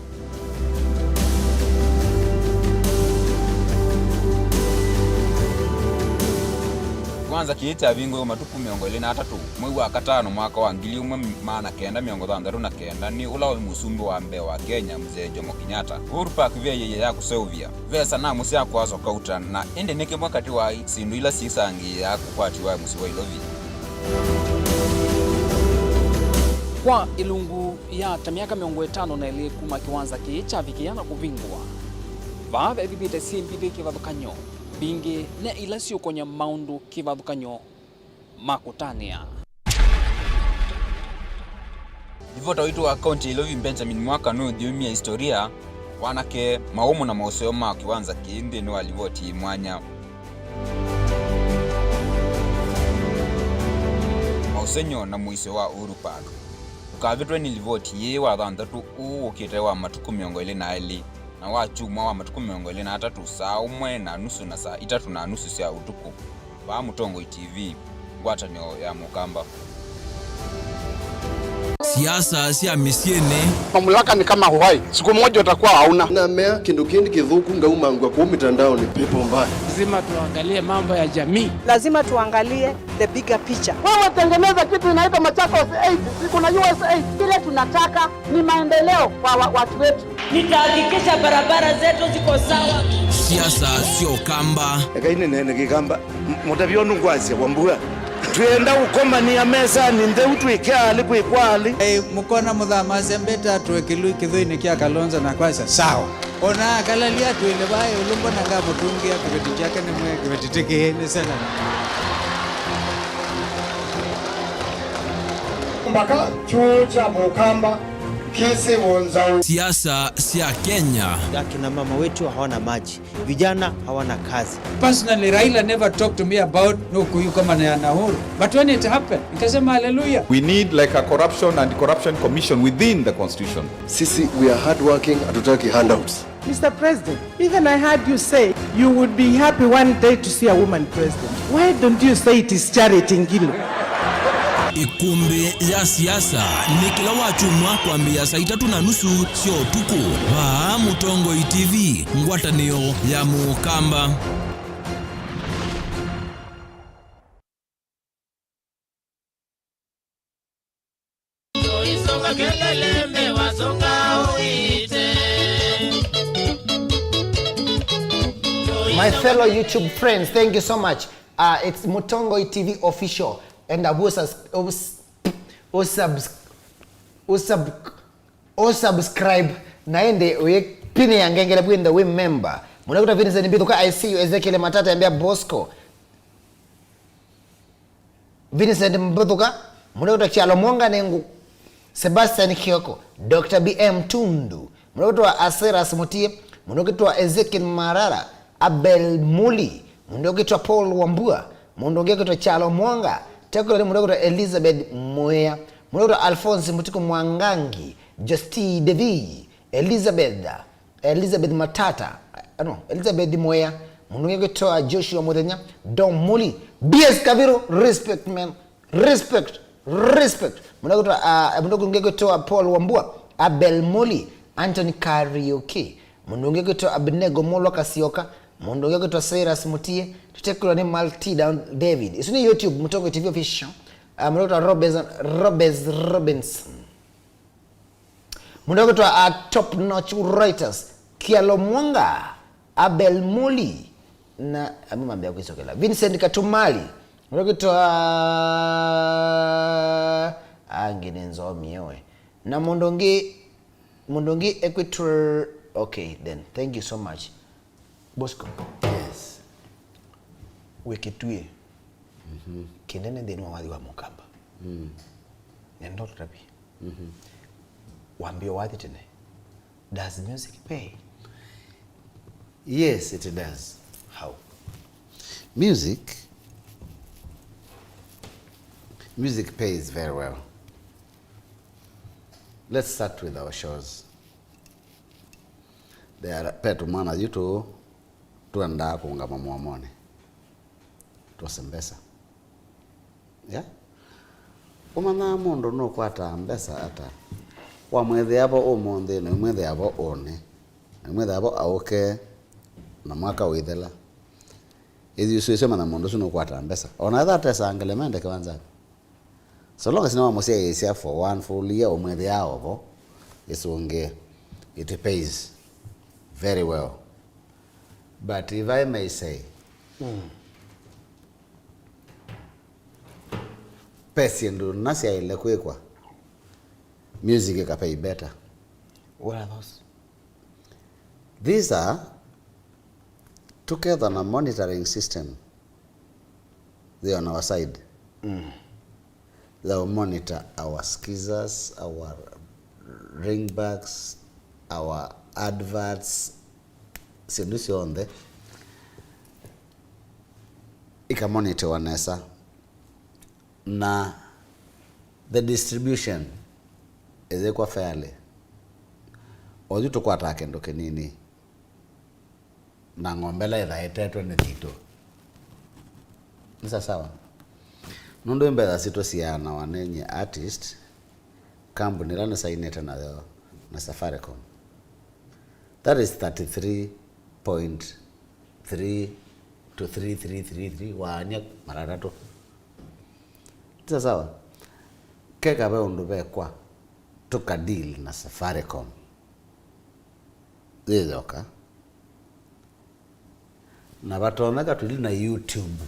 Kĩwanza kĩĩ kyavingũiwe matukũ mĩongo ĩlĩ na atatũ mwei wa katano mwaka wa ngili ĩmwe maana kenda mĩongo thanthatũ na kenda nĩ ũla waĩ mũsumbĩ wa mbee wa Kenya, Mzee Jomo Kenyatta. Uhuru Park ve ĩeyĩ ya kũseũvya. Ve sanamu sya kũaswa kauta, na ĩndĩ nĩ kĩmwe katĩ wa syĩndũ ila syĩsangĩĩaa kũkwatiwa mũsyĩ wa Ilovi. Kwa ĩlungu ya ta myaka mĩongo ĩtano na ĩlĩ kuma kĩwanza kĩĩ kyavikĩa na kũvingũa, vaa vevithĩte syĩ mbithĩ kĩvathũkany'o mbingĩ ne ila syũkũny'a maũndũ kĩvathũkany'o ma kũtanĩa. Livota witũ wa kaunti ya Ilovi, Benjamin Mwaka, nũũthyũmya historia, wanake, maũmũ na maũseo ma kĩwanza kĩĩ nthĩnĩ wa livoti yĩ mwanya. Maũsengy'o na mũisyo wa Uhuru Park. Ndũkavĩtwe nĩ livoti yĩĩ, wa thanthatũ ũũ ũkĩte wa matukũ mĩongo ĩlĩ na elĩ, na wa kyumwa wa matukũ mĩongo ĩlĩ na atatũ, saa ũmwe na nusu na saa itatũ na nusu sya ũtukũ. Vaa Mũtongoi T V, ngwatanĩo ya Mũkamba. Siasa sya mĩsyĩnĩ. Mamlaka ni kama uhai, siku moja utakuwa hauna. Na mea kĩndũ kĩndĩ kĩthũku ngaumangwa kũu mitandaoni, pepo mbaya. Lazima tuangalie mambo ya jamii. Lazima tuangalie the bigger picture. Wewe tengeneza kitu inaitwa Machakos eight, kuna U S eight. Kile tunataka ni maendeleo kwa wa-, watu wetu. Nitahakikisha barabara zetu ziko sawa. Siasa sya Ũkamba. Ekai nĩneene Kĩkamba, m-, mũtavyo nũngwasya wa mbua. Twĩenda ũkomanĩa mesanĩ ntheu twĩke alĩ kwĩkwa alĩ. Ei, mũkona mũthamasya mbĩta tũe kĩlui kĩthũinĩ kya Kalonzo na kwasya, sawa. Ona akalalia twĩle vaa ĩũlũ, mbona ngamũtũngĩa kĩveti kyake nĩmwe kĩveti tĩkĩĩ nĩ sena. Mpaka chuo cha Mũkamba kĩsĩ wonzaũ. Siasa sya Kenya. Akina mama wetu hawana maji, vijana hawana kazi. Personally, Raila never talked to me about no kuyu kama na Uhuru. But when it happened, nikasema hallelujah. We need, like, a corruption and corruption commission within the constitution. Sisi, we are hardworking, hatutaki handouts. Mister President, even I heard you say you would be happy one day to see a woman president. Why don't you say it is Charity Ngilu? Ĩkũmbĩ ya siasa nĩ kĩla wakyumwa kwambĩĩa saa itatũ na nusu sya ũtukũ. Vaa Mũtongoi T V, ngwatanĩo ya Mũkamba. My fellow YouTube friends, thank you so much. Uh, it's Mutongoi T V official, and I will sus-, us-, usubs-, usub-, usubscribe, na ende uye pini ya ngengele bwinde we member. Muna kuta Vincent Mbithuka, I see you, Ezekiel Matata, ambia Bosco. Vincent Mbuthuka, mũndũ wĩtwa Kyalo Mwonga Nengu, Sebastian Kioko, Doctor B M Tundu, mũndũ wĩtwa Aseras Mutie, mũndũ wĩtwa Ezekiel Marara, Abel Muli, mũndũ wĩtwa Paul Wambua, mũndũ ũngĩ wĩtwa Kyalo Mwonga, Tekolo nĩ mũndũ wĩtwa Elizabeth Mwea, mũndũ wĩtwa Alphonse Mutiku Mwangangi, Justi Devi, Elizabeth, Elizabeth Matata, eh, no, Elizabeth Mwea, mũndũ ũngĩ wĩtwa Joshua Muthenya, Dom Muli, B S Kaviru, respect man, respect, respect. Mũndũ ũngĩ wĩtwa, ah, mũndũ ũngĩ wĩtwa Paul Wambua, Abel Muli, Anthony Kariuki, mũndũ ũngĩ wĩtwa Abednego Mulwa Kasioka, mũndũ ũngĩ wĩtwa Cyrus Mutie, tũtekwĩlwa nĩ Maltida David. Isu nĩ YouTube, Mũtongoi T V Official. Ah, mũndũ wĩtwa Robes, Robes Robinson. Mũndũ wĩtwa, uh, Top Notch Writers, Kialo Mwanga, Abel Muli, Na amwe mambĩa kwĩsokela. Vincent Katumali, ũrĩa ũkĩtwa, angi nĩ nzomie we. Na mũndũ ũngĩ, mũndũ ũngĩ ekwĩtwa, okay, then, thank you so much. Bosco. Yes. Wĩkĩtwie. Mhm. Kĩnene nthĩnĩ wa wathi wa Mũkamba. Mm. Nenda ũtũtavye. Mhm. Wambie wathi tene. Does music pay? Yes, it does. How? Music, music pays very well. Let's start with our shows. There are, pe tũmwana yu tũ, twendaa kũũngama mũomonĩ. Twose mbesa. Yeah? Ũmanyaa mũndũ nũkwataa mbesa ata? Wamwĩthĩa vo ũmũnthĩ, na ũimwĩthĩa vo ũnĩ, na ũimwĩthĩa vo aũke, na mwaka ũithela. Ĩthyĩ ũsũĩsye mana mũndũ ũsu nũkwataa mbesa. O na etha atesaa ngelemende kĩwanzanĩ. So long as nĩwamũsyaĩĩsya for one full year, ũmwĩthĩaa o vo, ĩsũngĩe. It pays very well. But if I may say, mm, ve syĩndũ na syaĩle kwĩkwa, music ĩka pay better. What are those? These are, tũkethwa na monitoring system, they on our side. Mm. They'll monitor our skizzers, our ringbacks, our adverts, syĩndũ syonthe ikamonitiwa nesa, na the distribution ĩyĩkwa fairly. Oyu tũkwataa kĩndũ kĩnini, na ng'ombe ĩla ĩthaa ĩtetwe nĩ thitũ. Nĩ sasawa? Nũndũ mbesa sitũ siaanawa nĩ nyie artist, kambuni ĩla nĩsainĩte nayo na Safaricom. That is thirty-three point three to three three three three, waany'a mara atatũ. Nĩ sasawa? Keka ve ũndũ vekwa, tũka deal na Safaricom. Yĩyoka. Na vatonyeka tũli na YouTube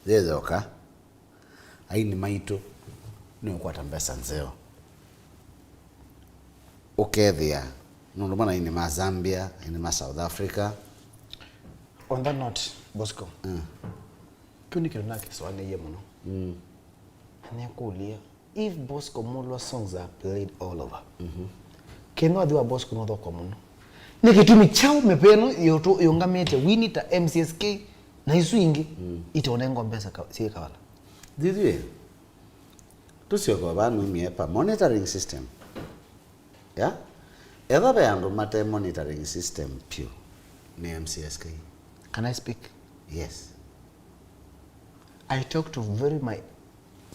yĩyoka, aini maitũ nĩũkwata mbesa nzeo. Ũkethĩa nũndũ mwana aini ma Zambia, aini ma South Africa. On that note, Bosco, mm, kĩu nĩ kĩndũ nakĩsũanĩie mũno. Mm. Nĩkũlya, if Bosco Mulwa songs are played all over, mhm, kenda wathi wa Bosco nũthokwa mũno, nĩ kĩtumi kyaũ mĩvĩa ĩno yũtũ yũngamĩte Winnie ta M C S K na isu ingĩ, mm, itonengwa mbesa ka-, syĩ kavala? Thithiĩ, tũsyoka vaa numie pa monitoring system. Ya? Etha ve andũ mate monitoring system pyũ, nĩ M C S K. Can I speak? Yes. I talked to very my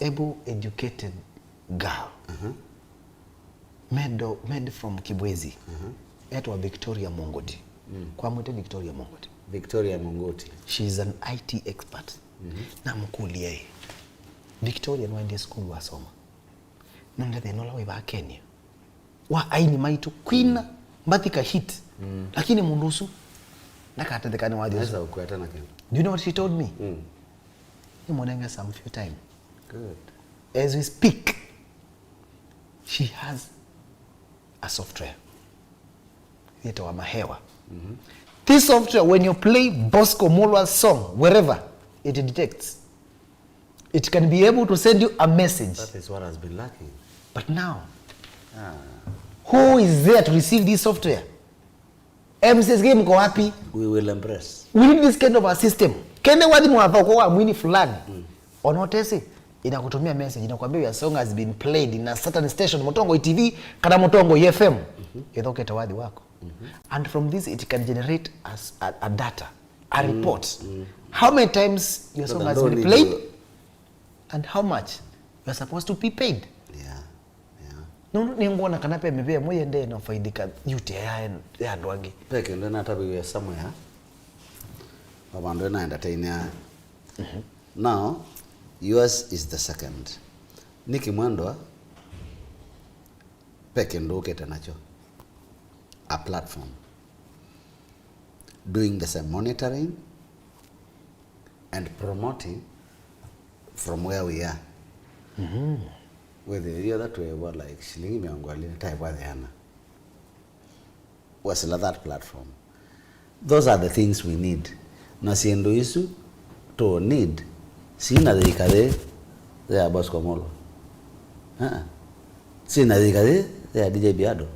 able educated girl. Uh-huh. Made, made from Kibwezi. Uh-huh. Etwa Victoria Mongoti. Mm. Kwamwĩte Victoria Mongoti. Victoria Mongoti. She is an I T expert. Mm-hmm. Namũkũlya ĩ, Victoria nwaendie sukulu wasoma? Nũndũ thĩna ũla wĩ vaa Kenya wa aini maitũ kwina mbathi ka hit. Mm. Lakini mũndũ ũsu ndakatetheka nĩ wathi ũsu. Naweza kukwata na kĩndũ. Do you know what she told me? Mm. Nĩmũnenge some few time. Good. As we speak, she has a software yĩtawa Mahewa. Mm-hmm. This software, when you play Bosco Mulwa's song wherever, it detects. It can be able to send you a message. That is what has been lacking. But now, ah, who is there to receive this software? M C S K mko wapi? We will embrace. We need this kind of a system. Kende wathi mwathoko wa mwini fulani. Mm. Onotesi inakutumia message, inakwambia your song has been played in a certain station, Mũtongoi T V kana Mũtongoi F M. Mm-hmm. Ĩthokete wathi wako. Mm-hmm. And from this it can generate a, a data, a report. Mm. How many times your song has been played and how much you are supposed to be paid. Yeah. Yeah. Nũndũ nĩngwona kana ve mĩvĩa ĩmwe yendee na faidika yu ti ya, ya andũ angĩ. Ve kĩndũ natavĩwe somewhere, o vandũ ĩna entertain ya. Mhm. Now, yours is the second. Nĩkĩ mwendwa, ve kĩndũ ũkĩte nakyo? A platform. Doing the same monitoring, and promoting from where we are. Mm-hmm. Wĩthĩe ithyĩ twĩĩvwa, like, shilingi mĩongo ĩlĩ, taĩvwa yĩana. Wasila that platform. Those are the things we need. Na syĩndũ isu tũ need, sina thĩika yĩ ya Bosco Mulwa. Ah, sina thĩika yĩ ya D J Biado.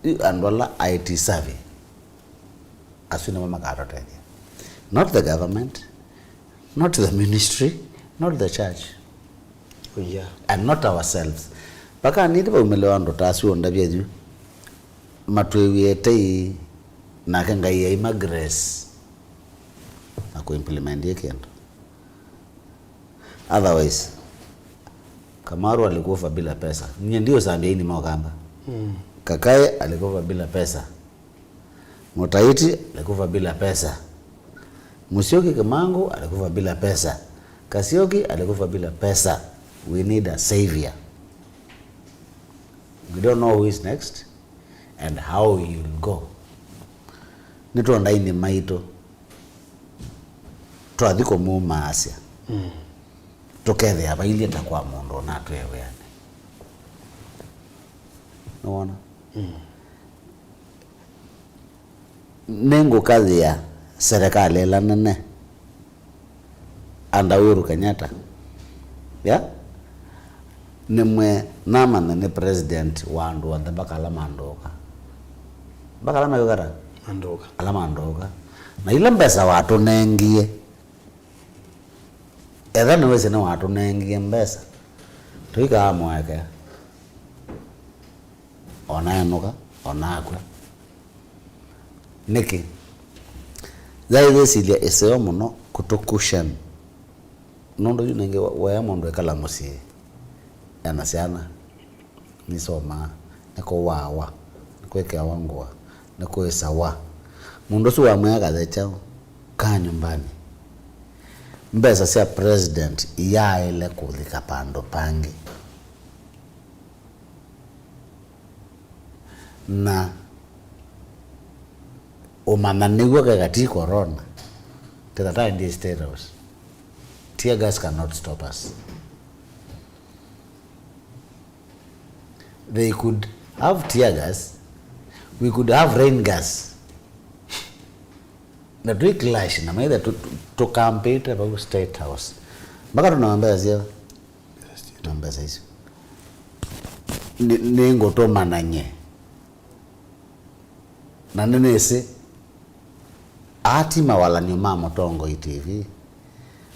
Yu andũ ala I T savvy. Asu nĩmo makatũtethya. Not the government, not the ministry, not the church. Oh, yeah. And not ourselves. Mpaka nĩtĩ vaumĩle andũ ta asu ũndavya yu. Matwĩwie tei, nake Ngai aima grace na kũimplement ĩ kĩndũ. Otherwise, Kamaru alikufa bila pesa. Nyie ndio sambia ini mokamba. Mm. Kakae alikufa bila pesa. Mutaiti alikufa bila pesa. Musyoki Kimangu alikufa bila pesa. Kasioki alikufa bila pesa. We need a savior. We don't know who is next and how he will go. Nĩtwenda ini maitũ twathi kũmumaasya. Mm. Tũkethĩa vailyĩ ta kwa mũndũ ũnatwĩe wĩanĩ. Nĩwona? Mm. Nĩngũkathĩa serikali ĩla nene under Uhuru Kenyatta. Ya? Nĩmwe namanya nĩ president wa andũ onthe mpaka ala mandũka. Mpaka ala mewĩkata? Mandũka. Ala mandũka. Na ila mbesa watũnengie, etha nĩwĩsĩ nĩwatũnengie mbesa, tũikaa mũekea. Ona enũka, ona akw'a. Nĩkĩ? Yaĩ yĩsilya ĩseo mũno kũtũ cushion. Nũndũ yu nĩngĩ wa-, waya mũndũ ekala mũsyĩ ena syana, nĩsomaa, nĩkũwaawa, nĩkwĩkĩawa ngũa, nĩkũĩsawa. Mũndũ ũsu wamwĩa kathe kyaũ ka nyũmbanĩ. Mbesa sya president iyaaĩle kũlika pandũ pangĩ. Na ũmanya nĩw'o keka ti corona, kethatae ndi State House. Tear gas cannot stop us. They could have tear gas, we could have rain gas. Na twi clash na maithe tu-, tu-, tũkampĩte vau State House. Mpaka tũnawa mbesa syao. Na mbesa isu. Nĩ, nĩngũtũmanany'e. Na nĩnĩsĩ, aa ti mawalany'o ma Mũtongoi T V,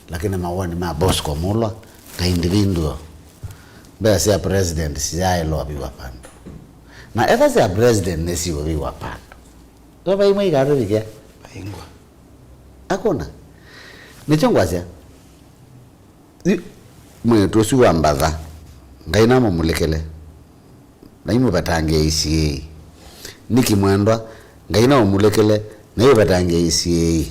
lakini mawoni ma Bosco Mulwa, ka individual. Mbesa sya president siyaaĩlwa viwa pandũ. Na etha sya president nĩsiũviwa pandũ. Vava imwe ikatũvikĩa. Vaingwa. Akũna. Nĩkyo ngwasya. Yu, mwĩĩtu ũsu wa mbatha, Ngai namũmũlĩkĩle, na imũvetangĩe isiĩĩi. Niki mwendwa, Ngai namũmũlĩkĩle, na iũvetangĩe isiĩĩi.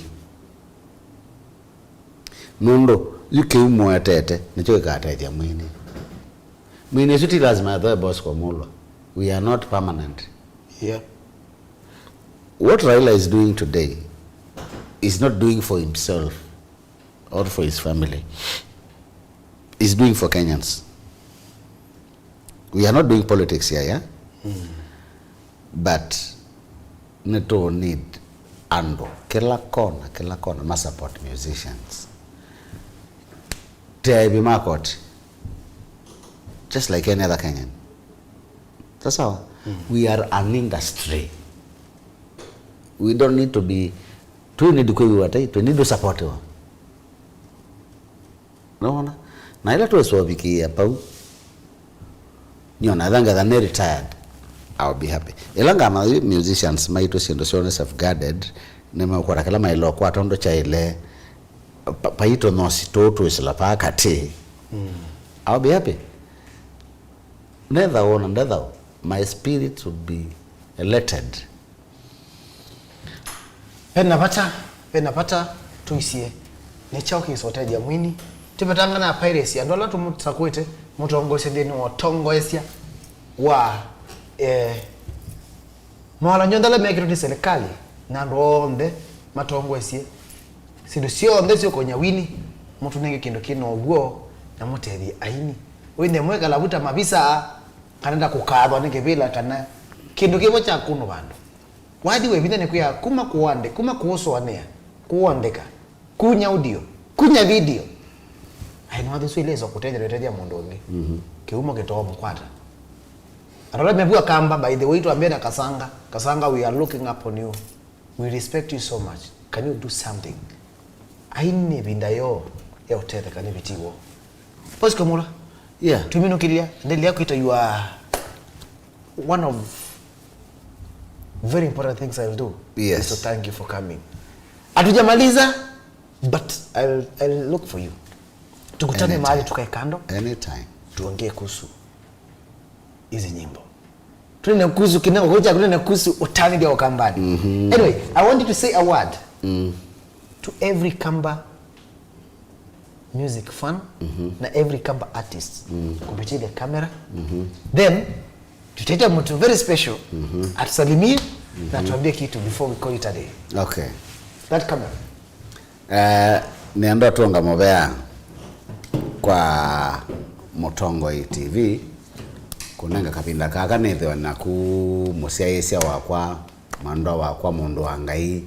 Nũndũ, yu kĩu mũetete, nĩkyo gĩkatethya mwini. Mwini ũsu ti lazima ethwe Bosco Mulwa. We are not permanent. Yeah. What Raila is doing today is not doing for himself or for his family. He's doing for Kenyans. We are not doing politics here, yeah? Mm. But nĩtũ need andũ kĩla kona, kĩla kona ma support musicians. Tĩaĩvi ma koti, just like any other Kenyan. Sawa sawa? Mm. We are an industry. We don't need to be, tũ need kwĩw'a tei, tũ need to supportiwa. Nona? Na ĩla twĩsũvikĩĩa pau, nyona etha ngetha nĩ retired, I'll be happy. Ĩla ngamanya yu musicians maitũ syĩndũ syoo nĩ safeguarded, nĩmeũkwata kĩla maĩle ũkwata ũndũ kyaĩle, pa-, paitũ nosi tũũ twĩsĩla paa katĩ. Mm. I'll be happy. Netha wona ndetha, my spirit would be elated. Ve na vata, ve na vata tũisye nĩ kyaũ kĩsotethya mwini. Tĩvetanga na piracy, andũ ala tũmũsakũĩte mũtongoesye nthĩnĩ wa ũtongoesya wa, eh, mawalany'o onthe ala mekĩtwe nĩ silikalĩ na andũ onthe matongoesye. Syĩndũ syonthe syũkonya wini, mũtũnenge kĩndũ kĩna ũw'o, na mũtethye aini. Wĩthĩe mwĩkala vu ta mavisa, kana ta kũkathwa nĩ kĩvĩla, kana kĩndũ kĩvo kya kũnũ vandũ. Wathi wĩ vinya nĩ kwĩa, kuma kũande-, kuma kũũsũanĩa, kũũandĩka, kunya audio, kunya video. Aini wathi ũsu ĩleswa kũtethya, ũtethya mũndũ ũngĩ. Mhm. Kĩumo kĩtoo mũkwata. Andũ ala mevua kamba, by the way, twambie na Kasanga. Kasanga, we are looking up on you. We respect you so much. Can you do something? Aini nĩ ĩvinda yoo ya ũtetheka nĩ vitiwo. Bosco Mula. Yeah. Tuminũkĩlya, endelea kwĩta, you are one of very important things I'll do. Yes. So thank you for coming. Hatujamaliza, but I'll, I'll look for you. Tukutane mahali tukae kando. Anytime. Tuongee kuhusu hizi nyimbo. Tunene kuhusu kinengo, kuja tunene kuhusu ũtani wa Ũkambani. Mhm. Anyway, I want you to say a word Mm. to every Kamba music fan Mhm. na every Kamba artist Mm. kupitia the camera. Mhm. Then tutaita mtu very special Mhm. atusalimie na Mhm. tuambie kitu before we call it a day. Okay. That camera. Eh, nĩenda ũtũnga mũvea kwa Mũtongoi T V kũnenga kavinda kaka nĩthĩwe naku mũsyaĩĩsya wakwa, mwendwa wakwa, mũndũ wa Ngai.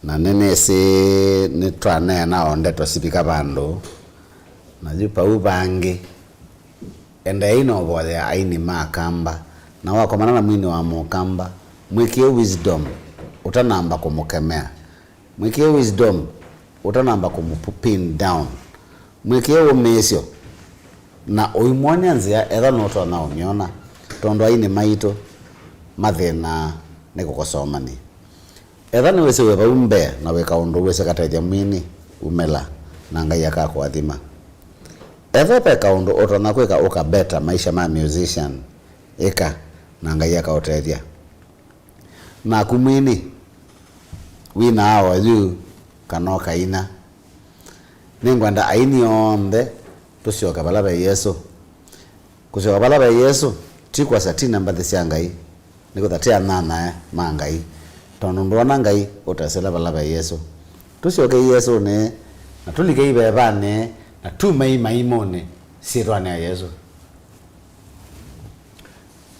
Na nĩnĩsĩ nĩtwaneena o ndeto sivika vandũ, na yu pau vangĩ, endeei na ũvoyea aini ma Kamba, na wakomana na mwini wa Mũkamba, mwĩkĩe wisdom ũtanamba kũmũkemea. Mwĩkĩe wisdom ũtanamba kũmũ pin down. Mwĩkĩe ũmĩĩsyo na ũimwony'a nzĩa etha nũtonya ũmyona, tondũ aini maitũ mathĩnaa nĩ kũkosa ũmanyi. Etha nĩwĩsĩ wĩ vau mbee na wĩka ũndũ wĩsĩ katethya mwini, umĩla, na Ngai akakũathima. Etha ve kaũndũ ũtonya kwĩka ũka better maisha ma musician, ĩka, na Ngai akaũtethya. Naku mwini, wina awa yu kana ũkaina. Nĩngwenda aini onthe tũsyoke vala ve Yesũ. Kũsyoka vala ve Yesũ ti kwasya ti na mbathi sya Ngai, nĩkwĩtha ti anyanya ma Ngai, tondũ ndwona Ngai ũtesĩla vala ve Yesũ. Tũsyokei Yesũnĩ, na tũlikei vevanĩ, na tumei maimũnĩ syĩtwanĩ ya Yesũ.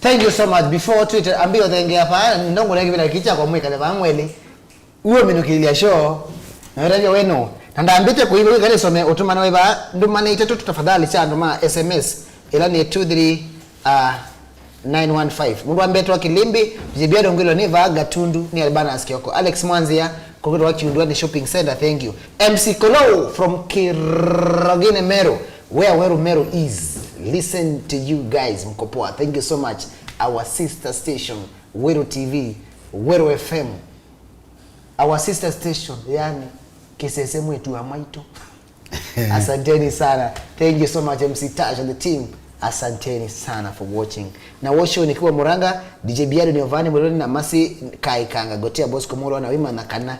Thank you so much. Before twĩte ambio thenge hapa, ndongole kivila kicha kwa mwikale va mweli. Uo minukilya show. Na wetavya wenu. Na ndambite kuiva wikale some utumane waiva ndumane itetu tafadhali cha andũ ma S M S. Ila ni two three, uh, nine one five. Mũndũ wa mbee twa Kilimbi, Jibia Dongwilo ni va Gatundu, ni Albanas Kioko. Alex Mwanzia, kokitwa wa Kiundwani Shopping Center, thank you. M C Kolo from Kirogine Meru, where Weru Meru is. Listen to you guys, mko poa. Thank you so much. Our sister station, Weru T V, Weru F M. Our sister station, yani, Kisese mwetu wa maitu. Asanteni sana. Thank you so much, M C Tash and the team. Asanteni sana for watching. Na watch show nikiwa Muranga, D J Biado ni Ovani Mwironi na Masi Kaikanga, Gotia Bosco Moro na Wima na Kana.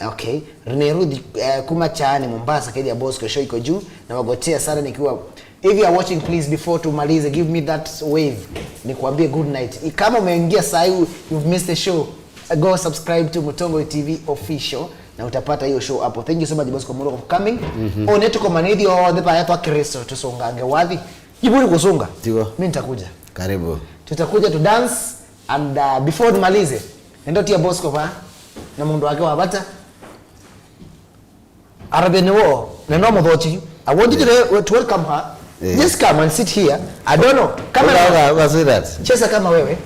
Okay. Rene Ruth, eh, kuma Chaani, Mombasa, Kedia Bosco, show iko juu. Na wagotea sana nikiwa If you are watching, please, before tumalize, give me that wave. Nikuambie good night. I-, kama umeingia saa hii, you've missed the show, uh, go subscribe to Mutongo T V Official na utapata hiyo show hapo. Thank you so much, Bosco Muroko, for coming. Mhm. One tuko manithio the paya twa Kristo, tusongange wathi. Jiburi kusunga. Tigo. Mimi nitakuja. Karibu. Tutakuja to dance and, uh, before tumalize, nenda tia Bosco pa na mundu wake wa bata. Arabian War, na no muthochi. I want you to, to welcome her. Yeah. Just come and sit here. I don't know. Come on. Uka, uka, uka, sweetheart. Cheza kama wewe.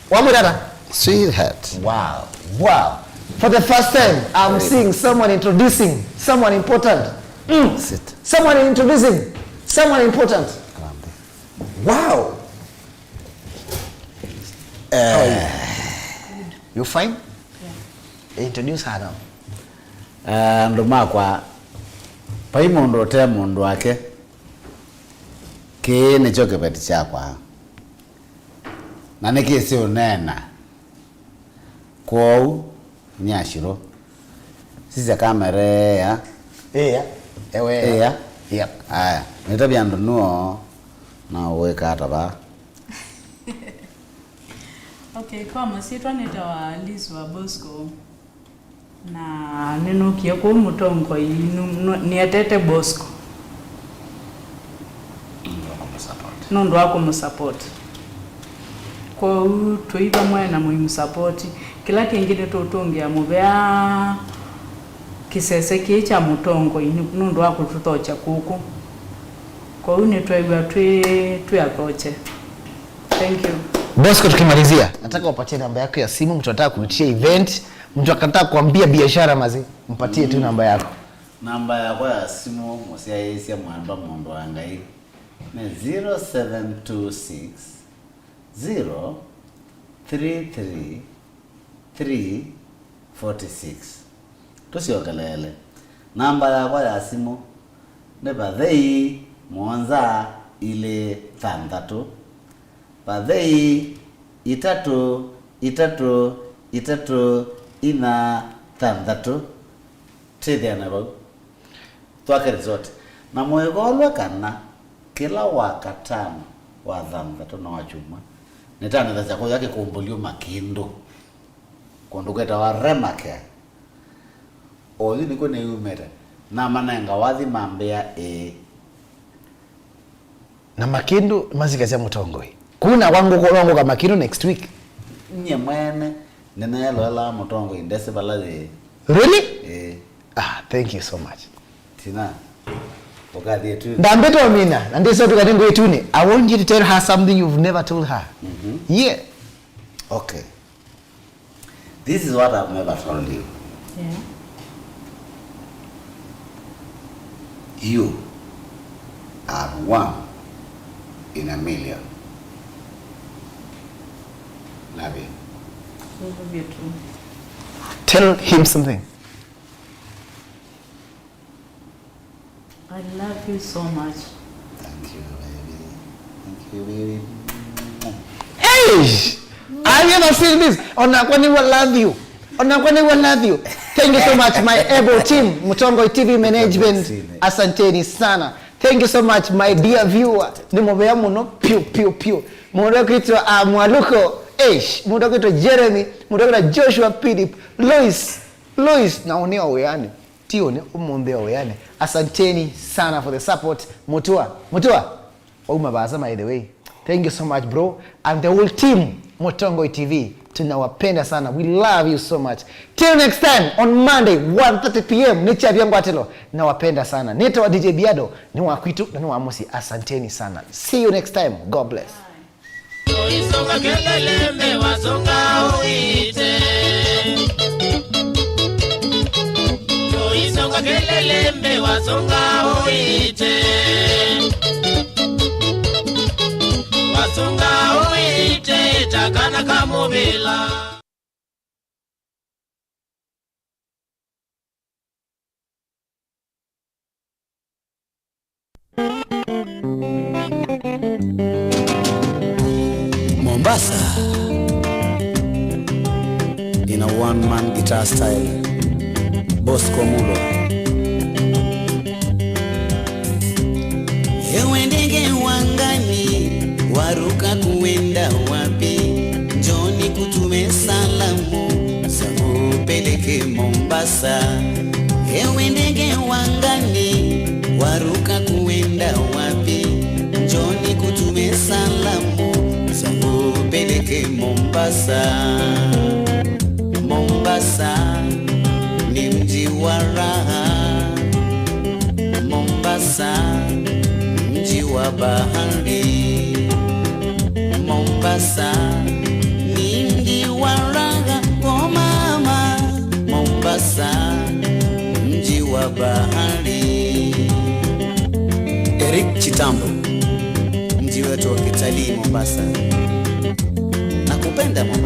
Wamwĩta ata? Sweetheart. Wow. Wow. For the first time, I'm seeing someone introducing someone important. Mm. Sit. Someone introducing someone important. Arambe. Wow. How are you? Eh. You fine? Yeah. Introduce her now. Eh, andũ makwa, vai mũndũ ũte mũndũ wake, kĩĩ nĩkyo kĩveti kyakwa, na nĩkĩsĩ ũneena. Kwoou, nyashirũ, sisya kamera ĩya. Ĩya. Ewe ĩya. Ĩya. Yep. Aya, nĩtavya andũ nũo na wĩka ata vaa. Okay, kwa masyĩtwa nĩtawa Liz wa Bosco. Na nĩnũkie kũu mũtongoi nũ-, nũ-, nĩetete Bosco. Nũndũ wa kũmũsupport. Nũndũ wa kũmũsupport. Kwoou tũi vamwe na mũimũsupport. Kĩla kĩngĩ nĩtũũtũngĩa mũvea kĩsese kĩĩ kya mũtongoi nĩ-, nũndũ wa kũtũthokya kũkũ. Kwoou nĩtweew'a twĩ, twĩ athokye. Thank you. Bosco, tukimalizia, nataka upatie namba yako ya simu, mtu anataka kuitia event, mtu akataka kuambia biashara mazi, mpatie tu namba yako. Namba yakwa ya simũ, mũsyaĩĩsya mwendwa mũndũ wa Ngai, nĩ zero seven two six, zero three three, three forty six. Tũsyokeleele. Namba yakwa ya simũ nĩ vathei mũonza ilĩ thanthatũ, vathei itatũ, itatũ, itatũ, inya, thanthatũ. Twĩthĩana vau. Twake resort. Na mũĩvolwe kana kĩla wa katano, wa thanthatũ na wa kyumwa, nĩtanĩthasya kũya Kĩkũmbũlyũ Makindũ. Kũndũ kwĩtawa Remacare. Oyu nĩkw'o nĩyumĩte. Namanenga wathi mambĩa ĩĩ. Na Makindũ masikasya mũtongoi. Kuu nakwa ngũkũ-, no ngũka Makindũ next week. Nyie mwene nĩneloelaa mũtongoi ndesĩ vala yĩ. Really? Ĩĩ. Ah, thank you so much. Tina, ũkathi ĩtunĩ. Ndambĩte ũmina, na ndĩsĩ ũtũka nĩ ngwĩ ĩtunĩ. I want you to tell her something you've never told her. Mhm. Yeah. Okay. This is what I've never told you. Yeah. You are one in a million. Love you. Love you too. Tell him something. I love you so much. Thank you, baby. Thank you, baby. Eish! Have you ever seen this? Onakwa nĩw'a love you. Onakwa nĩw'a love you. Thank you so much, my able team, Mũtongoi T V management. Asanteni sana. Thank you so much, my dear viewer. Nĩ mũvea mũno, piũ, piũ, piũ. Mũndũ akwĩtwa, ah, Mwaluko. Eish! Mũndũ akwĩtwa Jeremy. Mũndũ akwĩtwa Joshua Philip. Lois. Lois, na ũnĩ o wĩanĩ. Ti ũnĩ, ũmũnthĩ o wĩanĩ. Asanteni sana for the support. Mũtua, Mũtua, wauma vaasa, by the way. Thank you so much, bro. And the whole team, Mũtongoi T V, tunawapenda sana. We love you so much. Till next time, on Monday, one thirty p m, nĩ Kyavya Ngwatĩlo. Nawapenda sana. Nĩtawa D J Biado, nĩ wa kwitũ, na nĩ wa mũsyĩ. Asanteni sana. See you next time. God bless. Tũisonga kelele mbe wasonga ũite. Tũisonga kelele mbe wasonga ũite. Wasonga ũite ta kana ka mũvĩla. Mombasa in a one-man guitar style. Bosco Mulo. Ewe ndege wa angani, waruka kuenda wapi? Njoo nikutume salamu zangu peleke Mombasa. Ewe ndege wa angani, waruka kuenda wapi? Njoo nikutume salamu zangu peleke Mombasa. Mombasa ni mji wa raha. Mombasa, mji wa bahari. Mombasa, ni mji wa raha, oh mama. Mombasa, mji wa bahari. Eric Chitambo, mji wetu wa kitalii Mombasa. Nakupenda Mombasa.